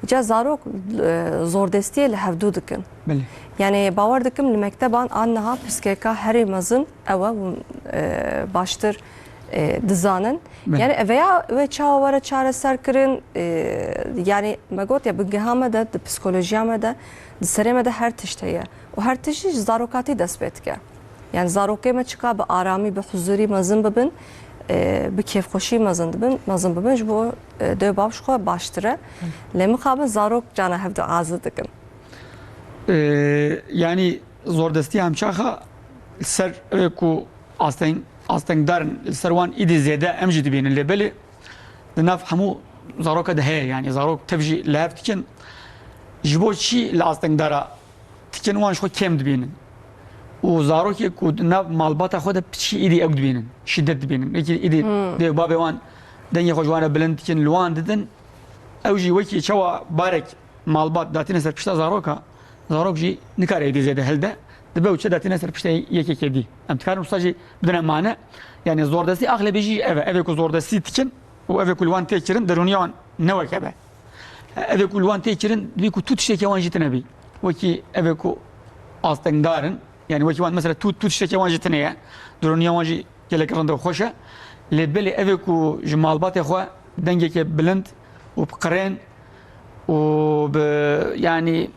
Îca zarok, e, zordestiyê li hevdû dikin. Belê. Yani bawer dikim li mekteban an niha pirsgirêka herî mezin ew e, hûn, e, baştir, e, dizanin. Belê. Yani ev ya wê çawa were çareser kirin, e, yani me got ya bingeha me de, di psikolojiya me de, di serê me de her tişt heye. Û her tişt jî ji zarokatî dest pê dike. Yani zarokê me çika bi aramî, bi huzurî mezin bibin, e, bi kêfxweşî mezin dibin, mezin bibin, ji bo, e, dê û bav ji xwe baştir e. Lê mixabin zarok cana hevdu aziz dikin. E, yani zordestiya em çaxa li ser, e, ku asteng-, astengdar in, li ser wan îdî zêde em jî dibînin. Lê belê di nav hemû zaroka de heye, yani zarok tev jî li hev dikin. Ji bo çi li astengdara dikin, wan ji xwe kêm dibînin. Û zarokê ku di nav malbata xwe de piçî îdî ew dibînin, şîdet dibînin. Wekî îdî dê û babê wan dengê xwe ji wan re bilind dikin, li wan didin. Ew jî wekî çawa barek malbat datîne ser pişta zaroka, zarok jî nikare êdî zêde hilde, dibe û çi datîne ser pişta yekekê dî. Em dikarin wisa jî bidine mane, yanî zordestî axlebê jî ev e, ev ê ku zordestî dikin û ev ê ku li wan tê kirin, derûniya wan ne weke be. Ev ê ku li wan tê kirin, dibî ku tu tiştekê wan jî tine bî. Wekî ev ê ku astengdar in, yanî wekî wan mesela tu, tu tiştekê wan jî tine ye. Derûniya wan jî gelek rind û xweş e. Lê belê ev ê ku ji malbatê xwe dengekê bilind û bi qirên û bi, yanî,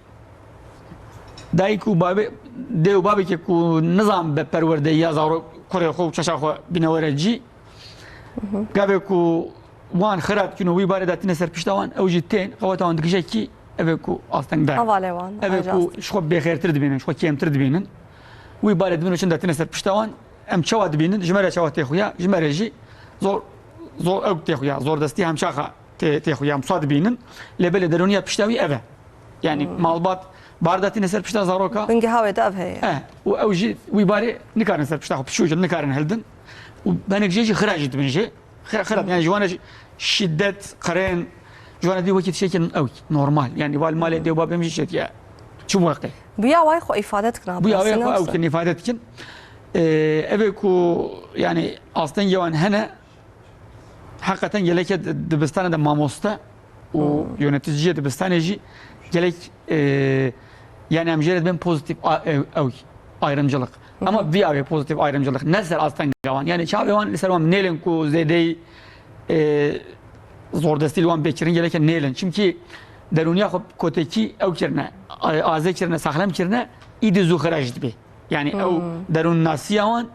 dayik û babê, dê û babekê ku nizan be perwerdeyiya zarok kurê xwe û çaşa xwe bîne were cî. Gavê ku wan xira dikin û wî barê datîne ser pişta wan, ew jî tên, qeweta wan dikije kî, ev ê ku astengdar. Hevalê wan, Ev ê ku ji xwe bêxêrtir dibînin, ji xwe kêmtir dibînin. Wî barê dibin û çin datîne ser pişta wan. Em çawa dibînin? Ji me re çawa tê xuya? Ji me re jî zor, zor ew tê xuya. Zordestî hemşaxa tê, tê xuya. Em sa dibînin. Lê belê derûniya pişta wî ev e. Yanî malbat bar datîne ser pişta zaroka. Bingeha wê de ev heye. Eh, û ew jî wî barê nikarin ser pişta xwe pişûcin, nikarin hildin. Û benek jê jî xira jî dibin jê. Xira, xira, yanî ji wan re jî şiddet, qirên, ji wan re dî wekî tiştekî ew normal. Yanî val malê dê û babê min jî şetiye. Çi weqtê? Buya wayî xwe îfade dikin. Buya wayî xwe ew dikin, îfade dikin. Ee, ev ê ku, yanî, astengê wan hene, heqeten geleke di-, dibistane de mamoste û yöneticiyê dibistanê jî gelek, e, yanî em jê re dibên pozitif a-, ew, ew ayrımcılık. Ama vî awê pozitif ayrımcılık. Ne ser astenga wan. Yanî çavê wan li ser wan nêlin ku zêdeyî, e, zordestî li wan bê kirin, geleke nêlin. Çimkî derûniya xwe kotekî ew kirine, a-, azê kirine, saxlem kirine, îdî zû xira jî dibê. Yanî ew derûnnasiya wan,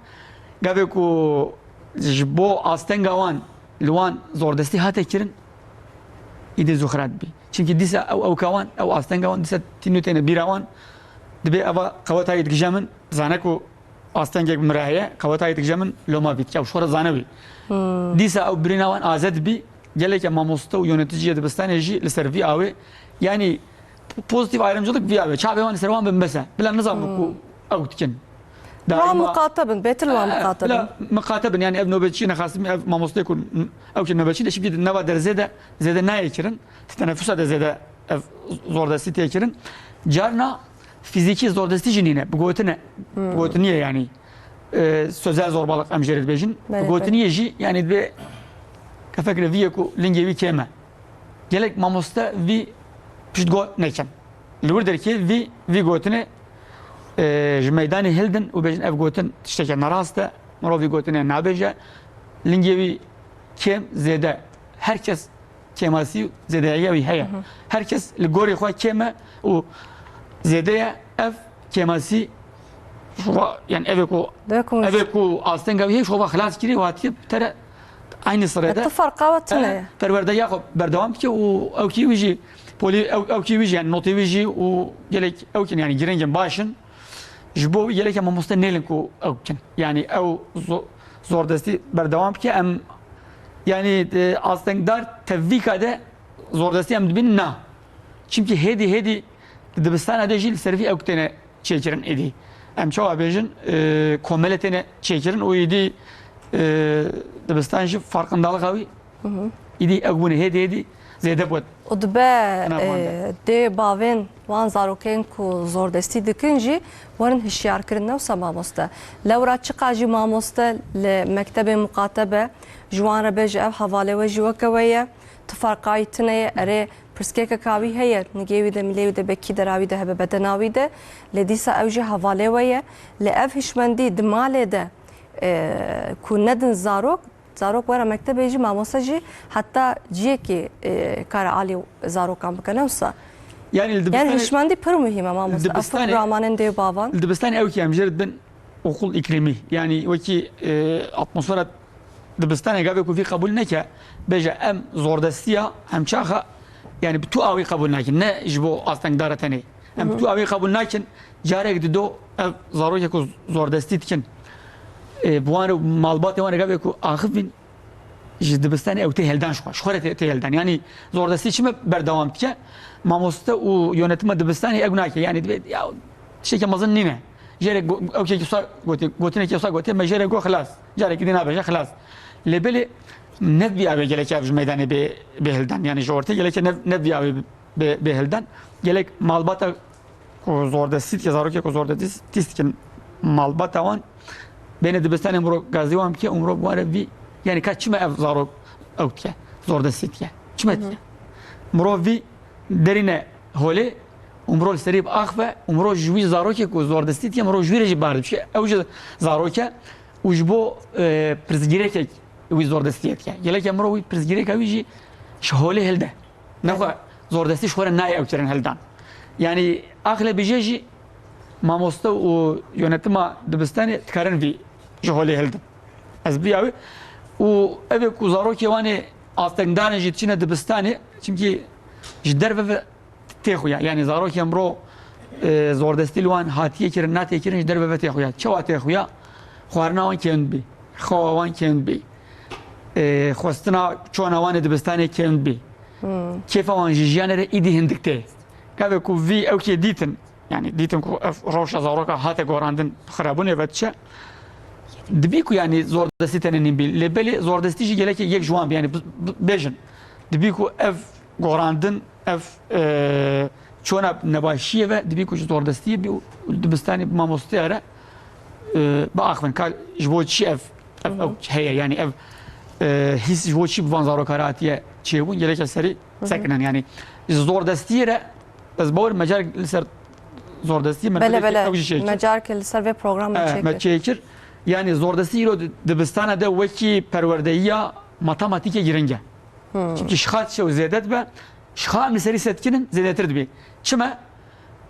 gavê ku ji bo astenga wan li wan zordestî hate kirin, îdî zû xira dibî. Çimkî dîsa ew ewka wan, ew astenga wan dîsa tînû têne bîra wan, dibê eva qewetayê dikije min, zane ku astengek min re heye, qewetayê dikije min loma vî dike, ew ji xwe re zane wî. Dîsa ew birîna wan aze dibî, geleke mamoste û yöneticiyê dibistanê jî li ser vî awê, yanî pozitif ayrımcılık vî awê. Çavê wan li ser wan bin bes e. Bila nizan ku ew dikin. Wan Daîma muqate bin, bêtir wan Eh, muqate bila bin. Miqate bin, yanî ev nobetçî nexasim, ev mamostê ku n-, ew ki nobetçî de, şimdi nava derzê de zêde nayê kirin. Di tenefusa de zêde ev zordestî tê kirin. Carna fizîkî zordestî jî nîne, bi gotine. Bi gotiniyê yanî. E, sözel zorbalık em jê re dibêjin. Belê, Bi gotiniyê jî, yanî dibê kefek re vî yê ku lingê wî kêm e. Gelek mamoste vî piştgo nekin. Li wir derkê vî, vî gotinê, e, ji meydanê hildin û bêjin ev gotin tişteke nerast e. Mirov vî gotinê nabêje. Lingê wî kêm zêde. Her kes kêmasî û zêdeyiya wî heye. Her kes li gorî xwe kêm e û zêde ye. Ev kêmasî şova, yani ev ê ku, Dê ku ev ê ku astenga wî heye, şova xilas kirî û hatiye tere aynî sirê de. Tu ferqa we tune ye. Perwerdeya xwe berdewam dike û ew kî wî jî polî, ew, ew kî wî jî, yani notê wî jî û gelek ew kin, yani giring in, baş in. Ji bo wî geleke mamoste nêlin ku ew bikin. Yanî ew zo-, zordestî berdewam bike. Em, yanî, e, astengdar tevîka de zordestî em dibînin na. Çimkî hêdî hêdî di dibistana de jî li ser vî ew têne çêkirin êdî. Em çawa bêjin, e, komele têne çêkirin û êdî, e, dibistan jî farqindalixa wî Îdî ew bûne hêdî hêdî zêde bû. Û dibe, Nav wan de. e, dê bavên wan zarokên ku zordestî dikin jî werin hişyarkirin, ne wisa mamoste? Lewra çiqa jî mamoste li mektebê muqate be, ji wan re bêje ev hevalê we jî weke we ye, tu ferqayî tune ye, erê, pirskêkeka wî heye, nigê wî de, milê wî de, be kî dera wî de hebe, bedena wî de, lê dîsa ew jî hevalê we ye. Lê ev hişmendî di malê de, e, ku nedin zarok, Zarok were mektebê jî, mamoste jî heta ciyekî, e, kare alî zarokan bike, ne wisa? Yani li Yani dibistanê, hişmendî pir muhîm e, mamoste. li Ev dibistanê, programanên dê û bavan. li dibistanê ew ki em jê re dibin okul îklîmî. Yani wekî, e, atmosfera dibistanê gavê ku vî qebûl neke, bêje em zordestiya, em çaxa, yani bi tu awî qebûl nakin. Ne ji bo astengdara tenê. Em tu awê qebûl nakin, carek dido ev zarokê ku zordestî dikin, e, bi wan re û malbatê wan re gavê ku axivîn ji dibistanê ew tê heldan ji xwe, ji xwe re tê, tê heldan. Yanî zordestî çime berdewam dike, mamoste û yönetima dibistanê ew nake. Yanî dibê, ya, tiştekê mezin nîne. Jê re go-, ew kekî wisa gotê, gotinekê wisa gotê, me jê re got xilas. Carekî dî nabêje xilas. Lê belê Ne vî avê gelek ev ji meydanê bê, bê hildan. Yani ji ortê gelek ne, ne vî avê bê, bê hildan. Gelek malbata ku zordestî dike, zarokê ku zordestî dikin malbata wan bêne dibistanê mirov gazî wan bike û mirov ware vî, yani ka çima ev zarok ew dike, zordestî dike? Çima dike? Mirov vî derîne holê û mirov li serî biaxive û mirov ji wî zarokê ku zordestî dike, mirov ji wî re jî bar dibişe. Ew ji zaroke û ji bo, e, pirsgirêkek wî zordestiyê dike. Geleke mirov wî pirsgirêka wî jî ji holê hilde. Nexwe zordestî ji xwe re nayê ew kirin hildan. Yani axle bije jî mamoste û yönetima dibistanê dikarin vî ji holê hildin. Ez vî ew û ev ê ku zarokê wan ê astengdar in jî diçine dibistanê, çimkî ji derve ve tê xuya. Yani zarokê mirov, e, zordestî li wan hatiye kirin, nate kirin, ji derve ve tê xuya. Çawa tê xuya? Xwarina wan kêm dibî, xewa wan kêm dibî, e, xwestina çona wan ê dibistanê kêm dibî. Kêfa wan ji jiyanê re îdî hindik tê. Gavê ku vî ew kê dîtin, yani dîtin ku ev rewşa zaroka hate gorandin, xirabûnê ve diçe. Dibî ku yani zordestî tenê nîn bî. Lê belê zordestî jî gelekê yek ji wan bî. Yani bi-, bi-, bêjin. Dibî ku ev gorandin, ev, e, çona nebaşiyê ve dibî ku ji zordestiyê bî û dibistanê bi mamosteya re, e, biaxivin. Ka ji bo çi ev, ev, ew heye? Yani ev, e, hîs ji bo çi bi van zaroka re hatiye çêbûn? Geleke serî sekinin. Yani ji zordestiyê re ez bawer mecar li ser zordestiyê me Bele, bele. Ew jî çêkir. Mecar ke li ser vê programa Eh, me çêkir. çêkir. Yani zordestî îro di-, dibistana de wekî perwerdeyiya matematîkê giring e. Çimkî ji xwe tişew zêde dibe, ji xwe em li serî setkinin zêdetir dibî. Çima?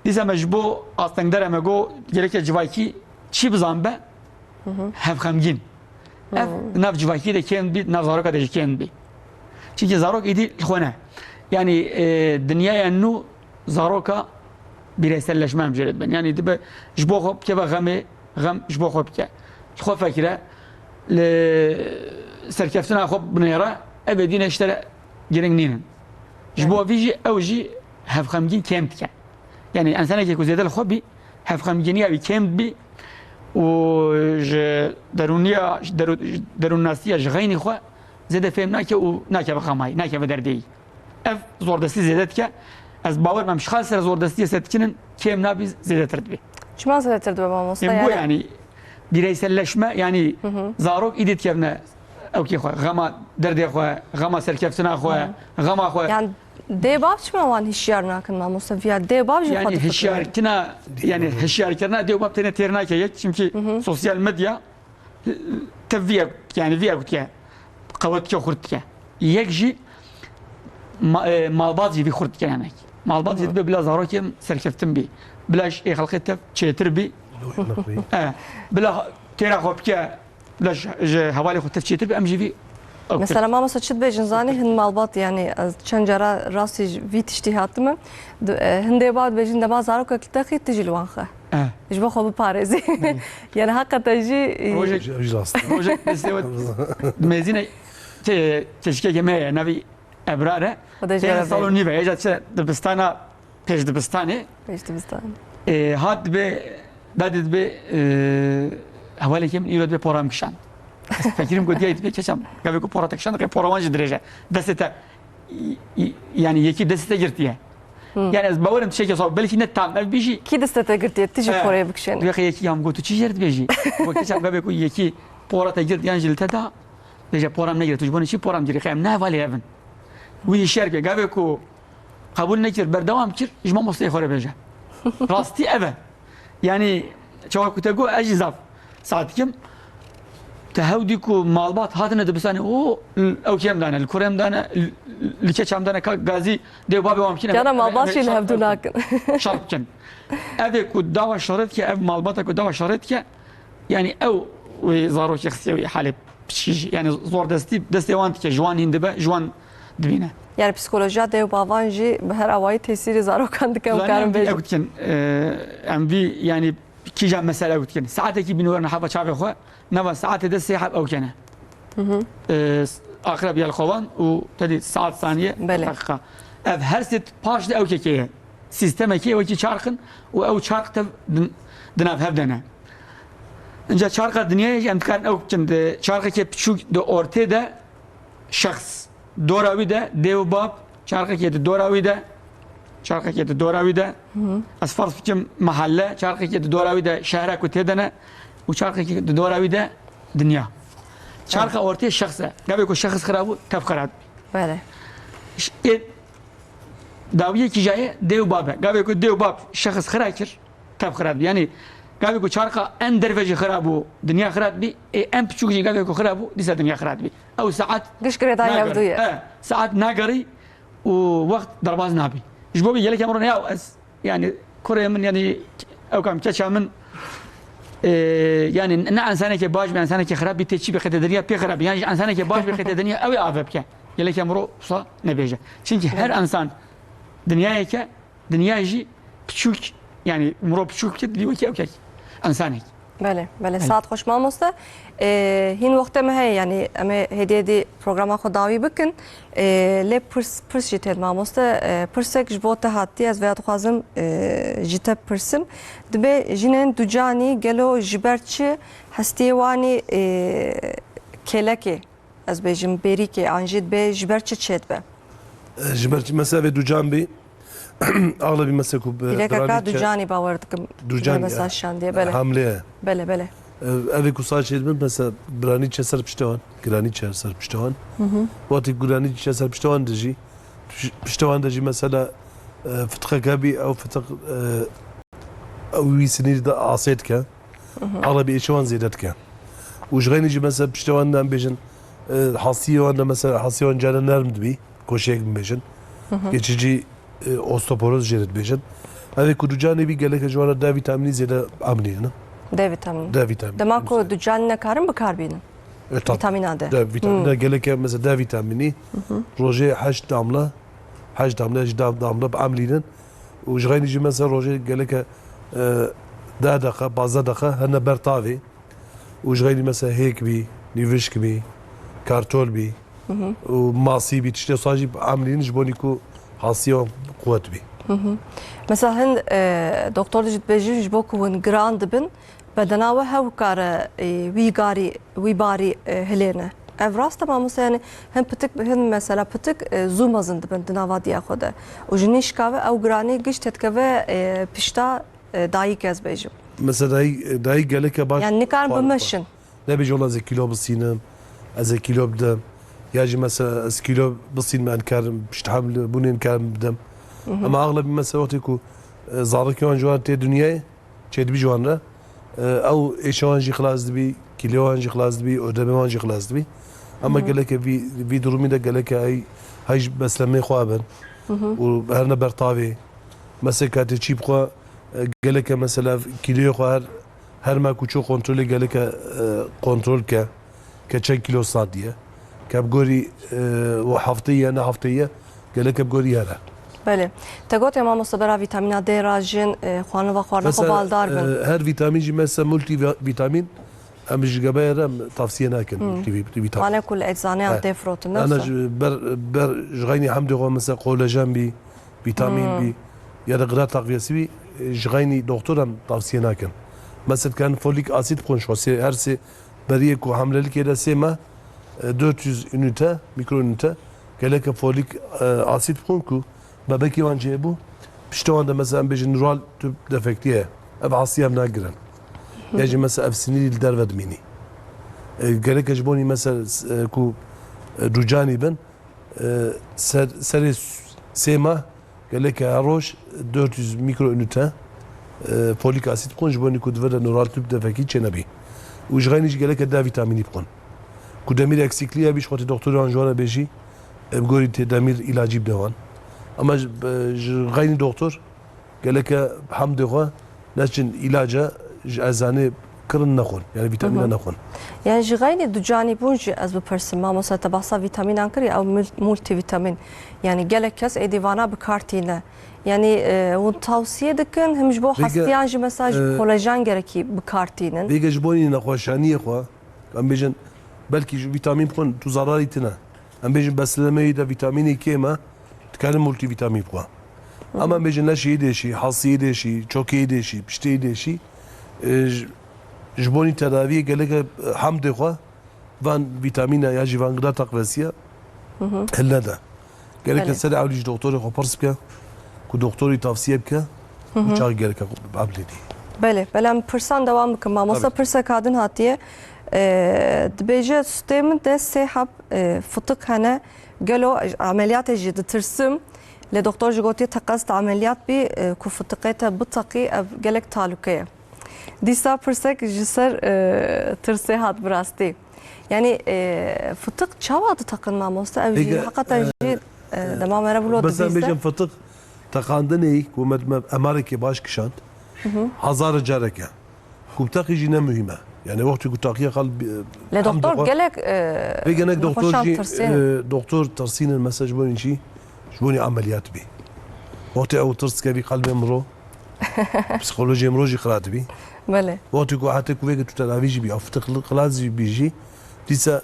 Dîsa me ji bo astengdera me got, gereke civakî çi bizan be, hevxemgîn. Ev nav civakî de kêm dibî, nav zaroka de jî kêm dibî. Çimkî zarok îdî li xwe ne. Yani, e, dinyaya nû zaroka bireyselleşme em jê re dibin. Yani dibe ji bo xwe bikeve xemê, xem ji bo xwe bike. Li xwe fekire, li serkeftina xwe binêre, ev ê dîne ji te re giring nînin. Ji bo vî jî ew jî hevxemgîn kêm dike. Yani însanekî ku zêde li xwe bî, hevxemgîniya wî kêm dibî û ji derûniya, ji derû-, ji derûnnasiya ji xeynî xwe zêde fêm nake û nakeve xemayî, nakeve derdeyî. Ev zordestî zêde dike. Ez bawer me em ji xal ser zordestiyê setkinin kêm nabî, zêdetir dibî. Çima zêdetir dibe mamoste? Em got Yani, yani bireyselleşme, yani zarok îdî dikevne ewkê xwe, xema derdê xwe, xema serkeftina xwe, xema xwe. Yani dê bav çima wan hişyar nakin mamoste? Viya dê bav jî Yani xwe dixwitine. hişyarkina, yani hişyarkirina dê û bav tenê têr nake yek, çimkî sosyal medya tev vî ye, yani vî ye gotiye, qewet dike, xurt dike. Yek jî ma-, e, malbat jî vî xurt dike yani. Malbat jî dibe bila zarokê serkeftin bî. Bila ji ê xelqê tev çêtir bî. E, bila têra xwe bike, bila ji, ji hevalê xwe tev çêtir bî, em jî vî ew Mesela, mamoste, çi dibêjin zanî, hin malbat, yani, ez çend cara rastî ji vî tiştî hatime. Di-, e, hindê ba dibêjin, dema zarokek li te xî, tu jî li wan xe. Eh. Ji bo xwe biparêzî. Yani, heqete jî, e, Rojek, Ji, ji rast. rojek destê we mêzîne te-, keçikeke me ye, navî Ebrar e. Xwedê ji Têne we sal û razî. nîve, êca çi dibistana, pêş dibistanê. Pêş dibistan. E, hat dibe, dadê dibe, e, hevalekê min îro dibe poram kişand. Ez fekirim ku diyayê dibe keçam. Gavê ku pora te kişand, qey pora wan jî dirêj e. Destê te, y-, y-, yani yekî destê te girtiye. Yani ez bawerim tiştekê saw, belkî ne tam ev bî jî. Kî destê te girtiye, tu jî Eh, porê bikişêne. Dibe qey yekî ya min got, tu çi jê re dibêjî? Got, keçam gavê ku yekî pora te girt yan jî li te da, bêje poram negire, tu ji bo ne çi poram girî, qey em ne hevalê ev in. Wî hişyar ke, gavê ku qebûl nekir, berdewam kir, ji mamosteyê xwe re bêje. Rastî ev e. Yani, çawa ku te got, ez jî zaf saet dikim. Te hew dî ku malbat hatine dibistanê, o, ew kêm dane, li kurêm dane, li, li keçam dane, ka gazî dê û babê wan bikine. Kana malbat jî li hevdû nakin. Şer bikin. Ev ê ku dawa şerê dike, ev malbata ku dawa şerê dike, yani ew wê zarokê xistiye wê halê piçî jî. Yani zordestî destê wan dike, ji wan hîn dibe, ji wan dibîne. Yani psîkolojiya dê û bavan jî bi her awayî tesîrê zarokan dike, em Zanî karin em vî bêjin. ew dikin, e, em vî, yani kîja mesele ew dikin. Saetekî bîne werin heva çavê xwe, nava saetê de sê heb ew kene. E, aqreb ya li xwe wan û tedî saet saniye Belê. deqîqa. Ev her sê paş de ew kekê ye. Sîstemekê wekî çarx in û ew çarx tev din-, di nav hev de ne. Inca çarxa dinyayê jî em dikarin ew bikin, di çarxekê piçûk di ortê de şexs dora wî de, dê û bab, çarxekê di dora wî de, çarxekê di dora wî de. Ez ferz bikim mehelle, çarxekê di dora wî de, şehre ku tê de ne û çarxekê di dora wî de dinya. Çarxa ortê şexs e. Gavê ku şexs xira bû, tev xira dibî. Belê. Ş-, ê dawiyekî jayê dê û bab e. Gavê ku dê û bab şexs xira kir, tev xira dibî. Yanî gavê ku çarxa en derve jî xira bû, dinya xira dibî, ê en piçûk jî gavê ku xira bû, dîsa dinya xira dibî. Ew saet Giş girêdayî nageri. Hevdû ye. E, saet nagerî û wext derbas nabî. Ji bo vê gelek em rûne ya ez, yanî kurê min, yanî ew kam keça min, e, yanî ne ensanekê baş be, ensanekê xirab bî, tê çî bixete dinya pê xirab bî. Yanî ji ensanekê baş bixete dinya ew ê ave bike. Gelek em ro wisa nebêje. Çimkî her ensan dinyayeke, dinya jî piçûk, yanî mirov piçûk bike, dibî wekî ew kek, ensanek. Belê, belê. Belê. Saet xweş mamoste. Ee, hîn wextê me heye, yanî em ê hêdî hêdî programa xwe dawî bikin. Ee, lê pirs, pirs jî tê mamoste. Ee, pirsek ji bo te hatiye, ez vêya dixwazim, ee, ji te pirsim. Dibê jinên ducanî gelo ji ber çi hestiyê wanî, ee, kêlekê, ez bêjim bêrîkê, an jî dibê ji ber çi çêdibe? Ji ber çi mesela vê ducan bî, Axlebî mesela ku bi Pîrekeka biranî çe-, ducanî bawer dikim. Ducan, mesela ya, şandiye, belê. Hamle ye. Belê, belê. Ev, ev ê ku sar çêdibin, mesela biranî çe ser piştê wan, giranî çe ser piştê wan. Hı hı. Wextê giranî çe ser piştê wan de jî, piş-, piştê wan de jî mesela, e, fitiqeke bî, ew fitiq, e, ew wî sinîrî de asê dike. Hı hı. Axlebî êşê wan zêde dike. Û ji xeynî jî mesela piştê wan de em bêjin, e, hastiyê wan de mesela hastiyê wan care nerm dibî, koşeyek bibêjin. Hı hı. Geçici, e, osteoporoz jê re dibêjin. Ev ê ku ducanê bî geleke ji wan re D vitamînî zêde emrînin. D vitamînî. D vitamînî. Dema ku ducan nekarin bikar bînin. E, tabii. Vitamîna D. D vitamîna Hmm. geleke mesela D vitamînî Hı hı. rojê heşt damla, heşt damla, heşt dam-, damla bi emrînin. Û ji xeynî jî mesela rojê geleke, e, deh deqa, pazdeh deqa hene ber tavê. Û ji xeynî mesela hêk bî, nîvişk bî, kartol bî, Hı hı. û masî bî, tiştê wisa jî emrîn ji bo nî ku hastiyê wan quwet bî. Hı hı. Mesela hin, e, doktor jî dibêjin ji bo ku hûn giran dibin, bedena we hew kare, e, wî garî, wî barî, e, hilêne. Ev rast e mamoste, yanî hin pitik, hin mesela pitik, e, zû mezin dibin di nava diya xwe de. Û ji nîşka ve ew giranî giş têdikeve, e, pişta, e, dayik ez bêjim. Mesela dayik, dayik geleke baş Yanî nikarin xwarin bimeşin. xwe. Nebêje wela ez ê kîlo bisînim, ez ê kîlo bidim. Ya jî mesela ez kîlo bisînim, em karin pişt heml bûnê em karin bidim. Hı hı. Ama axlebî mesela wextê ku, e, zarokê wan ji wan tê dinyayê, çêdibî ji wan re, e, ew êşa wan jî xilas dibî, kîlê wan jî xilas dibî, ödemê wan jî xilas dibî. Ama Hı hı. geleke vî, vî durumî de geleke hey, hey ji beslemê xwe bin. Hı hı. Û herne ber tavê. Mesela katê çî bixwe, e, geleke mesela kîloyê xwe her, her me ku çû kontrolê geleke, e, kontrol ke, ke çend kîlo sadiye, ke bi gorî, e, û hefteyê ye, ne hefteyê ye, geleke bi gorî here. Belê. Te gotiye mamoste bera vîtamîna D re jin, e, xwarin ve xwarina xwe Mesela, baldar bin. e, her vîtamîn jî mesela multivîtamîn, em ji gebeyê re em tavsiye nakin Hmm. multivîtamîn. Wane ku li eczaneyan He. tê firotin, ne Ana wisa? ji ber, ber ji xeynî hemdê xwe mesela kolajen bî, vîtamîn Hmm. bî, ya da gıda takviyesi bî, e, ji xeynî doktor em tavsiye nakin. Mesela dikarin folik asit bixwin ji xwe sê, her sê beriyê ku hemlelikê de sê meh, e, dört yüz ünite, mikro ünite, geleke folik, e, asit bixwin ku bebekê wan çêbû, piştê wan de mesela em bêjin neural tüp defektiye, ev hastî em nagirin. Ya jî mesela ev sinîrî li derve dimînî. E, gereke ji bo nî mesela, e, ku, e, ducanî bin, e, ser, serê s-, sê mah geleke her roj dört yüz mikro ünite, e, folik asit bixwin ji bo nî ku di vir de neural tüp defekî çênebî. Û ji xeynî jî geleke D vitamînî bixwin. Ku demîr eksikliği hebî ji xwe tê doktorê wan ji wan re bêjî, e, bi gorî tê demîr îlacî bide wan. Ama ji, e, ji xeynî doktor geleke hemdê xwe neçin îlaca ji eczanê kirin nexwin, yani vîtamîna Hı hı. nexwin. Yani ji xeynî ducanî bûn jî ez bipirsim, mamoste, te behsa vîtamînan kir, ew mul-, multivîtamîn. Yani gelek kes êdî vana bi kar tîne. Yani, e, hûn tavsiye dikin, him ji bo Vêge, hestiyan jî mesela ji e, kolajen gerekî bi kar tînin. Vêge ji bo nî nexweşaniyê xwe, em bêjin, belkî ji vîtamîn bixwin, tu zararî tine. Em bêjin beslemeyê de vîtamînê kêm e, dikarin multivîtamîn bixwe. Hı hı. Ama em bêjin leşê yê dêşî, hasiyê dêşî, çokê yê dêşî, piştê yê dêşî, e, ji, ji bo nî tedaviyê geleke, e, hemdê xwe van vîtamîna ya jî van gıda takviyesiye Hil nede. Gereke Belê. serê ewlî ji doktorê xwe pirs bike, ku doktorî tavsiye bike, û çaxî gereke xwe bibînî. Belê, belê, em pirsan dewam bikin. Mamoste, Tabii. pirseka din hatiye. E, dibêje, stê min de sê heb, e, fitiq hene. Gelo ez ameliyatê jî ditirsim. Lê doktor jî gotiye, teqez te ameliyat bî, e, ku fitiqê te biteqî, ev gelek talûke ye. Dîsa pirsek ji ser, e, tirsê hat bi rastî. Yanî, e, fitiq çawa diteqin mamoste? Ev jî Peki, heqeten e, jî, e, e, dema me re wilo mesela dibîste. bêjin fitiq teqandinê ku me, me emarekê baş kişand. Hezar careke. Ku biteqî jî ne muhîm e. Yanî wextî ku teqiye xal bi-, Lê em doktor dixwe-, gelek, e, Vê gelek doktor nexweşan jî, tirsên. e, doktor tirsînin mesela ji bo jî, ji bo ameliyat bî. Wextê ew tirs dikevî qelbê min ro, psîkolojiyê min ro jî xira dibî. Belê. Wextê ku heta ku vêga tu tedavî jî bî, ew fitiq xilas jî bî jî, dîsa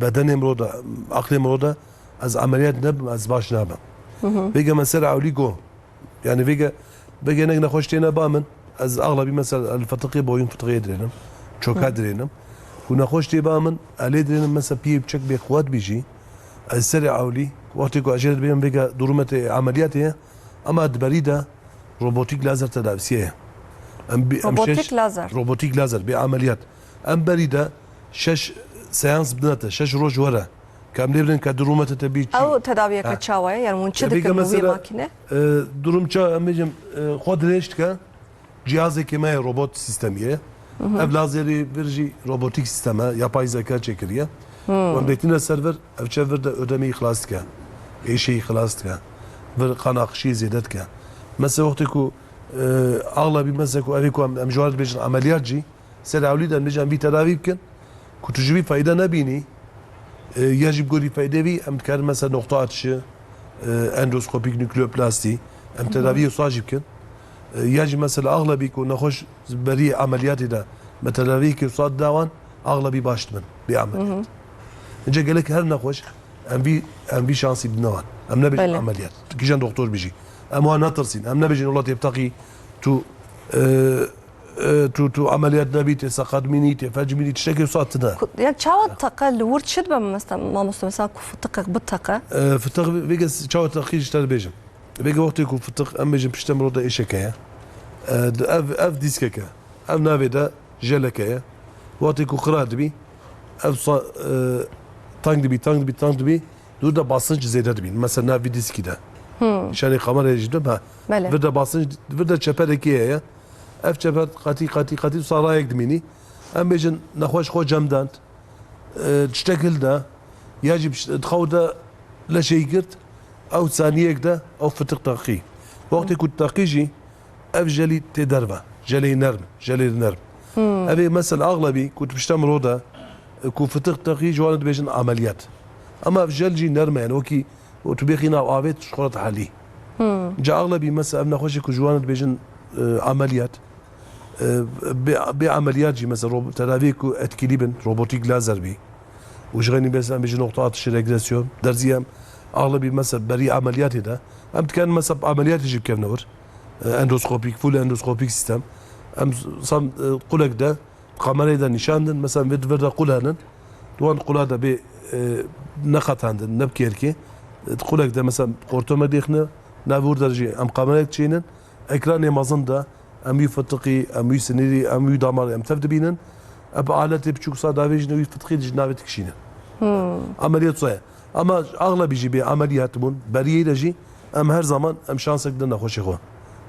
bedenê min ro de, aqlê min ro de ez ameliyat nebim, ez baş nabim. Vêga me ser ewlî got. Yani vêga, vêga hinek nexweş têne ba min, ez axlebî mesela li fitiqê boyun fitiqê dirênim, çoka dirênim. Ku nexweş tê ba min, ez lê dirênim mesela piyê biçek bê quwet bî jî, ez serê ewlî, wextê ku ez jê re dibêjim vêga durûme te ameliyatê ye, ama di berî de robotîk lazer tedavisiye ye. Em bi-, em Robotîk şeş, lazer. Robotîk lazer, bê ameliyat. Em berî de şeş seans bidine te, şeş roj were. Ke em lê birin ke durûme te te bî çi? Ew tedaviyeke Ha. çawa ye? Yani hûn çi Ya vêga dikin bi wî mesela, makîne? e, durum ça, em bêjim, e, xwe dirêj dike. Cihazekê me ye, robot sistemî ye. Ev lazerî vir jî robotîk sistem e, yapay zeka çêkiriye. Em bêtine ser vir, ev çe vir de ödemeyi xilas dike. Êşeyî xilas dike. Vir qan aqişiyê zêde dike. Mesela wextê ku, e, axlebî mesela ku evê ku em, em ji wan dibêjin ameliyat jî, ser ewlî de em bêjin em vî tedavî bikin. Ku tu ji vî fayde nebînî, e, ya jî bi gorî faydê vî, em dikarin mesela noqta atışı, e, endoskopik nükleoplasti, em tedaviyê wisa jî bikin. E, ya jî mesela axlebî ku nexweş berî ameliyatê de me tedaviyekê wisa dida wan, axlebî baş dibin bê ameliyat. Înce gelek her nexweş em vî, em vî şansî bidine wan. Em nebêjin Belê. ameliyat. Kîjan doktor bijî. Em wan netirsîn. Em nebêjin wela tê biteqî tu, e, e, tu, tu ameliyat nebî, tê seqet mînî, tê felc mînî, tiştekê wisa tine. Ku-, ya çawa teqe li wir çi dibe mesela, mamoste, mesela ku fitiqek biteqe? E, fitiq vê-, vêge s-, çawa teqî ji te dibêjim. Vêge wextê ku fitiq em bêjin pişte mirov de êşeke ye. E, di ev, ev dîskeke. Ev navê de jeleke ye. Wextê ku xira dibî, ev sa-, e, teng dibî, teng dibî, teng dibî, dûr de basınç zêde dibîn. Mesela nav vî dîskî de. Nîşanê kamerayê jî didim, ha. Belê. Vir de basınç, vir de çeperekê heye. Ev çeper qatî, qatî, qatî sarayek dimînî. Em bêjin nexweş xwe cem dand. E, tiştek hilda. Ya jî pişt-, dixew de leşeyî girt. Ew saniyek de ew fitiq teqî. Wextê ku teqî jî ev jelî tê derve. Jelê nerm, jelê nerm. Ev ê mesela axlebî ku tu pişte mirov de, e, ku fitiq teqî ji wan dibêjin ameliyat. Ama ev jel jî nerm e, yani wekî û tu bêxî nav avê tu ji xwe re dihelî. Ca axlebî mesela ev nexweşê ku ji wan dibêjin, e, ameliyat. E, bê, bê ameliyat jî mesela rob-, tedaviyê ku etkilî bin, robotîk lazer bî. Û ji xeynî mesela em bêjin noqta atışı regresyon. Derzî em axlebî mesela berî ameliyatê de. Em dikarin mesela ameliyatê jî bikevne wir. E, endoskopîk, full endoskopîk sistem. Em san, e, qulek de kamerayê de nîşan din, mesela vê di vir de qul henin, di wan qula de bê, e, neqetandin, ne bi kêrkê, e, di qulek de mesela qorto me dêxine, nav wir de jî em kamerayek çênin, ekranê mezin de em wî fitiqî, em wî sinirî, em wî damarê em tev dibînin, em bi aletê biçûk sa davêjine wî fitiqî di ji navê dikişînin. Ameliyat soye. Ama axlebî jî bê ameliyat bûn, beriyê de jî em her zaman em şansek didin nexweşê xwe.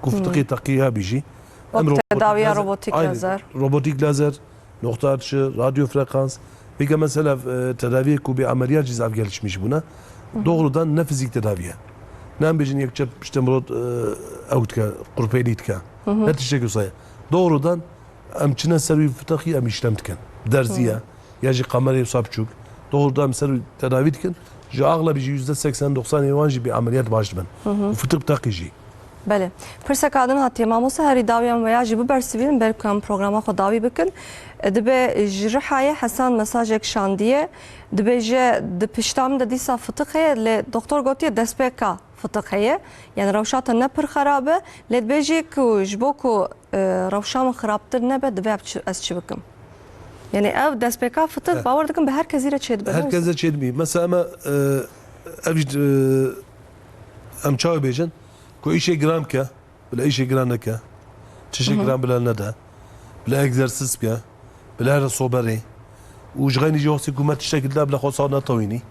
Ku fitiqê teqiya bî jî. Wek Em robotîk tedawiya lazer, robotîk aynen, lazer. Robotîk lazer, noqta atışı, radyo frekans. Peki mesela, e, tedaviyê ku bê ameliyat jî zav gelişmiş bûne. Doğrudan ne fizik tedaviye. Ne em bêjin yek çep işte mirov, e, ew dike, qurpêlî dike. Ne tiştek wisa ye. Doğrudan Em çine ser wî fitexî em îşlem dikin. Derzî ye. Ya jî kamerayê wisa biçûk. Doğrudan em ser wî tedavî dikin. Ji axlebî jî yüzde seksen doksan ê wan jî bê ameliyat baş dibin. Û fitix biteqî jî. Belê. Pirseka din hatiye mamoste, herî dawî em veya jî bibersivînin, belku em programa xwe dawî bikin. E, dibe ji Rihayê Hesan mesajek şandiye. Dibêje, di pişta min de dîsa fitix heye, lê doktor gotiye destpêka fitix heye. Yani rewşa te ne pir xerab e, lê dibêjî ku ji bo ku, e, rewşa min xirabtir nebe, divê ez çi, ez çi bikim? Yani ev destpêka fitix, He. bawer dikim bi her kesî re çêdibe, ne Her wisa? kese çêdibî. Mesela me, e, Ev jî, e, em çawa bêjin? Ku îşê giran bike, bila îşê giran neke. Tiştê Hı hı. giran bila nede. Bila egzersiz bike. Bila here soberê. Û ji xeynî jî wextê ku me tiştekî dida bila xwe sar netewînî.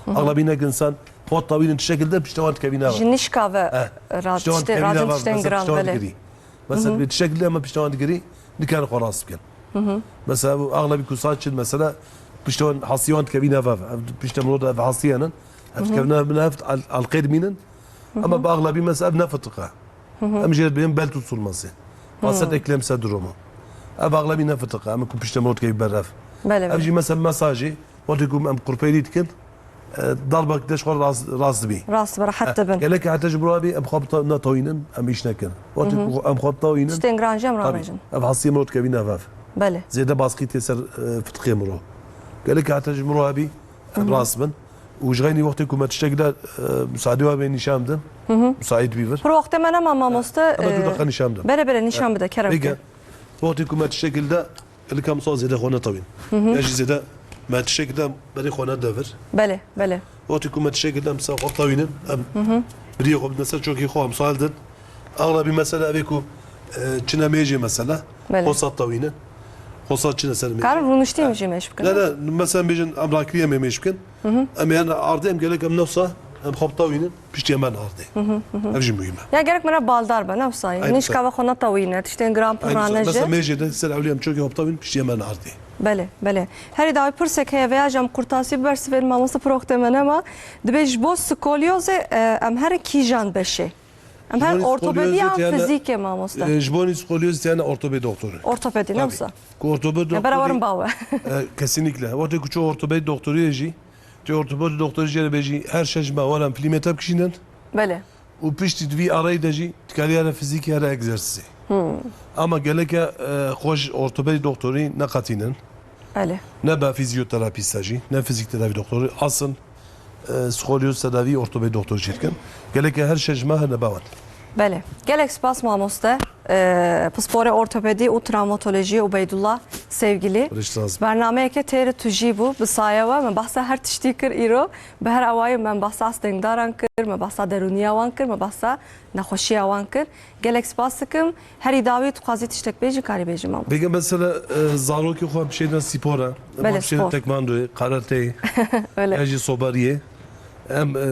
Hı hı. Axlabî nek insan xwe tewînin tiştekî dide piştewan dikevîne ve. Ji nişka ve Eh, ra-, piştewan tiştê, dikevîne radin ve. Tiştên Mesela giran, piştewan belê. digirî. Mesela Hı hı. bi tiştekî dide me piştewan digirî, nikarin xwe rast bikin. Hı hı. Mesela bu axlabî ku saçin mesela piştewan hasiyan dikevîne ve. Ev pişte mirov de ev hasiyanin. Ev Hı hı. dikevine bin ev al-, alqê dimînin. Hı hı. Ama bi axlabî mesela ev ne fitiqe. Hı hı. Em jê re dibên bel tutulması. Hı. Baset eklem sendromu. Ev axlabî ne fitiqe. Em ku pişte mirov dikevî ber ev. Belê, Ev belê. jî mesela mesajî, wextê ku em qurpêlî dikin, e, darbek deş xwe rast, rast dibî. Rast bi rehet Eh, dibin. Gelek heta ji mirov bî, em xwe bita-, netewînin, em îş nekin. Wextê Hı hı. ku em xwe bitewînin, Tiştên giran jî em Tabii. rabêjin. Ev hastiyê mirov dikevîne ev ev. Belê. Zêde baskî tê ser, e, fitiqê mirov. Gelek heta ji mirov bî, Hı hı. rast bin. Û ji xeynî wextê ku me tiştekî de, e, musaadê we bê nîşan bidin. Hı hı. Musaîd bî vir. Pir wextê me nema mamoste, Ama e, tu daqa nîşan bidin. Bere bere nîşan bide, kerem Peki, ke. wextê ku me tiştekî de, li ka misal zêde xwe netewîn. Hı hı. Ya jî zêde me tiştekî de berê xwe nede vir. Belê, belê. Wextê ku me tiştekî de misal xwe tewînin, em Hı hı. biriyê xwe bidin ser çokê xwe, em sal din. Axlabî mesela evê ku, e, çine mêjê mesela, Belê. xwe sat tewînin. Xwe sat çine ser mêjê. Karin rûniştî He. jî mêj bikin, Ne, ne? ne, mesela bêjin em rakiriye me mêj bikin. Hı hı. Em yani ardê em gelek em nefsa, em xwe tewînin, piştî em ben ardê. Hı hı, hı hı. Ev jî muhîm e. Ya gerek me re baldar be, ne wisa ye. Aynı Nişka şey. ve xwe netewîne, tiştên giran pir Aynı şey. ranêje. Mesela mêjê de ser ewlî em çokê xwe tewînin, piştî em ben ardê. Belê, belê. Herî dawî pirsek heye, vêya jî em qurtasî bibersivên mamoste pir wextê me nema. Dibê ji bo skolyozê, e, em herin kîjan beşê? Em her Ji bo ortopedî skolyoz an tiyane, fizîkê mamoste? e, ji bo skolyoz tiyane ortoped doktorî. Ortopedî, ne Tabii. wisa? Ku ortoped Ya bera doktorî, warin bawe. e, kesinlikle. Wextê ku ço ortoped doktorî jî, tu ortoped doktorî jê re bêjî, her şeş me waran filmê te bikişînin. Belê. Û piştî di vî arayî de jî dikarî here fizîkî here egzersizî. Hmm. Ama geleke, e, xwe ji ortopedî doktorî neqetînin. Belê. Ne be fizyoterapîsta jî, ne fizîkterapî doktorî. Asıl, e, skolyoz tedavî ortopedî doktorî jî dikin. Geleke her şeş meh nebe wan. Belê. Gelek spas mamoste. E, pisporê ortopedî û travmatolojiyê Ubeydullah Sevgilî. Rişt razî. Bernameyeke têr tu jî bû. Bi saye we me behsa her tiştî kir îro. Bi her awayî me behsa astengdaran kir, me behsa derûniya wan kir, me behsa nexweşiya wan kir. Gelek spas dikim. Herî dawî tu qazî tiştek bêjî, karî bêjî mam. Bêge mesela, e, zarokê xwe em bişêne spora, em Belê, bişêne spor. tekmandoyê, karateyê, Öyle. ya jî soberiyê. Em, e, e,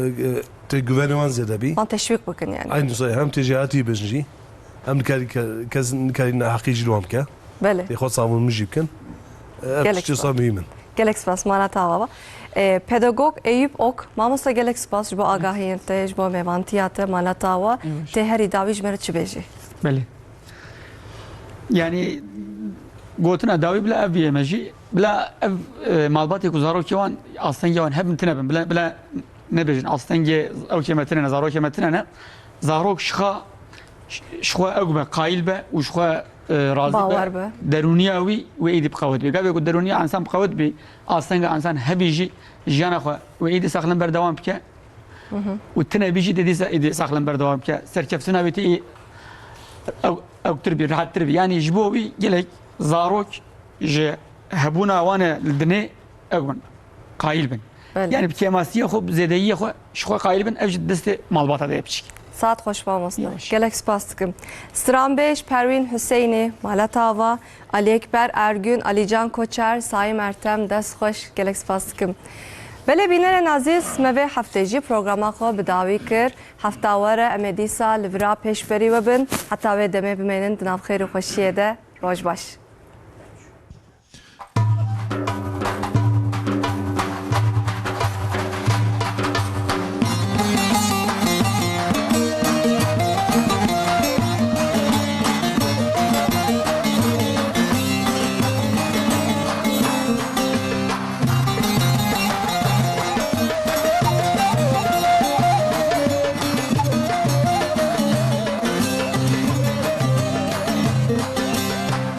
tê güvenê wan zêde bî. Wan teşwîq bikin yani. Aynı şey, hem tê jêhatî bin jî. Em nikarî ke-, kes nikarî neheqî jî li wan bike. Belê. Tê xwe savunmî jî bikin. E, ev Gelek tiştê spas. wisa muhîm in. Gelek spas, mana te ava ba. E, pedagog Eyüp Ok, mamoste gelek spas ji bo agahiyên te, ji bo mêvantiya te, mana te ava. Yavaş. Tê herî dawî ji me re çi bêjî? Belê. Yani, gotina dawî bila ev bîye me jî. Bila ev, e, malbatê ku zarokê wan, astengê wan hebin tine bin. Bila, bila nebêjin, astengê ew kê me tine ne, zarokê me tine ne. Zarok şixa, ş-, şixwe ew be, qayîl be û şixwe, e, razî Bawer be. be. Derûniya wî, wê êdî bi qewet be. Gavê ku derûniya însan bi qewet be, astenga însan hebî jî, jiyana xwe wê êdî saxlem berdewam bike. Hı hı. Û tine bî jî dê dîsa êdî saxlem berdewam bike. Serkeftina wê tê ew, ewktir bî, rehettir bî. Yani ji bo wî gelek zarok ji hebûna wan e li dinê ew bin, qayîl bin. Belê. Yani bi kêmasiya xwe, bi zêdeyiyê xwe, ji xwe qayîl bin, ev ji destê malbata de ye piçik. Saet xweş mamoste. Yavaş. Gelek spas dikim. Stranbêj Perwîn Hüseyinê, Mala Tava, Ali Ekber Ergün, Alican Koçer, Saim Ertem, dest xweş, gelek spas dikim. Belê bînerên azîz, me vê heftê jî programa xwe bi dawî kir. Hefta were em ê dîsa li vira pêşberî we bin. Heta wê demê bimênin di nav xêr û xweşiyê de. Roj baş.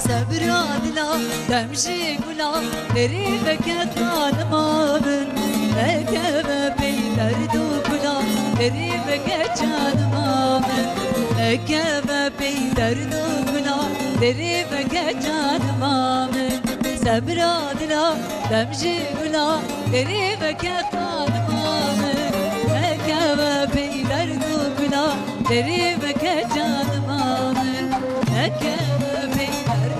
Sebra dila dem jî gula derî veke xanima min. Nekeve pey derd û gula derî veke canima min. Nekeve pey derd û gula derî veke canima min. Sebra dila dem jî gula derî veke xanima min. Derî veke canima min, nekeve peyver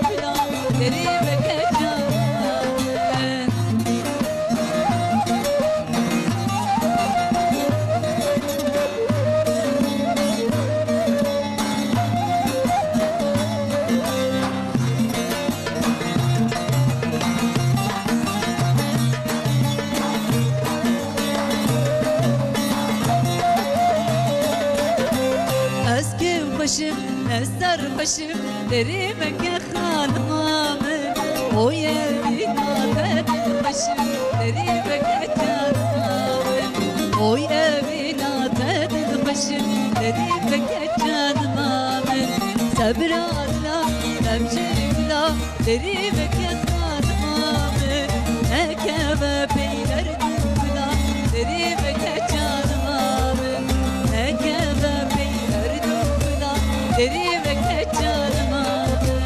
bila. Derî veke canima min. Ez kêfxweş im, ez serxweş im, derî veke xanima min. Oy evîna te dilxweş im, derî veke canima min. Oy evîna te dilxweş im, derî veke canima min. Sebra dila, dem jî gula, derî veke xanima min, nekeve pey derd û bila. Derî veke canima min, nekeve pey derd û bila. Derî veke canima min.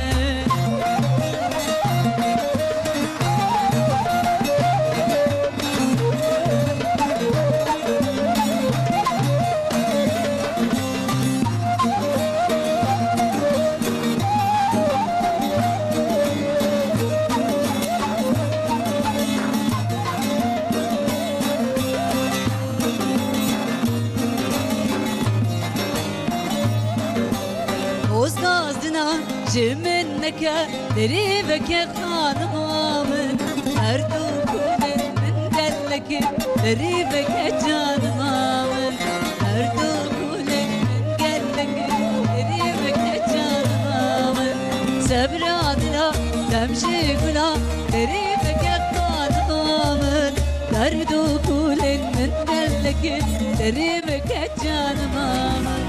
Ozgazina ji min neke, derî veke xanima min. Her du kulên min gelek in, derî veke canima min. Her du kulên min gelek in, derî veke canima min. Sebra dila, dem jî gula, derî veke xanima min. Her du kulên min gelek in, derî veke canima min.